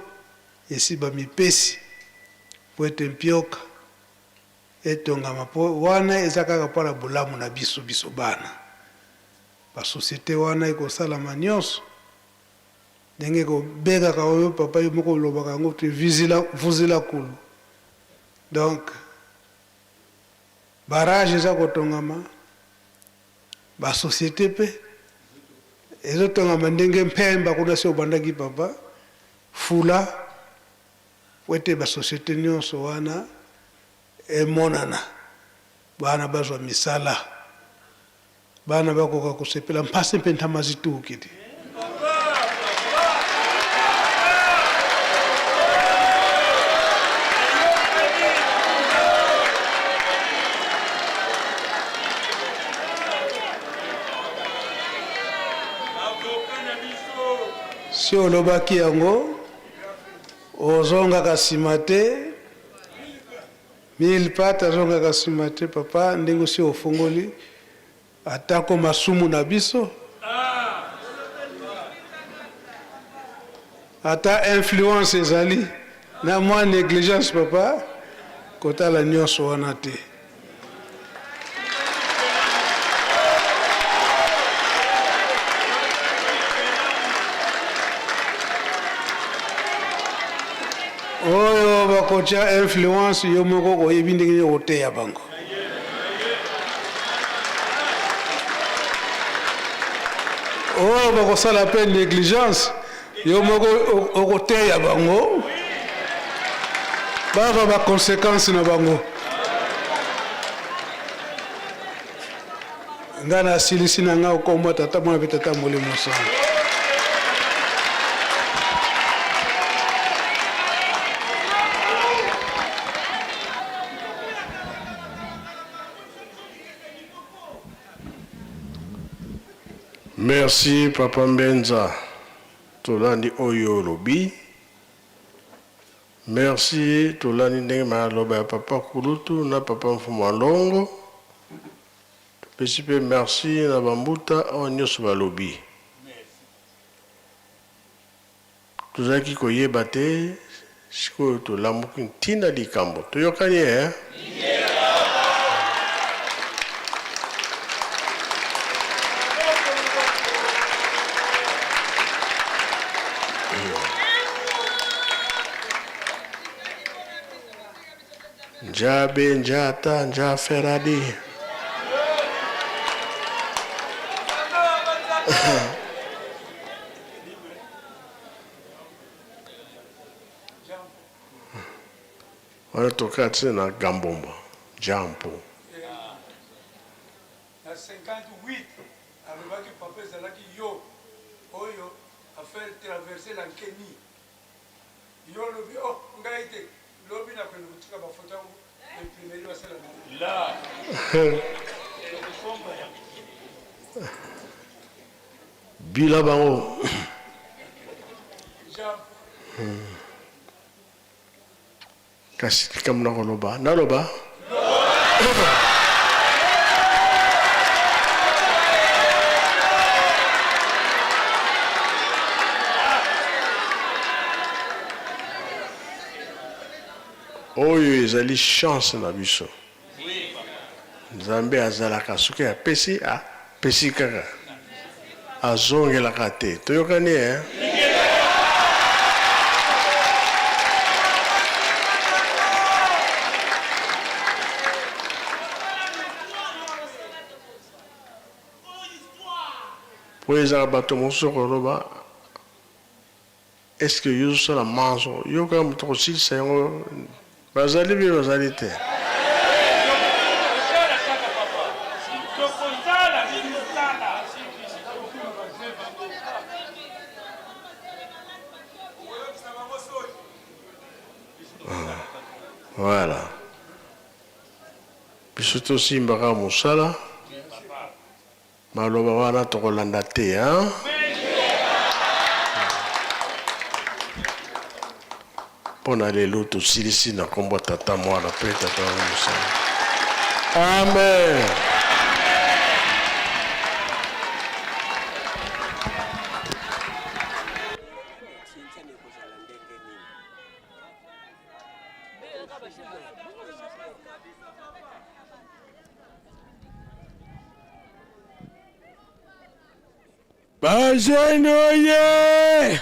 esi bamipesi mpo ete mpioka etongama mpo wana eza kaka mpo na bolamu na biso, biso bana. Ba societe wana ekosalama nyonso Ndenge ko bengaka oyo papa yo moko olobaka yango te vizila vuzila kulu donc barrage eza kotongama ba societe pe Ezotongama ndenge Mpemba kuna si obandaki papa, fula po ete ba societe nionso wana emonana, bana bazwa misala, bana bakoka kosepela mpasi mpe ntama zitukidi. Si olobaki yango ozongaka sima te mille pattes azongaka sima te papa ndenge osi ofongoli atako masumu na biso ata influence ezali na mwa negligence papa kotala nyonso wana te. Oyo bakotia influence yo moko oyebi ndenge nini okoteya bango. Oyo bakosala mpe negligence yo moko okoteya bango bazwa ba conséquence na bango. Nga nasilisi na nga okomba tata mwana mpe tata molimo santu. Merci papa Mbenza tolandi oyo olobi. Merci tolandi ndenge maloba ya papa kulutu na papa mfumu Longo. Topesi pe merci na ba mbuta oyo nioso balobi. Tozalaki koyeba te sikoyo tolamuki ntina likambo. Toyokani eh? Njabe njata nja feradi. Wana tokati na Gambombo jampo. Na 58 alobaki papa ezalaki yo oyo a faire traverser la nkeni Yo olobi oh ngai te lobi na kende kotika ba photo yango imprimerie basala la tokosomba yango. Bila bango. Kasi likambo na koloba naloba. Oyo ezali chance na biso. Nzambe azalaka soki apesi apesi kaka azongelaka te. Toyokani eh? Po ezalaka bato mosusu koloba Est ce que yo ozosala manso yo kaka moto okosilisa yango bazali mpe bazali te. Voilà. Biso tosimba kaka mosala. Maloba wana tokolanda te hein? Mpo na lelo tosilisi na nkombo ya Tata, Mwana mpe Tata Mosantu. Amen. Ba jeune oye!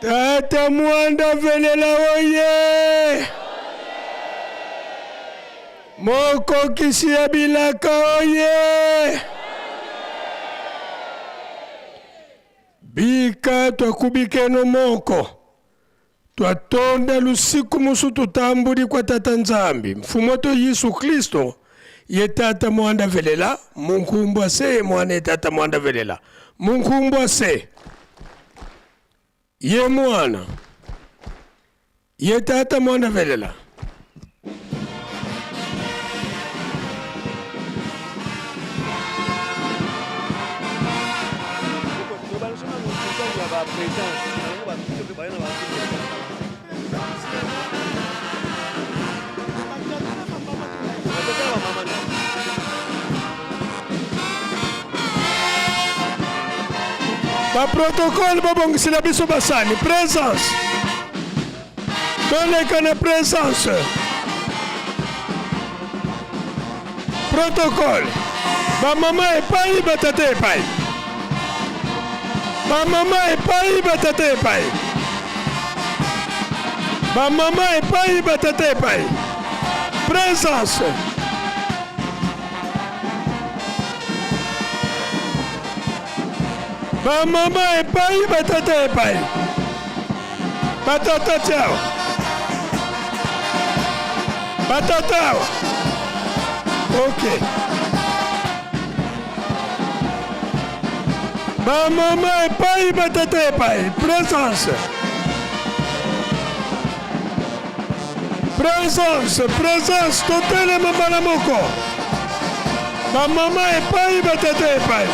Tata Mwanda Velela oye! Mokokisi ya bilaka oye! Bika twakubikeno moko twatonda lusiku musu tutambuli kwa Tata Nzambi mfumu wetu Yesu Kristo ye Tata mwanda velela munkumbwa se ye mwana ye Tata mwanda velela munkumbwa se ye mwana ye Tata mwanda velela. Baprotocole babongisela biso basani présence toleka na présence protocole bamama epai batata epai bamama epai batata epai bamama epai batata epai présence bamama epai batata epai batata tiawa batata awa ok bamama epai batata epai présence présence présence totelema mbala moko bamama epai batata epai.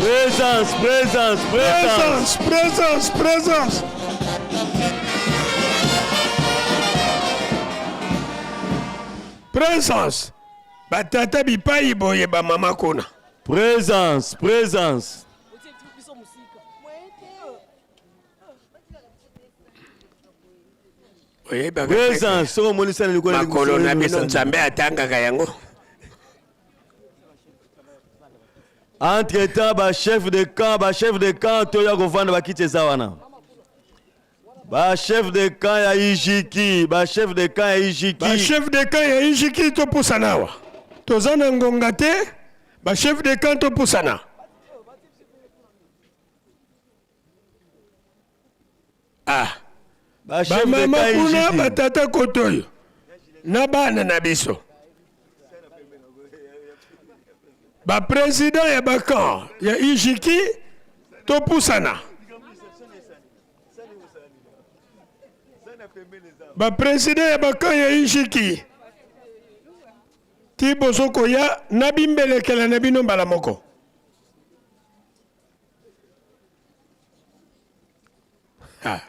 Présence, présence, présence. Présence, présence, présence. Présence. Batata bipai boye ba mama kuna. Présence, présence. Présence, soki omonisani likolo makolo na bino Nzambe atangaka yango. Entre temps ba chef de camp, ba chef de camp toya kovanda bakiti eza wana. Ba chef de camp ya Ijiki, ba chef de camp ya Ijiki. Ba chef de camp ya Ijiki topusana awa. Toza na ngonga te, ba chef de camp topusana. Ah. Ba chef de Bamama camp kuna, Ijiki. batata kotoyo na bana na biso. Ba président ya ba camp ya Ijiki topusana. Ba président ya ba camp ya Ijiki ti bozokoya na bimbelekela na bino mbala moko. Ah.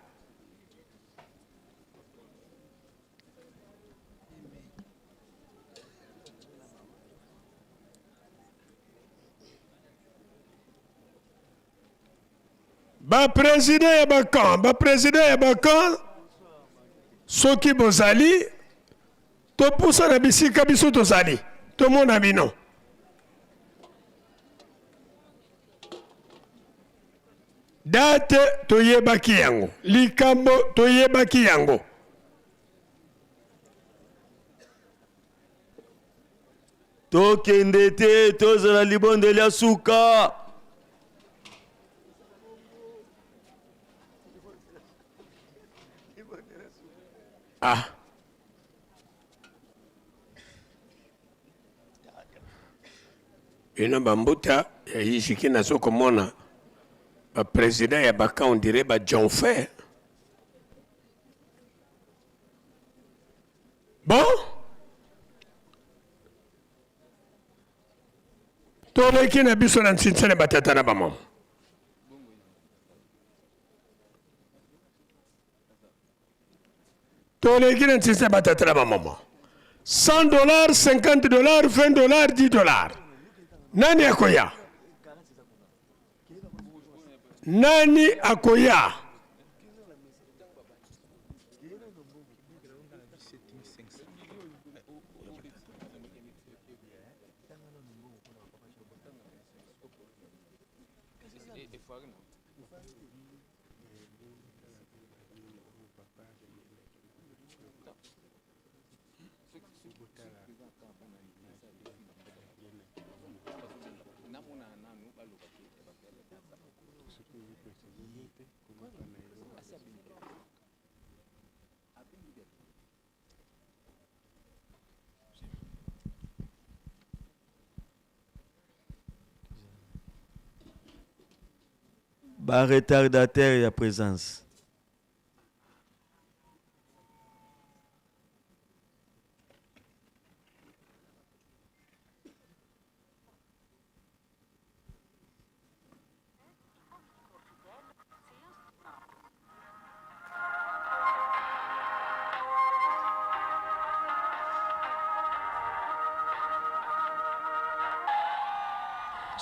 Ba président ya ba camp, ba président ya ba camp, soki bozali topusana bisika biso tozali tomona bino. Date toyebaki yango, likambo toyebaki yango. Tokende te, tozala libondeli ya suka. Ah. Bino bambuta ya Ijiki nazo komona ba president ya baka on dirait ba John Fer. Bon, toleki na biso na nsinsene batata na bamama. Toleki na nsinsene batata na bamama. 100 dollars, 50 dollars, 20 dollars, 10 dollars. Nani akoya? Nani akoya? Ba retardataire ya présence.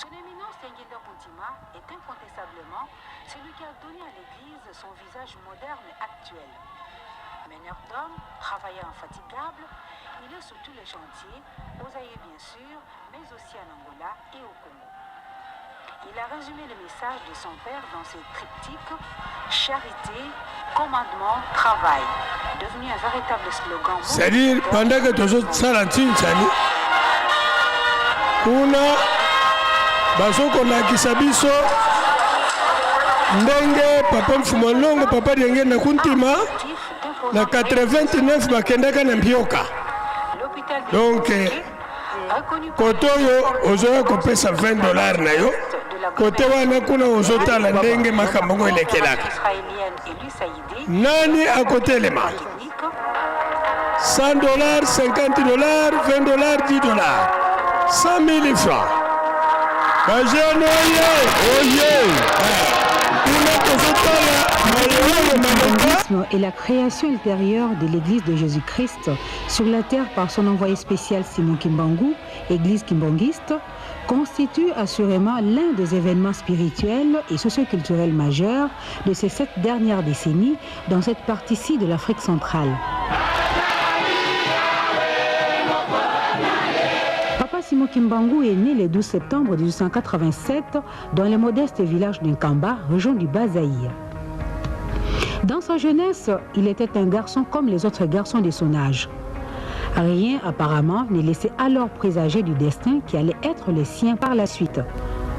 Son éminence Tenguinda Kuntima est incontestablement celui qui a donné à l'Église son visage moderne et actuel. Meneur d'hommes, travailleur infatigable, il est sur tous les chantiers, aux Zaïre bien sûr, mais aussi en Angola et au Congo. Il a résumé le message de son père dans ses triptyques Charité, commandement, travail, devenu un véritable slogan. C'est-à-dire, pendant que tozosala ntinzani kuna bazokolakisa biso ndenge papa mfuma longo papa dienge na kuntima na 89 bakendaka na mbioka donc kote oyo ozoya kopesa 20 dollar na yo kote wana kuna ozotala ndenge makambo yango elekelaka nani akotelema 100 dollars 50 dollars 20 dollars 10 dollars 100 000 francs bajene oye oye kuna tozotala Et la création ultérieure de l'Église de Jésus-Christ sur la terre par son envoyé spécial Simon Kimbangu, Église kimbanguiste, constitue assurément l'un des événements spirituels et socioculturels majeurs de ces sept dernières décennies dans cette partie-ci de l'Afrique centrale. Papa Simon Kimbangu est né le 12 septembre 1887 dans le modeste village d'Nkamba, région du Bas-Zaïre. Dans sa jeunesse, il était un garçon comme les autres garçons de son âge. Rien apparemment ne laissait alors présager du destin qui allait être le sien par la suite.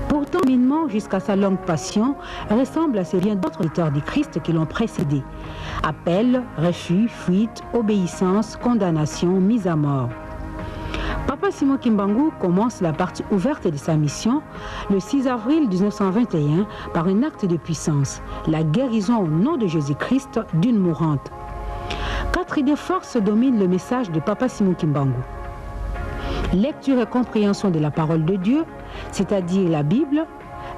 Pourtant, cheminement jusqu'à sa longue passion ressemble à celui d'autres auteurs du Christ qui l'ont précédé. Appel, refus, fuite, obéissance, condamnation, mise à mort. Papa Simon Kimbangu commence la partie ouverte de sa mission le 6 avril 1921 par un acte de puissance, la guérison au nom de Jésus-Christ d'une mourante. Quatre idées forces dominent le message de Papa Simon Kimbangu. Lecture et compréhension de la parole de Dieu, c'est-à-dire la Bible,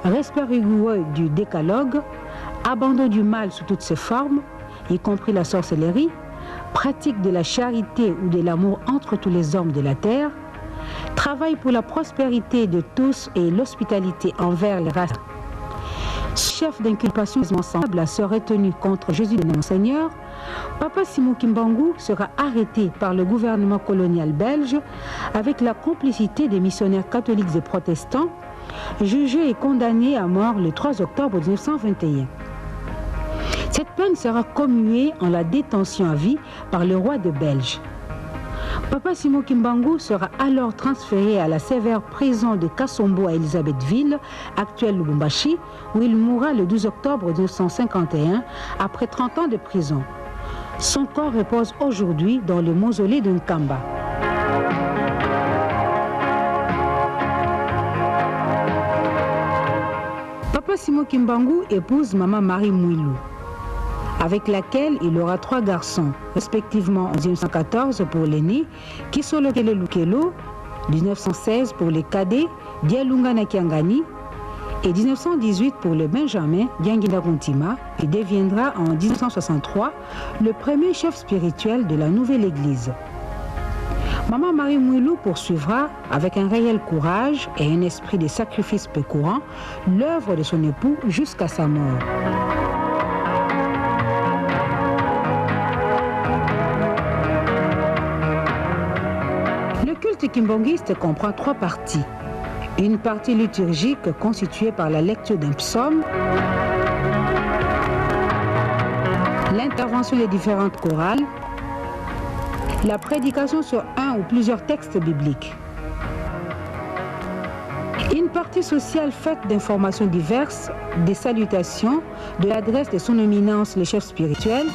respect rigoureux du décalogue, abandon du mal sous toutes ses formes, y compris la sorcellerie, pratique de la charité ou de l'amour entre tous les hommes de la terre, travail pour la prospérité de tous et l'hospitalité envers les races. Chef d'inculpation semble serait tenu contre Jésus de notre Seigneur, Papa Simon Kimbangu sera arrêté par le gouvernement colonial belge avec la complicité des missionnaires catholiques et protestants, jugé et condamné à mort le 3 octobre 1921. Cette peine sera commuée en la détention à vie par le roi de Belge. Papa Simon Kimbangu sera alors transféré à la sévère prison de Kassombo à Elisabethville, actuelle Lubumbashi, où il mourra le 12 octobre 1951 après 30 ans de prison. Son corps repose aujourd'hui dans le mausolée de Nkamba. Papa Simon Kimbangu épouse Maman Marie Mouilou, avec laquelle il aura trois garçons, respectivement en 1914 pour l'aîné, Kisolokele Lukelo, 1916 pour les cadets, Dialunga Nakiangani, et 1918 pour le Benjamin Dianginda Kuntima, qui deviendra en 1963 le premier chef spirituel de la nouvelle église. Maman Marie Mouilou poursuivra avec un réel courage et un esprit de sacrifice peu courant l'œuvre de son époux jusqu'à sa mort. Le culte kimbangiste comprend trois parties. Une partie liturgique constituée par la lecture d'un psaume, l'intervention des différentes chorales, la prédication sur un ou plusieurs textes bibliques. Une partie sociale faite d'informations diverses, des salutations, de l'adresse de son éminence le chef spirituel,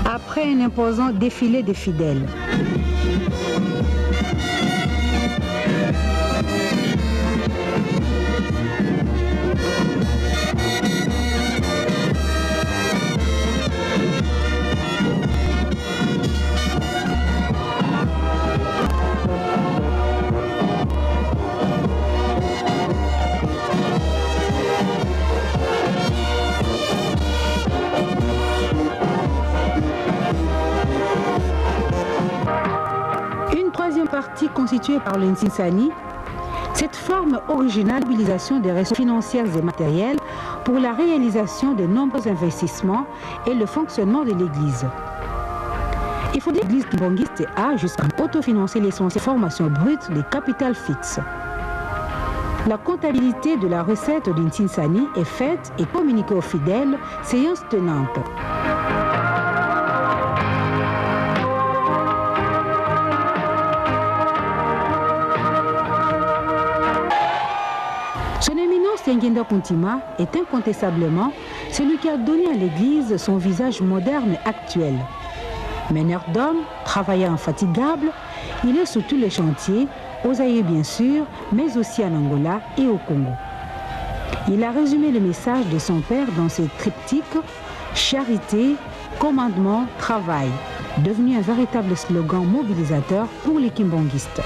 après un imposant défilé des fidèles. partie constituée par le Nsinsani, cette forme originale mobilisation des ressources financières et matérielles pour la réalisation de nombreux investissements et le fonctionnement de l'Église. Il faut dire que l'Église kimbanguiste a jusqu'à autofinancer l'essentiel formation brute des capitales fixes. La comptabilité de la recette d'une Tinsani est faite et communiquée aux fidèles, séance tenante. Son éminence Ngenda Kuntima est incontestablement celui qui a donné à l'Église son visage moderne actuel. Meneur d'hommes, travailleur infatigable, il est sur tous les chantiers, aux Zaïre bien sûr, mais aussi en Angola et au Congo. Il a résumé le message de son père dans ses triptyques Charité, commandement, travail, devenu un véritable slogan mobilisateur pour les kimbonguistes.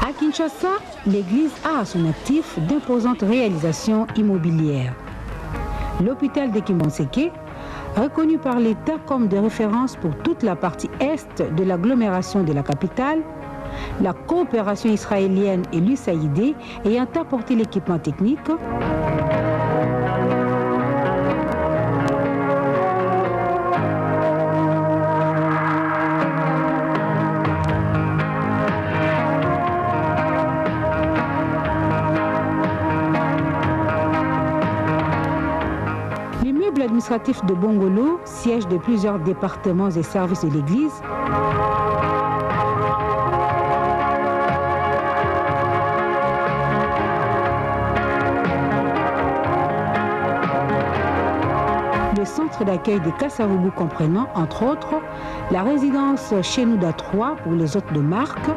À Kinshasa, l'église a à son actif d'imposantes réalisations immobilières. L'hôpital de Kimbanseke, reconnu par l'État comme de référence pour toute la partie est de l'agglomération de la capitale, la coopération israélienne et l'USAID ayant apporté l'équipement technique, L'immeuble administratif de Bongolo, siège de plusieurs départements et services de l'église, le centre d'accueil des Kassavubu comprenant, entre autres, la résidence Chenouda 3 pour les hôtes de marque,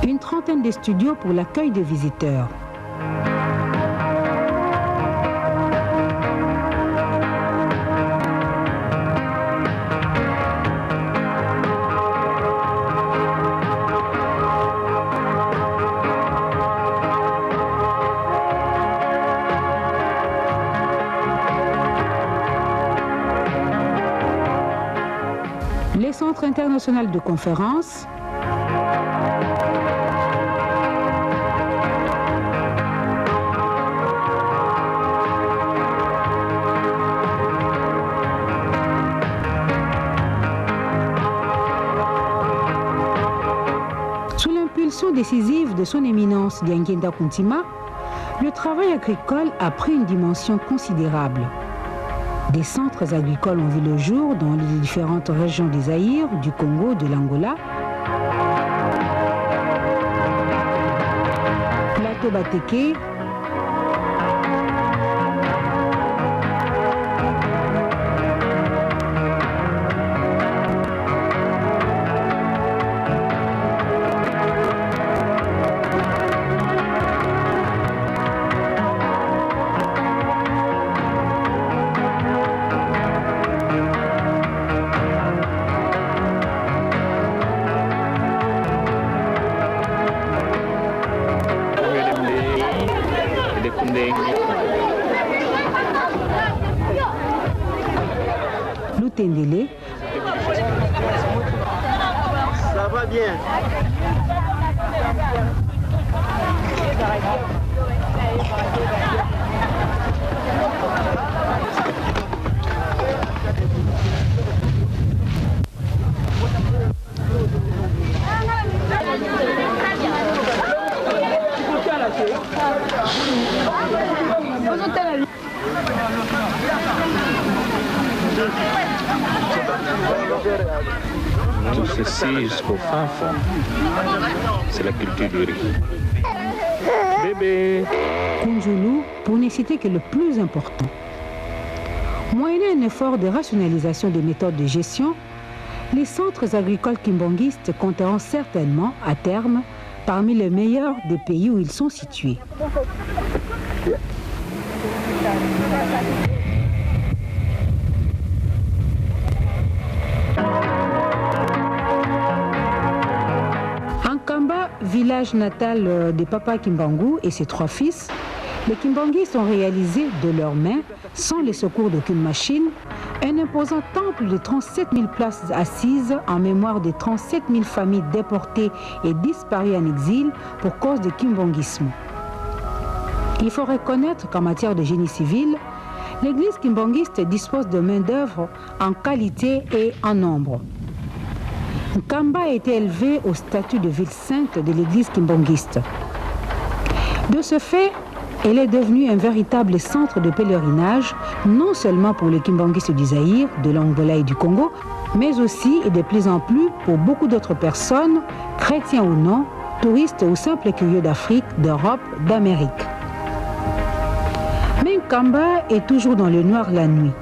une trentaine de studios pour l'accueil des visiteurs. Les centres internationaux de conférences, Sous l'impulsion décisive de son éminence Diangienda Kuntima, le travail agricole a pris une dimension considérable. Des centres agricoles ont vu le jour dans les différentes régions du Zaïre, du Congo, de l'Angola. Plateau Bateke, Lutendele. Ça va bien. Tout ceci jusqu'au fin fond, c'est la culture du riz. Bébé Kunjulu, pour ne citer que le plus important. Moyennant un effort de rationalisation des méthodes de gestion, Les centres agricoles kimbanguistes compteront certainement, à terme, parmi les meilleurs des pays où ils sont situés. Nkamba, village natal de Papa Kimbangu et ses trois fils, les Kimbanguistes ont réalisé de leurs mains, sans le secours d'aucune machine, un imposant temple de 37 000 places assises en mémoire des 37 000 familles déportées et disparues en exil pour cause de kimbanguisme. Il faut reconnaître qu'en matière de génie civil, l'église kimbanguiste dispose de main-d'œuvre en qualité et en nombre. Nkamba a été élevé au statut de ville sainte de l'église kimbanguiste. De ce fait, elle est devenue un véritable centre de pèlerinage, non seulement pour les kimbanguistes du Zaïre, de l'Angola et du Congo, mais aussi et de plus en plus pour beaucoup d'autres personnes, chrétiens ou non, touristes ou simples curieux d'Afrique, d'Europe, d'Amérique. Mais Nkamba est toujours dans le noir la nuit.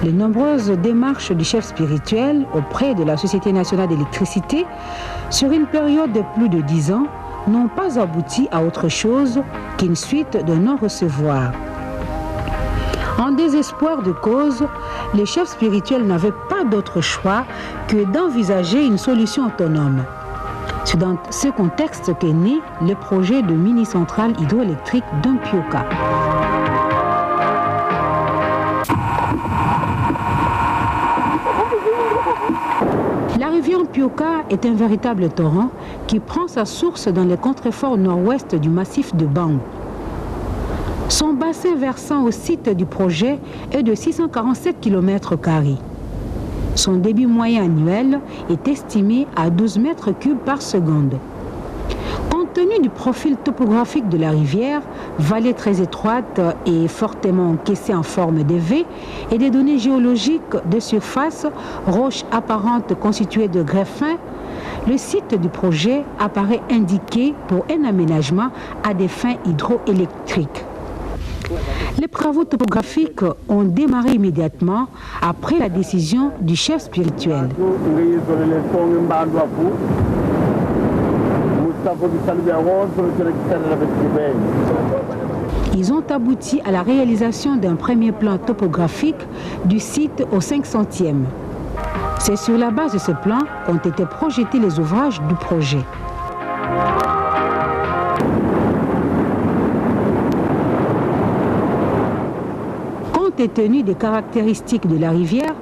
Les nombreuses démarches du chef spirituel auprès de la Société nationale d'électricité sur une période de plus de 10 ans n'ont pas abouti à autre chose qu'une suite de non-recevoir. En désespoir de cause, les chefs spirituels n'avaient pas d'autre choix que d'envisager une solution autonome. C'est dans ce contexte qu'est né le projet de mini-centrale hydroélectrique d'Mpioka. La rivière Mpioka est un véritable torrent qui prend sa source dans les contreforts nord-ouest du massif de Bangou. Son bassin versant au site du projet est de 647 km. Son débit moyen annuel est estimé à 12 mètres cubes par seconde. Compte tenu du profil topographique de la rivière, vallée très étroite et fortement encaissée en forme de V, et des données géologiques de surface, roches apparentes constituées de grès fins, le site du projet apparaît indiqué pour un aménagement à des fins hydroélectriques. Les travaux topographiques ont démarré immédiatement après la décision du chef spirituel. Ils ont abouti à la réalisation d'un premier plan topographique du site au 500e. C'est sur la base de ce plan qu'ont été projetés les ouvrages du projet. Compte tenu des caractéristiques de la rivière,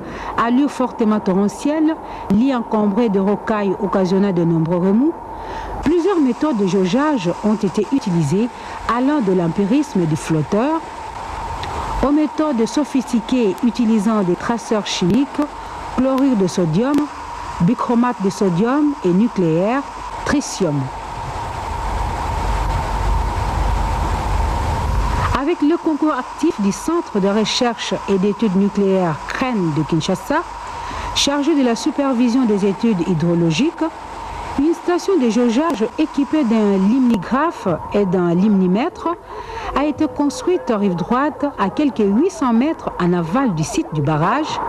allure fortement torrentielle, lit encombré de rocailles occasionnant de nombreux remous, plusieurs méthodes de jaugeage ont été utilisées allant de l'empirisme du flotteur aux méthodes sophistiquées utilisant des traceurs chimiques, chlorure de sodium, bichromate de sodium et nucléaire, tritium. Avec le concours actif du Centre de recherche et d'études nucléaires CREN de Kinshasa, chargé de la supervision des études hydrologiques, une station de jaugeage équipée d'un limnigraphe et d'un limnimètre a été construite en rive droite à quelques 800 mètres en aval du site du barrage.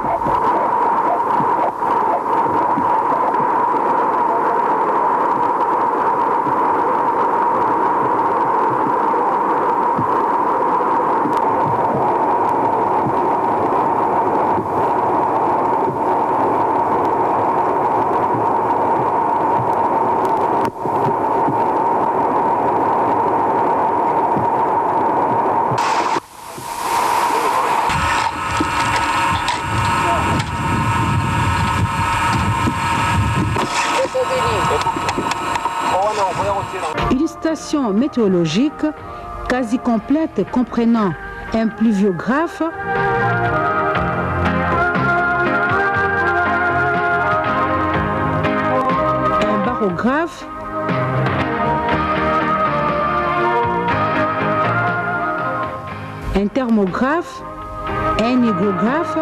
Une station météorologique quasi complète comprenant un pluviographe, un barographe, un thermographe, un hygrographe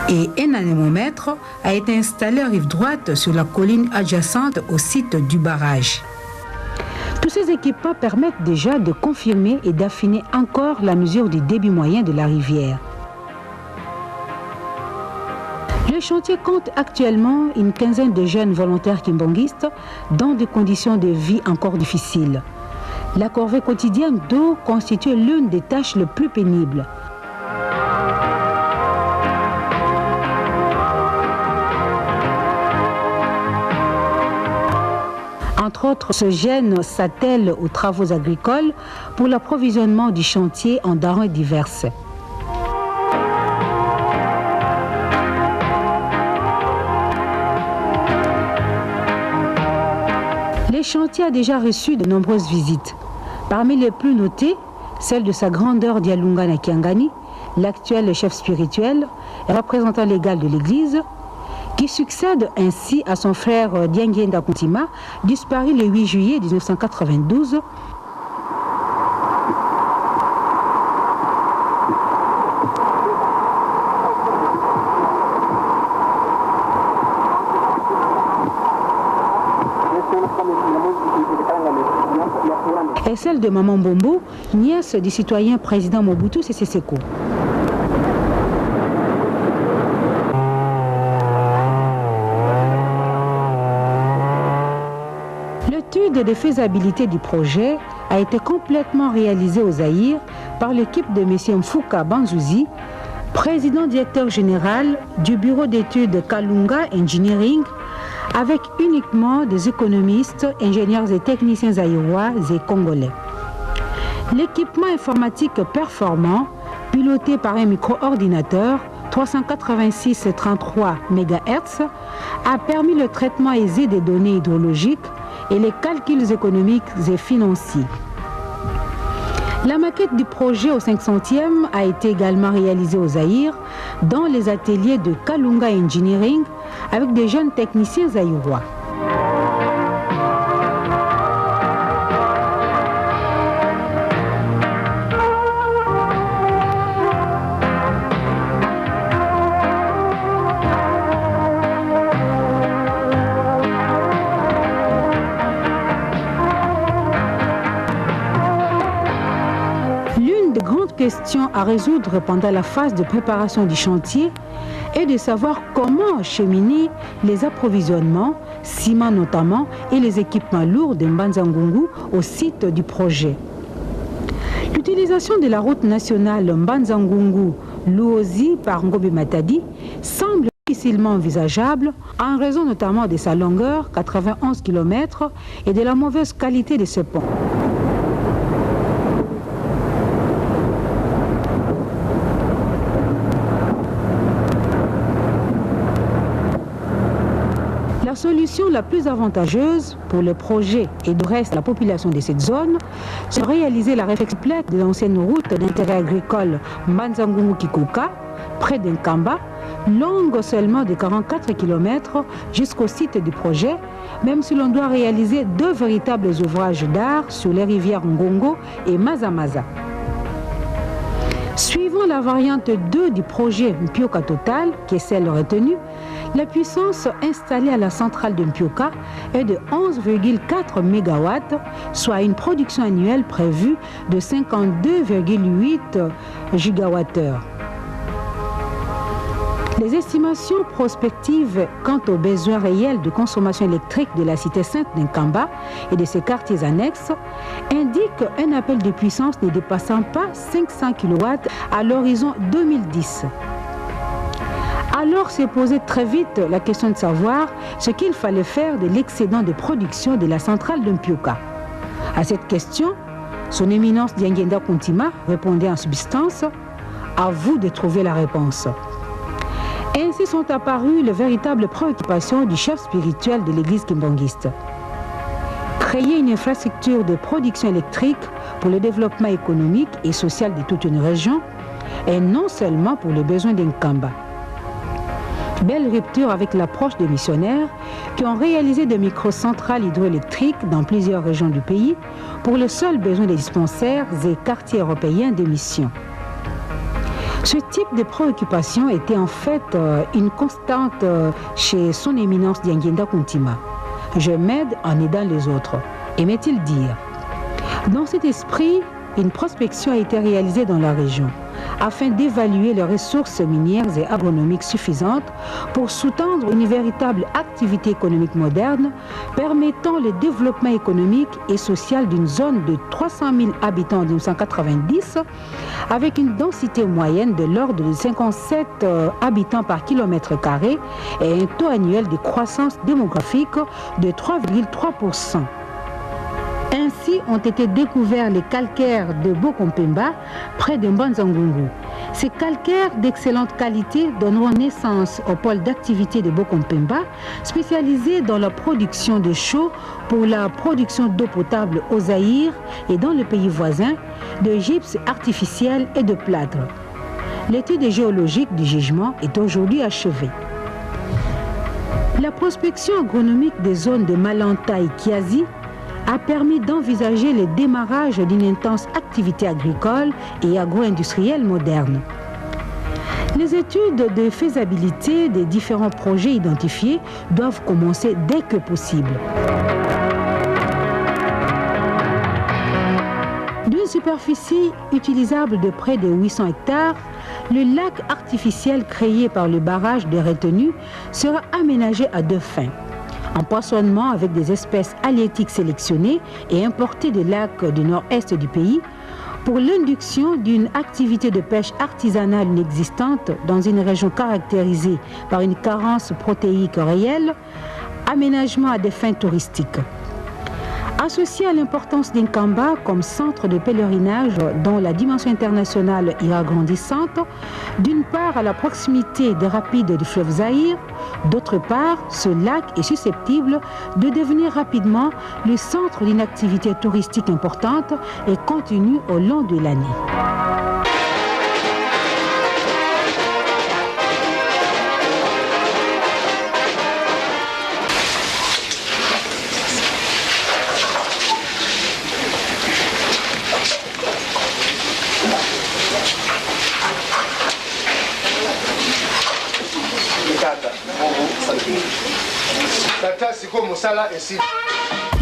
et un anémomètre a été installé à rive droite sur la colline adjacente au site du barrage. Tous ces équipements permettent déjà de confirmer et d'affiner encore la mesure du débit moyen de la rivière. Le chantier compte actuellement une quinzaine de jeunes volontaires kimbonguistes dans des conditions de vie encore difficiles. La corvée quotidienne d'eau constitue l'une des tâches les plus pénibles. Entre autres, ce gène s'attelle aux travaux agricoles pour l'approvisionnement du chantier en denrées diverses. Le chantier a déjà reçu de nombreuses visites. Parmi les plus notées, celle de sa grandeur Dialunga Nakiangani, l'actuel chef spirituel et représentant légal de l'Église, qui succède ainsi à son frère Diangienda Kuntima, disparu le 8 juillet 1992. Et celle de Maman Bombo, nièce du citoyen président Mobutu Sese Seko. L'étude de faisabilité du projet a été complètement réalisée au Zaïre par l'équipe de M. Mfouka Banzouzi, président directeur général du bureau d'études Kalunga Engineering, avec uniquement des économistes, ingénieurs et techniciens zaïrois et congolais. L'équipement informatique performant, piloté par un micro-ordinateur 386,33 MHz, a permis le traitement aisé des données hydrologiques et les calculs économiques et financiers. La maquette du projet au 500e a été également réalisée au Zaïre, dans les ateliers de Kalunga Engineering, avec des jeunes techniciens zaïrois. L'une des grandes questions à résoudre pendant la phase de préparation du chantier est de savoir comment acheminer les approvisionnements, ciment notamment, et les équipements lourds de Mbanzangungu au site du projet. L'utilisation de la route nationale Mbanzangungu-Luozi par Ngobi Matadi semble difficilement envisageable en raison notamment de sa longueur, 91 km, et de la mauvaise qualité de ce pont. La solution la plus avantageuse pour le projet et du reste la population de cette zone serait réaliser la réfection complète de l'ancienne route d'intérêt agricole Mbanzangungu-Kikoka, près d'Nkamba, longue seulement de 44 km jusqu'au site du projet, même si l'on doit réaliser deux véritables ouvrages d'art sur les rivières Ngongo et Mazamaza. Suivant la variante 2 du projet Mpioka Total, qui est celle retenue, la puissance installée à la centrale de Mpioka est de 11,4 MW, soit une production annuelle prévue de 52,8 gigawattheures. Les estimations prospectives quant aux besoins réels de consommation électrique de la cité sainte d'Nkamba et de ses quartiers annexes indiquent un appel de puissance ne dépassant pas 500 kW à l'horizon 2010. Alors s'est posée très vite la question de savoir ce qu'il fallait faire de l'excédent de production de la centrale de Mpioka. À cette question, son éminence Diangienda Kuntima répondait en substance À vous de trouver la réponse. Ainsi sont apparues les véritables préoccupations du chef spirituel de l'église kimbangiste. Créer une infrastructure de production électrique pour le développement économique et social de toute une région, et non seulement pour les besoins d'Nkamba. Belle rupture avec l'approche des missionnaires qui ont réalisé des microcentrales hydroélectriques dans plusieurs régions du pays pour le seul besoin des dispensaires et quartiers européens de missions. Ce type de préoccupation était en fait une constante chez son éminence Diangienda Kuntima. Je m'aide en aidant les autres, aimait-il dire. Dans cet esprit, une prospection a été réalisée dans la région afin d'évaluer les ressources minières et agronomiques suffisantes pour sous-tendre une véritable activité économique moderne permettant le développement économique et social d'une zone de 300 000 habitants en 1990 avec une densité moyenne de l'ordre de 57 habitants par kilomètre carré et un taux annuel de croissance démographique de 3,3%. Ainsi ont été découverts les calcaires de Bokompemba, près de Mbanzangungu. Ces calcaires d'excellente qualité donneront naissance au pôle d'activité de Bokompemba, spécialisé dans la production de chaux pour la production d'eau potable au Zaïre et dans le pays voisin, de gypse artificiel et de plâtre. L'étude géologique du jugement est aujourd'hui achevée. La prospection agronomique des zones de Malanta et Kiazi a permis d'envisager le démarrage d'une intense activité agricole et agro-industrielle moderne. Les études de faisabilité des différents projets identifiés doivent commencer dès que possible. D'une superficie utilisable de près de 800 hectares, le lac artificiel créé par le barrage de retenue sera aménagé à deux fins. Empoisonnement avec des espèces halieutiques sélectionnées et importées des lacs du nord-est du pays pour l'induction d'une activité de pêche artisanale inexistante dans une région caractérisée par une carence protéique réelle, aménagement à des fins touristiques. Associé à l'importance d'Inkamba comme centre de pèlerinage dont la dimension internationale ira grandissante, d'une part à la proximité des rapides du fleuve Zaïre, d'autre part, ce lac est susceptible de devenir rapidement le centre d'une activité touristique importante et continue au long de l'année.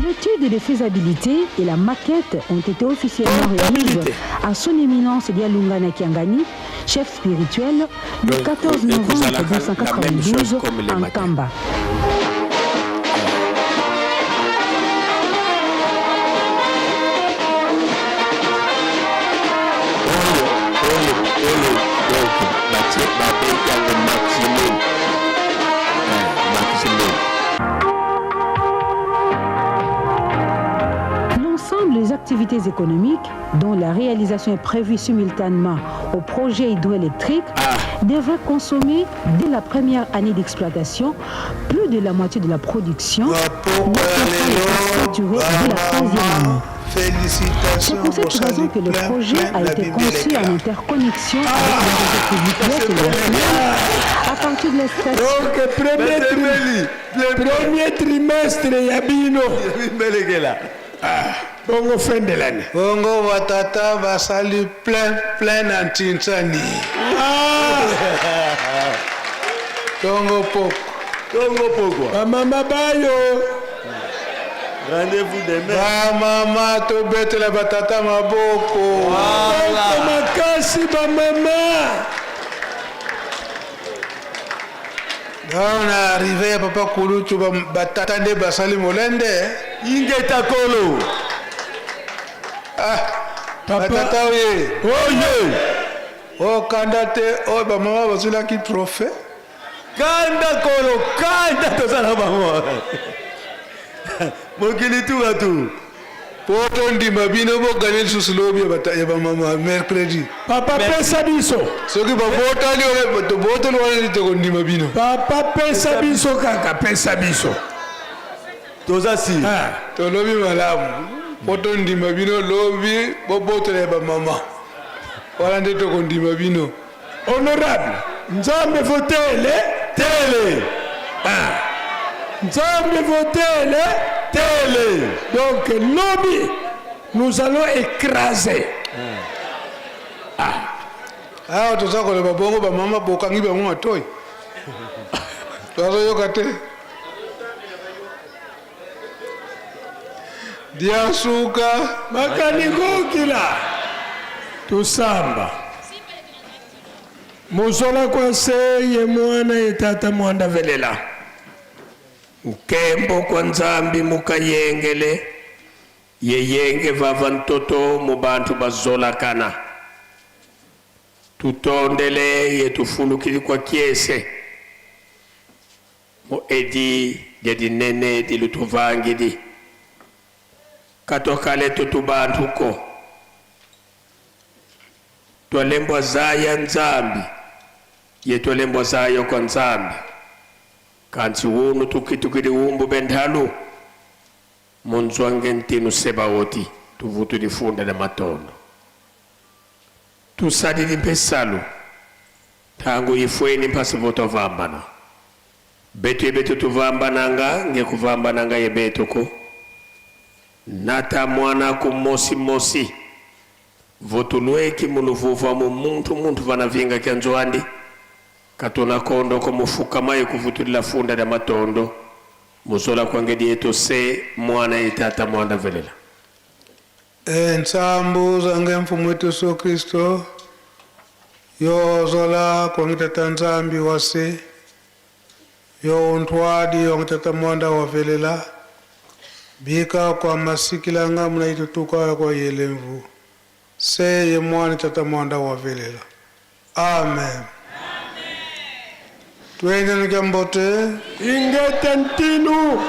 L'étude de faisabilité et la maquette ont été officiellement remises à son éminence Dialungana Kiangani, chef spirituel, le 14 novembre 1992 en Kamba. L'ensemble des activités économiques, dont la réalisation est prévue simultanément au projet hydroélectrique, devrait consommer dès la première année d'exploitation plus de la moitié de la production, saturée dès la troisième année. C'est pour cette raison que le projet a été conçu en interconnexion avec le réseau public à partir de la station. Donc, premier, premier trimestre ya bino. Bongo fin de l'année. Bongo batata basali plein plein na ntinsani. Tongo poko. Tongo poko. Bamama bayo. Rendez-vous demain. Bamama tobetela batata maboko. Boko makasi bamama. Donc na arrivé ya papa Kulutu batata nde basali molende. Ingeta kolo. Ah, batata oye. Oye. Okanda te oyo bamama bazwelaki trophée. Kanda kolo, kanda tozala bango. Mokili tu batu. Po tondima bino boganye lisusu lobi ya bamama mercredi. Papa pesa biso. Soki babotali tobotoli wana nde tokondima bino. Papa pesa biso kaka pesa biso. Toza si. Tolobi malamu. Po tondima bino lobi bobotola ya bamama. Wana nde tokondima bino. Honorable, Nzambe votele tele. Nzambe votele tele. Donc lobi nous allons écraser. Awa toza koloba bongo bamama bokangi bango matoi. Tozoyoka te. Diasuka Makanikokila. Tusamba. Muzola kwa seye mwana ye tata mwanda velela. Nkembo kwa Nzambi mukayengele yeyenge vava ntoto mu bantu bazolakana. Tutondele ye tufulukili kwa kiese mu edi dia dinene di lutuvangidi. Katokale tutu bantu ko. Twalembwa zaya Nzambi ye twalembwa zayo kwa Nzambi. Kansi wunu tukitukili wumbu benthalu munzwange ntinu sebaoti tuvutu lifunda na matondo. Tusalili mpesalu tangu ifweni mpasi votovambana. Betu yebetu tuvambananga ngekuvambananga yebetuku. Nata mwana ku mosi mosi. Votulweki muluvuva mu muntu muntu vanavinga kya nzwandi. Katuna kondo ko mufuka mayi kuvutulila funda lya matondo. Muzola kwangedi yetu se mwana itata mwanda velela. Ensambu zange mfumu wetu Yesu Kristo yozola kwangitata Nzambi wase yo untwadi yongitata mwanda wavelela bika kwa masikilanga muna itutuka kwa yelemvu se ye mwana tata mwanda wavelela. Amen. Twende nikambote ingete ntinu.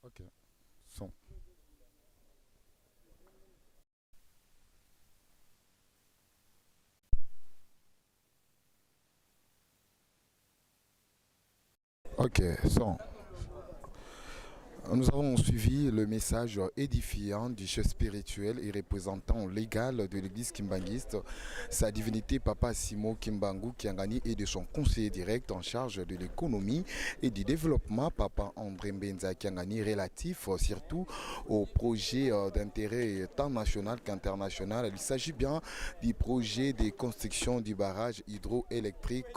Ok. Son. Ok, son. Nous avons suivi le message édifiant du chef spirituel et représentant légal de l'église kimbanguiste, sa divinité Papa Simo Kimbangu Kiangani et de son conseiller direct en charge de l'économie et du développement Papa André Mbenza Kiangani relatif surtout au projet d'intérêt tant national qu'international. Il s'agit bien du projet de construction du barrage hydroélectrique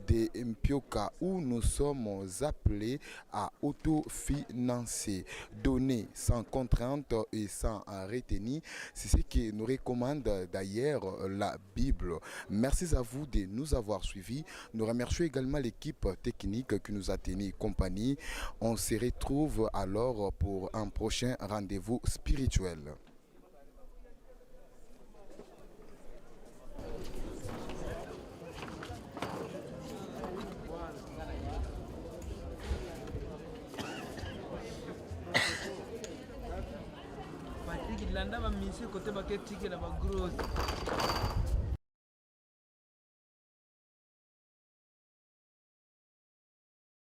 de Mpioka où nous sommes appelés à autofinancer, donner sans contrainte et sans retenue. C'est ce que nous recommande d'ailleurs la Bible. Merci à vous de nous avoir suivis. Nous remercions également l'équipe technique qui nous a tenu compagnie. On se retrouve alors pour un prochain rendez-vous spirituel. Patrick landa ba musicien kote baketikela ba grosse.